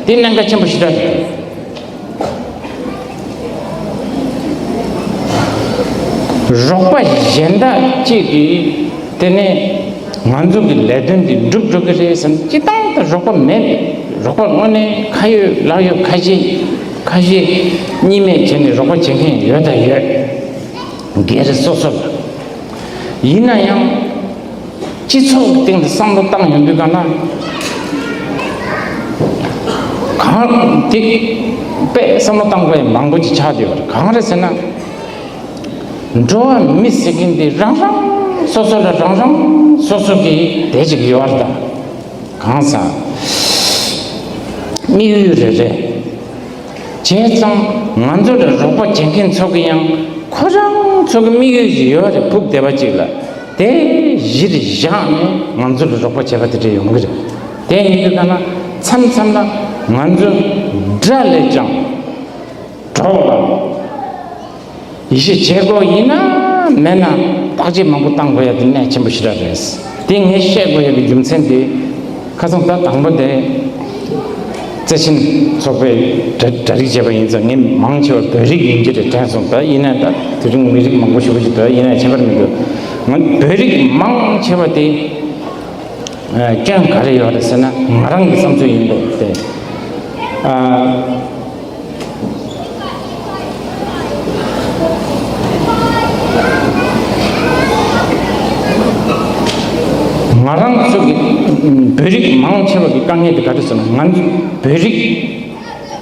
དེ་གནད་འགག་ཆེན་པོ་ཞེ་དྲག་རེད། རོགས་པ་གཞན་དག་ཅིག་གིས་དེ་ནས་ང་ཚོ་གི་ལས་དོན་འདི་འགྲུབ་འགྲོ་གི་རེད་བསམ། སྤྱིར་བཏང་དུ་རོགས་པ་མེད། རོགས་པ་དངོས་གནས་ཁ་ཡོད་ལག་ཡོད་ཁ་ཤས་ཁ་ཤས་གཉིས་མེད་བྱས་ནས་རོགས་པ་བྱེད་མཁན་ཡོད་དང་ཡོད། སྒེར་སོ་སོ་ལ། ཡིན་ན་ཡང་སྤྱི་ཚོགས་ཀྱི་སྟེང་དུ་བསམ་བློ་བཏང་ཡོང་དུས་ག་ན་གང་དེ་དཔེ་བསམ་བློ་བཏང་དགོས་ཡ་མང་པོ་ཅིག་ཆགས་བསྡད་ཡོད་རེད། གང་རེད་ཟེར་ན། འགྲོ་བ་མི་ཟེར་མཁན་དེ་རང་རང་སོ་སོ་ལ་རང་རང་སོ་སོ་གི་དེ་ཅིག་ཡོད་རེད། ད་གང་ཟག་དམིགས་ཡུལ་རེ་རེ། བྱས་ཙང་ང་ཚོ་ལ་རོགས་པ་བྱེད་མཁན་ཚོ་གི་ཡང་ཁོ་རང་ཚོ་གི་དམིགས་ཡུལ་ཞིག་ཡོད་རེད། ཕུགས་བདེ་བ་ཅིག་ལ་དེ་གཞིར་བཞག་ནས་ང་ཚོ་ལ་རོགས་པ་བྱེད་པ་དེ་འདྲ་ཡོང་གི་རེད། དེ་ཡིན་དུས་ག་ན་མཚམས་མཚམས་ལ་ང་ཚོ་དགྲ་ལས་ཀྱང་གྲོགས་ལ། ཡིད་ཆེས་བྱེད་དགོས་ཡིན་ན་མེད་ན་བརྟག་དཔྱད་མང་པོ་བཏང་དགོས་ཡ་དེ་གནད་ཆེན་པོ་ཞེ་དྲག་རེད། དེ་ངས་བཤད་དགོས་ཡ་གི་རྒྱུ་མཚན་དེ་ཁ་སང་ད་དང་པོ་དེ་ རྩ་ཆེན་ཚོགས་པའི་གྲ་གྲ་སྒྲིག་བྱས་པ་ཡིན་ཙང་། ངས་མང་ཆེ་བ་བོད་རིགས་ཡིན་གྱི་རེད་དྲན་སོང་། ད་ཡིན་ན་ད་དེ་རིང་མི་རིགས་མང་པོ་ཞེ་པོ་ཅིག་འདུག་ཡིན་ན་ཁྱད་པར་མི་འདུག་ང་བོད་རིགས་མང་ཆེ་བ་དེ་ཨ་སྐྱོན་ག་རེ་ཡོད་རེད་ཟེར་ན། ང་རང་གི་བསམ་ཚུལ་ཡིན་པས་དེ། ཨ། ང་རང་ཚོ་གི་བོད་རིགས་མང་ཆེ་བ་གི་དཀའ་ངལ་དེ་ག་རེ་ཟེར་ན། ང་ཚོ་བོད་རིགས་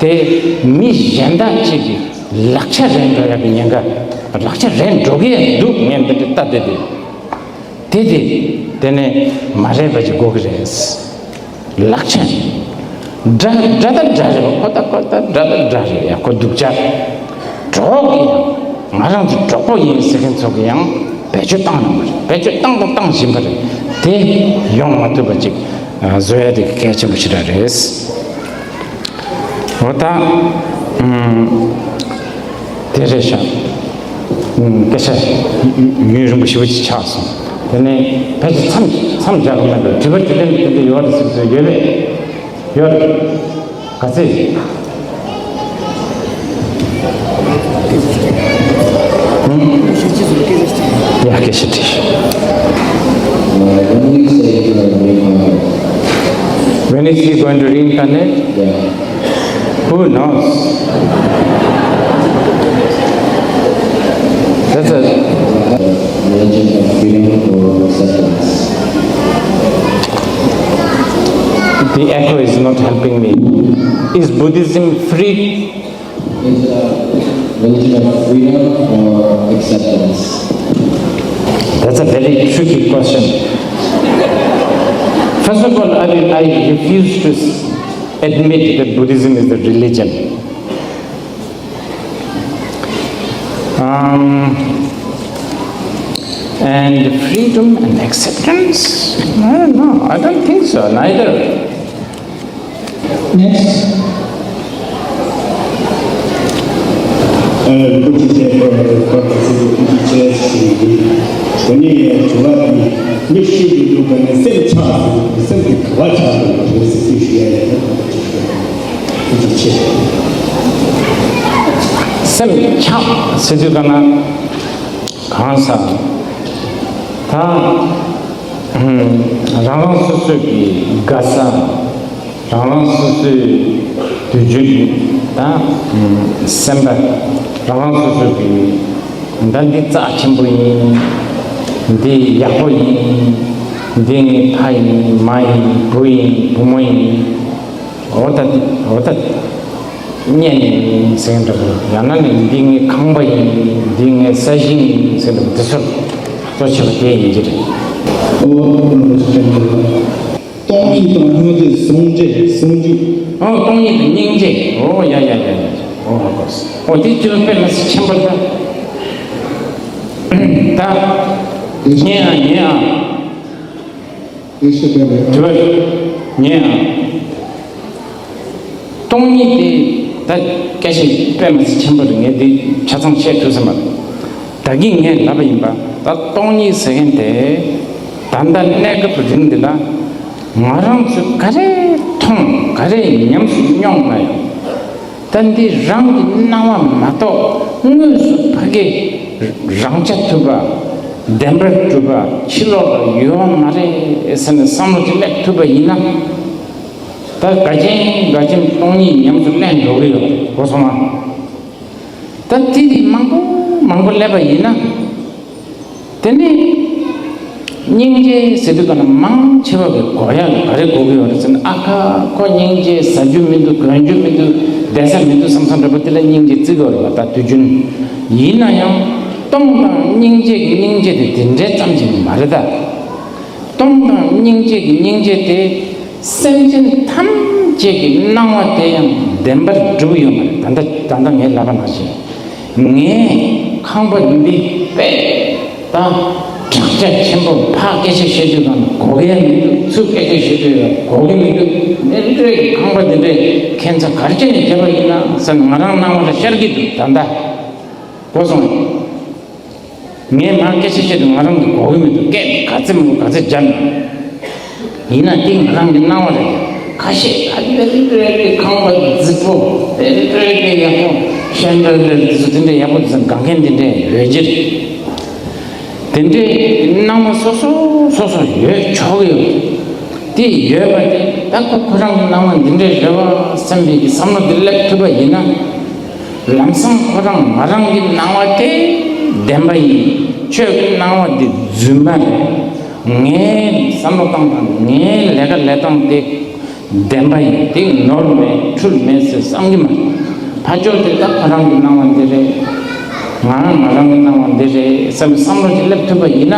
དེ་མི་གཞན་དག་ཅིག་གི་ལག་ཆ་རེད་འགྲོ་ཡག་གི་ཉེན་ཁ། ལག་ཆ་རེད་འགྲོ་གི་འདུག་ངས་འདི་འདྲ་ལྟ་བསྡད་དེ། དེ་དེ། དེ་ནས་མ་རེད་པ་ཅིག་དགོས་ཀྱི་རེད། ལག་ཆ། འདྲ་འདྲ་དང་འདྲ་རེད་པ། ཁོ་ད་ཁོ་ད་འདྲ་དང་འདྲ་རེད་ཡ། ཁོ་སྡུག་ཅག་གྲོགས་ཀྱི་ཡང་། ང་རང་ཚོ་གྲོགས་པོ་ཡིན་ཟེར་མཁན་ཚོ་གི་ཡང་བེད་སྤྱོད་བཏང་གནང་བ་རེད། བེད་སྤྱོད་བཏང་དང་བཏང་བཞིན་པ་རེད། དེ་ཡོང་མ་ཐུབ་པ་ཅིག་བཟོ་ཡ་དེ་གལ་ཆེན་པོ་ཞེ་དྲག་རེད། འོ་ད། ཨུམ། དེ་རེད་ཤག་ཨུམ། སྐད་ཆ་ཡུན་རིང་པོ་ཞེ་པོ་ཅིག་ཆགས་སོང་། དེ་ནས་ཕལ་ཆེར་མཚམས་མཚམས་འཇགས་ཀྱི་མེད་པས། དྲི་བ་དྲིས་ལན་དེ་འདྲ་ཡོད་རེད་ཟེར་ཟེར་ཡོད་པས། ཡོད་རེད། ག་ཚད། ཡ། སྐད་ཆ་དྲིས། When is he going to reincarnate? Who knows? That's a religion of freedom or acceptance. The echo is not helping me. Is Buddhism free? Is a religion of freedom or acceptance? That's a very tricky question. First of all, I, I refuse to s- admit that Buddhism is the religion. Um, and freedom and acceptance? I don't know. I don't think so, neither. Next. ཨ། རིན་པོ་ཆེ་བཤད་པའི་སྐོར་དུ་ཐུགས་རྗེ་ཆེ་ཞུ་རྒྱུ་ཡིན། དེ་ནས་དྲི་བ་དེ་མི་ཤི་དུས་སྡུག་པ་ནི་སེམས་ཆགས་སོང་། སེམས་དེ་ག་པར་ཆགས་འདུག་རེད་ཟེར་ཞུ་ཡ་ཡིན། ཐུགས་རྗེ་ཆེ། སེམས་ཆགས་ཟེར་དུས་ག་ན་གང་ཟག་ད། ཨུམ། རང་རང་སོ་སོའི་གི་དགའ་ས། རང་རང་སོ་སོའི་དུས་རྒྱུན་གྱི་ད་ཨུམ་སེམས་པ། རང་རང་སོ་སོའི་གི་ད་འདི་རྩ་ཆེན་པོ་ཡིན། འདི་ཡག་པོ་ཡིན། འདི་ངའི་ཕ་ཡིན། མ་ཡིན། བུ་ཡིན། བུ་མོ་ཡིན། འོ་ད་འོ་ད་གཉེན་ཉེ་ཡིན་ཟེར་འདྲ་པོ། ཡང་ན་ནི་འདི་ངའི་ཁང་པ་ཡིན། འདི་ངའི་ས་ཞིང་ཡིན་ཟེར་འདྲ་པོ། དེ་ཚོ་གཙོ་ཆེ་བ་དེ་ཡིན་གྱི་རེད། ཨོ། སྟོང་ཉིད་དང་སྙིང་རྗེ་ཟུང་འབྲེལ་ཟུང་འཇུག་ཨོ། སྟོང་ཉིད་དང་སྙིང་རྗེ། ཨོ་ཡ་ཡ་ཡ་ཡ། ཨོ་ཧ་གོ་སོང་། ཨོ་དེ་ཅི་ལ་དཔེ་མི་སྲིད་ཆེན་པོ་རེད་ད། ད་ཉན་ཨ་ཉན་ཨ། དེ་ཤེས་ཀྱི་རེད། དྲི་བ་ཉན་ཨ། སྟོང་ཉིད་དེ་ད་སྐད་ཆ་དཔེ་མི་སྲིད་ཆེན་པོ་རེད། ངས་འདི་ཆ་ཚང་བཤད་ཐུབ་ས་མ་རེད། ད་གིན་ངས་ལབ་པ་ཡིན་པ། ད་སྟོང་ཉིད་ཟེར་མཁན་དེ་ད་ལྟ་གནས་སྐབས་རིང་འདི་ལ་ང་རང་ཚོས་ག་རེ་མཐོང་ག་རེ་ཉམས་སུ་མྱོང་ན་ཡང་། ད་འདི་རང་གི་སྣང་བ་མ་གཏོགས་དངོས་སུ་ཕ་གི་རང་རྐྱ་ཐུབ་པ། བདེན་པར་གྲུབ་པ་ཕྱི་ལོགས་ལ་ཡོད་མ་རེད་ཟེར་ནས་བསམ་བློ་ཅིག་སླེབས་ཐུབ་པ་ཡིན་ན། ད་དགའ་ཆེན་དགའ་ཆེན་སྟོང་ཉིད་ཉམས་སུ་ལེན་འགྲོ་གི་ཡོད། གོ་སོང་ང་། ད་དེ་དེ་མང་པོ་མང་པོ་སླེབས་པ་ཡིན་ན། དེ་ནས་སྙིང་རྗེ་ཟེར་དུས་ག་ན་མང་ཆེ་བ་གི་གོ་ཡག་ག་རེ་གོ་གི་ཡོད་རེད་ཟེར་ན། ཨ་ཁ། ཁོ་སྙིང་རྗེ་ཟ་རྒྱུ་མི་འདུག་གོན་རྒྱུ་མི་འདུག་བསྡད་ས་མི་འདུག་བསམ་བསམ་འདྲ་པོ་དེ་ལ་སྙིང་རྗེ་བརྩི་གི་ཡོད་རེད་པ། ད་དུས་རྒྱུན་ཡིན་ན་ཡང་སྟོང་དང་སྙིང་རྗེ་གི་སྙིང་རྗེ་དེ་དེ་འདྲའི་ཙམ་ཞིག་མ་རེད་ད། སྟོང་དང་སྙིང་རྗེ་གི་སྙིང་རྗེ་དེ་སེམས་ཅན་ཐམས་ཅད་ཀྱི་སྣང་བ་དེ་ཡང་བདེན་པར་གྲུབ་ཡོད་མ་རེད། ད་ལྟ་ད་ལྟ་ངས་ལབ་པ་ནང་བཞིན། ངས་ཁང་པ་འདི་དཔེ་ད་དྲག་ཆ་ཆེན་པོ། ཕར་སྐད་ཆ་བཤད་དུས་གང་གོ་གི་ཡང་མི་འདུག་ཚུར་སྐད་ཆ་བཤད་དུས་གོ་གི་མི་འདུག་འདི་འདྲའི་ཁང་པ་འདི་འདྲའི་ཁྱད་མཚར་ག་རེ་བྱས་ནས་བརྒྱབ་པ་ཡིན་ན་ཟེར་ནས་ང་རང་སྣང་བ་ལ་ཤར་གྱི་འདུག་ད་ལྟ་གོ་སོང་། ངས་མར་སྐད་ཆ་བཤད་དུས་ང་རང་གིས་གོ་གི་མི་འདུག་སྐད་ག་ཚོད་མང་པོ་ག་ཚོད་བརྒྱབ་ན། ཡིན་ན་དེ་ང་རང་གི་སྣང་བ་རེད། ཁ་ཤས་ཨ་ནི་རེ་རེ་རེ་རེ་ཁང་པ་རྫིག་པོ་རེ་རེ་རེ་རེ་ཡག་པོ་ཤན་ཏན་རེ་རེ་དེ་ཚོ་དེ་འདྲ་ཡག་པོ་དེ་ཚོ་དགའ་མཁན་དེ་འདྲ་ཡོད་ཀྱི་རེད། དེ་འདྲའི་སྣང་བ་སོ་སོ་སོ་སོ་ཡོད་ཆོག་གི་ཡོད། དེ་ཡོད་པ་དེ་ད་ཁོ་ཁོ་རང་གི་སྣང་བ་འདི་འདྲའི་རེད་བ་བསམ་པའི་གི་བསམ་བློ་དེ་སླེབས་ཐུབ་པ་ཡིན་ན། ལམ་སང་ཁོ་རང་ང་རང་གི་སྣང་བ་དེ་བདེན་པ་ཡིན། ཁྱོད་ཀྱི་སྣང་བ་འདི་རྫུན་མ་རེད། ངའི་བསམ་བློ་བཏང་དང་ངའི་ལས་ཀ་ལས་སྟངས་དེ་བདེན་པ་ཡིན། དེ་ནོར་མེད་འཁྲུལ་མེད་ཟེར་བསམ་གྱི་མ་རེད། ཕར་ཕྱོགས་དེ་ད་ཁོ་རང་གི་སྣང་བ་འདི་རེད། ང་ང་རང་གི་སྣང་བ་འདི་རེད་བསམ་བསམ་བློ་ཅིག་སླེབས་ཐུབ་པ་ཡིན་ན།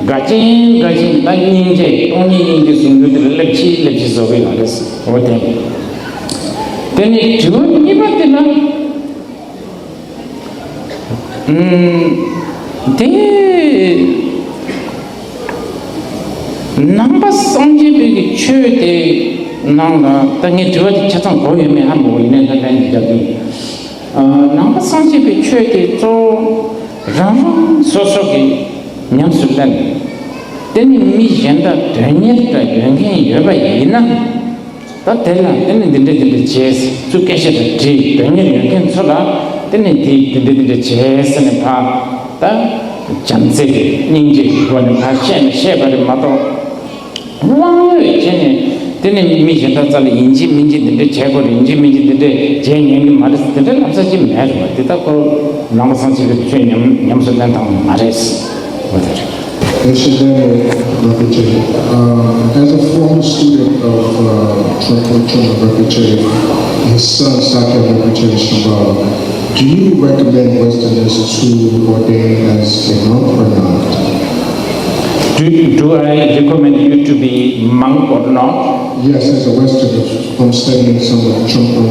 དགའ་ཆེན་དགའ་ཆེན་ད་སྙིང་རྗེ་སྟོང་ཉིད་སྙིང་རྗེ་ཟུང་འབྲེལ་དེ་ལ་སླེབས་ཕྱིས་སླེབས་ཕྱིས་བཟོ་གི་ཡོད་རེད། འོ་དེ། དེ་ནས་དྲི་བ་གཉིས་པ་དེ་ལ། ཨུམ། དེ། ནང་པ་སངས་རྒྱས་པའི་གི་ཆོས་དེ་ནང་ལ་ད་ངས་དྲི་བ་དེ་ཆ་ཚང་གོ་ཡོད་མེད་ཧ་མ་གོ། ཡིན་ནའི་ད་ལན་འདི་རྒྱབ་དུས། ཨ། ནང་པ་སངས་རྒྱས་པའི་ཆོས་དེ་གཙོ་བོ་རང་རང་སོ་སོ་གི་ཉམས་སུ་ལེན། དེ་ནི་མི་གཞན་དག་དོན་གཉེར་དང་ཡོད་མཁན་ཡོད་པ་ཡིན་ན། ད་དེ་ལ་དེ་ནི་འདི་འདྲ་འདི་འདྲ་བྱས་ཚུལ་སྐད་ཆ་དང་འདྲི། དོན་གཉེར་ཡོད་མཁན་ཚོ་ལ་དེ་ནི་འདི་འདི་འདྲ་འདི་འདྲ་བྱས་ཟེར་ནས་ཕར་ད་བྱམས་བརྩེ་གི་སྙིང་རྗེ་གི་སྒོ་ནས་ཕར་བཤད་ནས་བཤད་པ་རེད་མ་གཏོགས། དབང་ཡོད་བྱས་ནས་དེ་ནི་མི་གཞན་དག་རྩ་ལ་ཡིན་གཅིག་མིན་གཅིག་འདི་འདྲ་བྱས་དགོས་རེད། ཡིན་གཅིག་མིན་གཅིག་འདི་འདྲ་བྱས་ཉན་གི་མ་རེད། དེ་འདྲ་ལབ་ས་ཅིག་མེད་རེད་བ། དེ་ད་ཁོ་ནང་པ་སངས་རྒྱས་པའི་ཆོས་ཉམས་ཉམས་སུ་ལེན་སྟངས་མ་རེད། འོ་དེ་རེད། Mister Daniel Rinpoche, um, as a former student of uh, Trungpa Trungpa Rinpoche, his son Sakya Rinpoche Shambhala, do you recommend Westerners to ordain as a monk or not? Do, do I recommend you to be monk or not? Yes, as a Westerner, from studying some of Trungpa,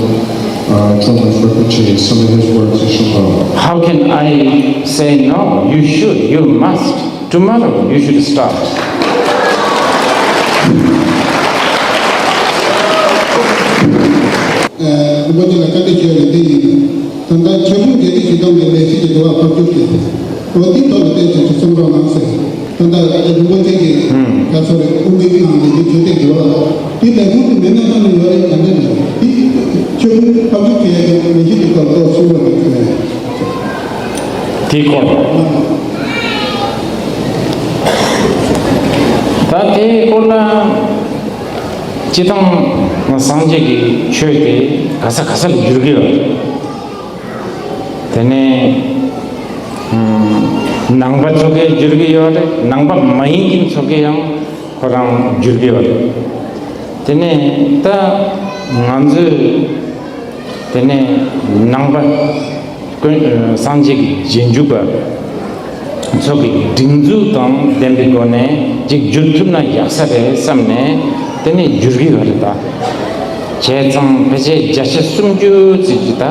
uh, Trungpa Rinpoche, some of his works in Shambhala. How can I say no? You should, you must. Tomorrow you should start. རིན་པོ་ཆེ་ལ་བཀའ་འདྲི་ཞུ་ཡ་ལ་འདི་ཡིན། ད་ལྟ་ཁྱབ་ཁོངས་རྒྱལ་སྤྱིའི་ཞི་མཐུན་གྱི་ལས་གཞི་གི་འགྲོ་བ་ཕབ་སྒྱུར་གྱི་འོ་འདི་ཐོག་ལ་བལྟས་ཚེ་ཅིག་གསུང་རོགས་གནང་ཟེར། ད་ལྟ་རིན་པོ་ཆེ་གི་ད་སོ་རེ་དབུ་མའི་ནང་ནས་འདི་བརྗོད་དེ་འགྲོ་བ་འདི་ལས་ཁུངས་དེ་མི་སྣ་ཐོག་ནས་ཡོད་རེད། ག་འདྲ་རེད། འདི་ཁྱབ་ཁོངས་ཕབ་སྒྱུར་བྱེད་ཡ་གི་ལས་གཞི་དེ་སྐོར་ཐོག་གསུང་རོགས་གནང་ཟེར། དེའི་སྐོར། ད་དེའི་སྐོར་ལ་སྤྱི་བཏང་སངས་རྒྱས་ཀྱི་ཆོས་དེ་ག་ས་ག་ས་ལ་འགྱུར་གྱི་ཡོད་རེད། དེ་ནས་ནང་པ་ཚོ་གས་འགྱུར་གྱི་ཡོད་རེད། ནང་པ་མ་ཡིན་མཁན་ཚོ་གས་ཡང་ཁོ་རང་འགྱུར་གྱི་ཡོད་རེད། དེ་ནས་ད་ང་ཚོས། དེ་ནས་ནང་པ་ཀུན་སངས་རྒྱས་ཀྱི་རྗེས་འཇུག་པ་ཚོ་གི་སྒྲིག་འཛུགས་དང་ལྡན་པའི་སྒོ་ནས་ཅིག་བསྒྱུར་ཐུབ་ན་ཡག་ས་རེད་བསམ་ནས་དེ་ནས་བསྒྱུར་གྱི་ཡོད་རེད། ད་བྱས་ཙང་ཕལ་ཆེར་བརྒྱ་ཆ་སུམ་ཅུ་ཙམ་ཅིག་ད་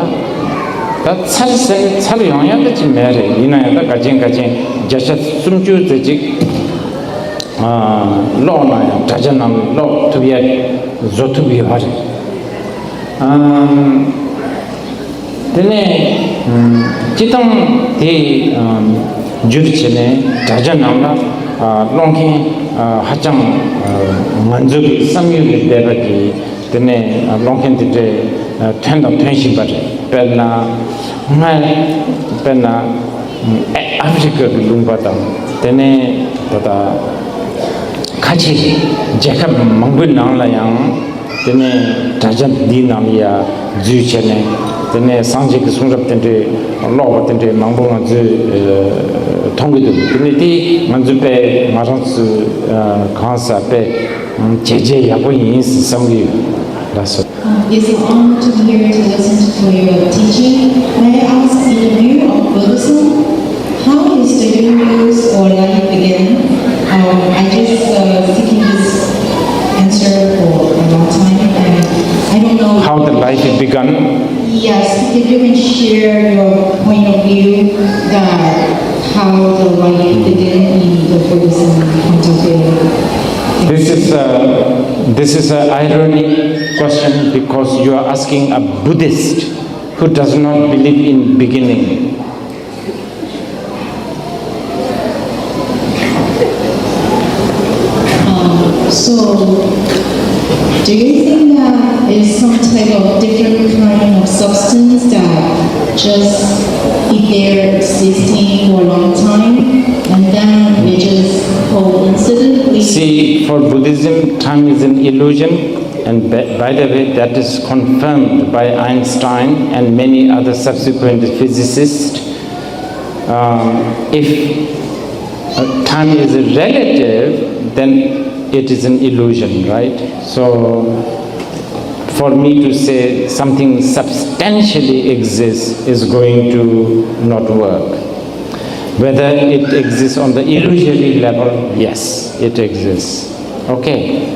ད་ཚར་ཟེར་ནས་ཚར་ཡོང་ཡག་ད་ཅིག་མེད་རེད། ཡིན་ན་ཡང་ད་ག་ཅན་ག་ཅན་བརྒྱ་ཆ་སུམ་ཅུ་ཙམ་ཅིག་ཀློག་ན་ཡང་དྲ་རྒྱ་ནང་ལ་ཀློག་ཐུབ་ཡ་བཟོ་ཐུབ་ཡོད་རེད། དེ་ནས་སྤྱི་བཏང་དེ་བསྒྱུར་བྱས་ནས་དྲ་རྒྱ་ནང་ལ་ཀློག་མཁན་ཧ་ཅང་ང་ཚོ་གི་བསམ་ཡུལ་ལས་འདས་པ་གི་དེ་ནས་ཀློག་མཁན་དེ་འདྲས་ཐོན་དང་ཐོན་བཞིན་པ་རེད། དཔེར་ན་སྔ་དཔེར་ན་ཨ་ཧྥེ་རི་ཀ་གི་ལུང་པ་དང་དེ་ནས་ད་ལྟ་ཁ་ཆེ་རྒྱལ་ཁབ་མང་པོའི་ནང་ལ་ཡང་དེ་ནས་དྲ་རྒྱ་འདིའི་ནང་ལ་ཡ་འཛུལ་བྱས་ནས་དེ་ནས་སངས་རྒྱས་ཀྱི་གསུང་རབ་དེ་འདྲས་ཀློག་པ་དེ་འདྲས་མང་པོ་ང་ཚོས་མཐོང་གི་འདུག་དེ་ནས་དེ་ང་ཚོ་དཔེ་ང་རང་ཚོ་གང་ཟག་དཔེ་བྱས་རྗེས་ཡག་པོ་ཡིན་བསམ་གྱི་ཡོད། ལགས་སོ། Um, it's an honor to be here to listen to your teaching. May I ask, in the view of Buddhism, how is the universe or life begin? Um, I just uh, seeking this answer for a long time, and I don't know how the life began. Yes, if you can share your point of view that how the life began in the Buddhism point of view. This is a, this is an ironic question because you are asking a Buddhist who does not believe in beginning. Um, so, Do you think that is some type of different kind of substance that just if they're existing for a long time and then they just coincidentally See, for Buddhism, time is an illusion, and by, by the way, that is confirmed by Einstein and many other subsequent physicists. Um, if uh, time is relative, then it is an illusion, right? So, for me to say something substantially exists is going to not work. Whether it exists on the illusory level, yes, it exists. Okay.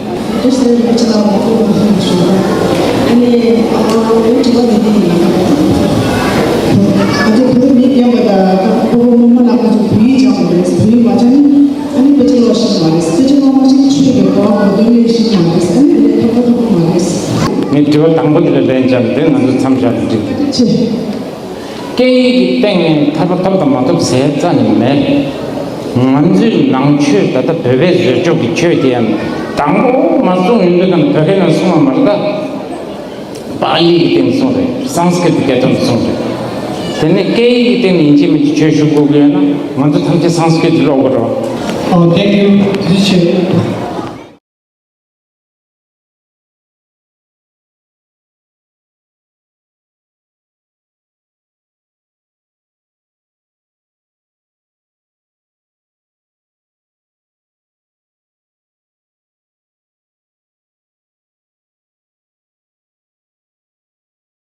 ངས་དྲི་བ་དང་པོ་དེ་ལ་ལན་བརྒྱབ་སྟེ་ང་ཚོ་མཚམས་བཞག་ཏུ་འགྲིག་སྐད་ཡིག་གི་སྟེང་ནས་ཐར་པ་ཐོབ་དང་མ་ཐོབ་ཟེར་རྩ་ནས་མེད། ང་ཚོའི་ནང་ཆོས་ད་ལྟ་བོད་པའི་བཟོས་ཕྱོགས་ཀྱི་ཆོས་དེ་ཡང་དང་པོ་མ་གསུངས་ཡོང་དུས་ཙམ་བོད་སྐད་ནང་གསུངས་པ་མ་རེད་ད། པཱ་ལི་གི་སྟེང་གསུངས་རེད། སཾ་སྐྲྀ་ཏ་སྐད་ཐོག་གསུངས་རེད། དེ་ནས་སྐད་ཡིག་གི་སྟེང་ནས་ཡིན་གཅིག་མིན་གཅིག་ཆོས་ཞུ་དགོས་ཀྱི་ཡོད་ན་ང་ཚོ་ཐམས་ཅད་སཾ་སྐྲྀ་ཏ་ཀློག་དགོས་རེད། Oh, thank you. ཐུགས་རྗེ་ཆེ།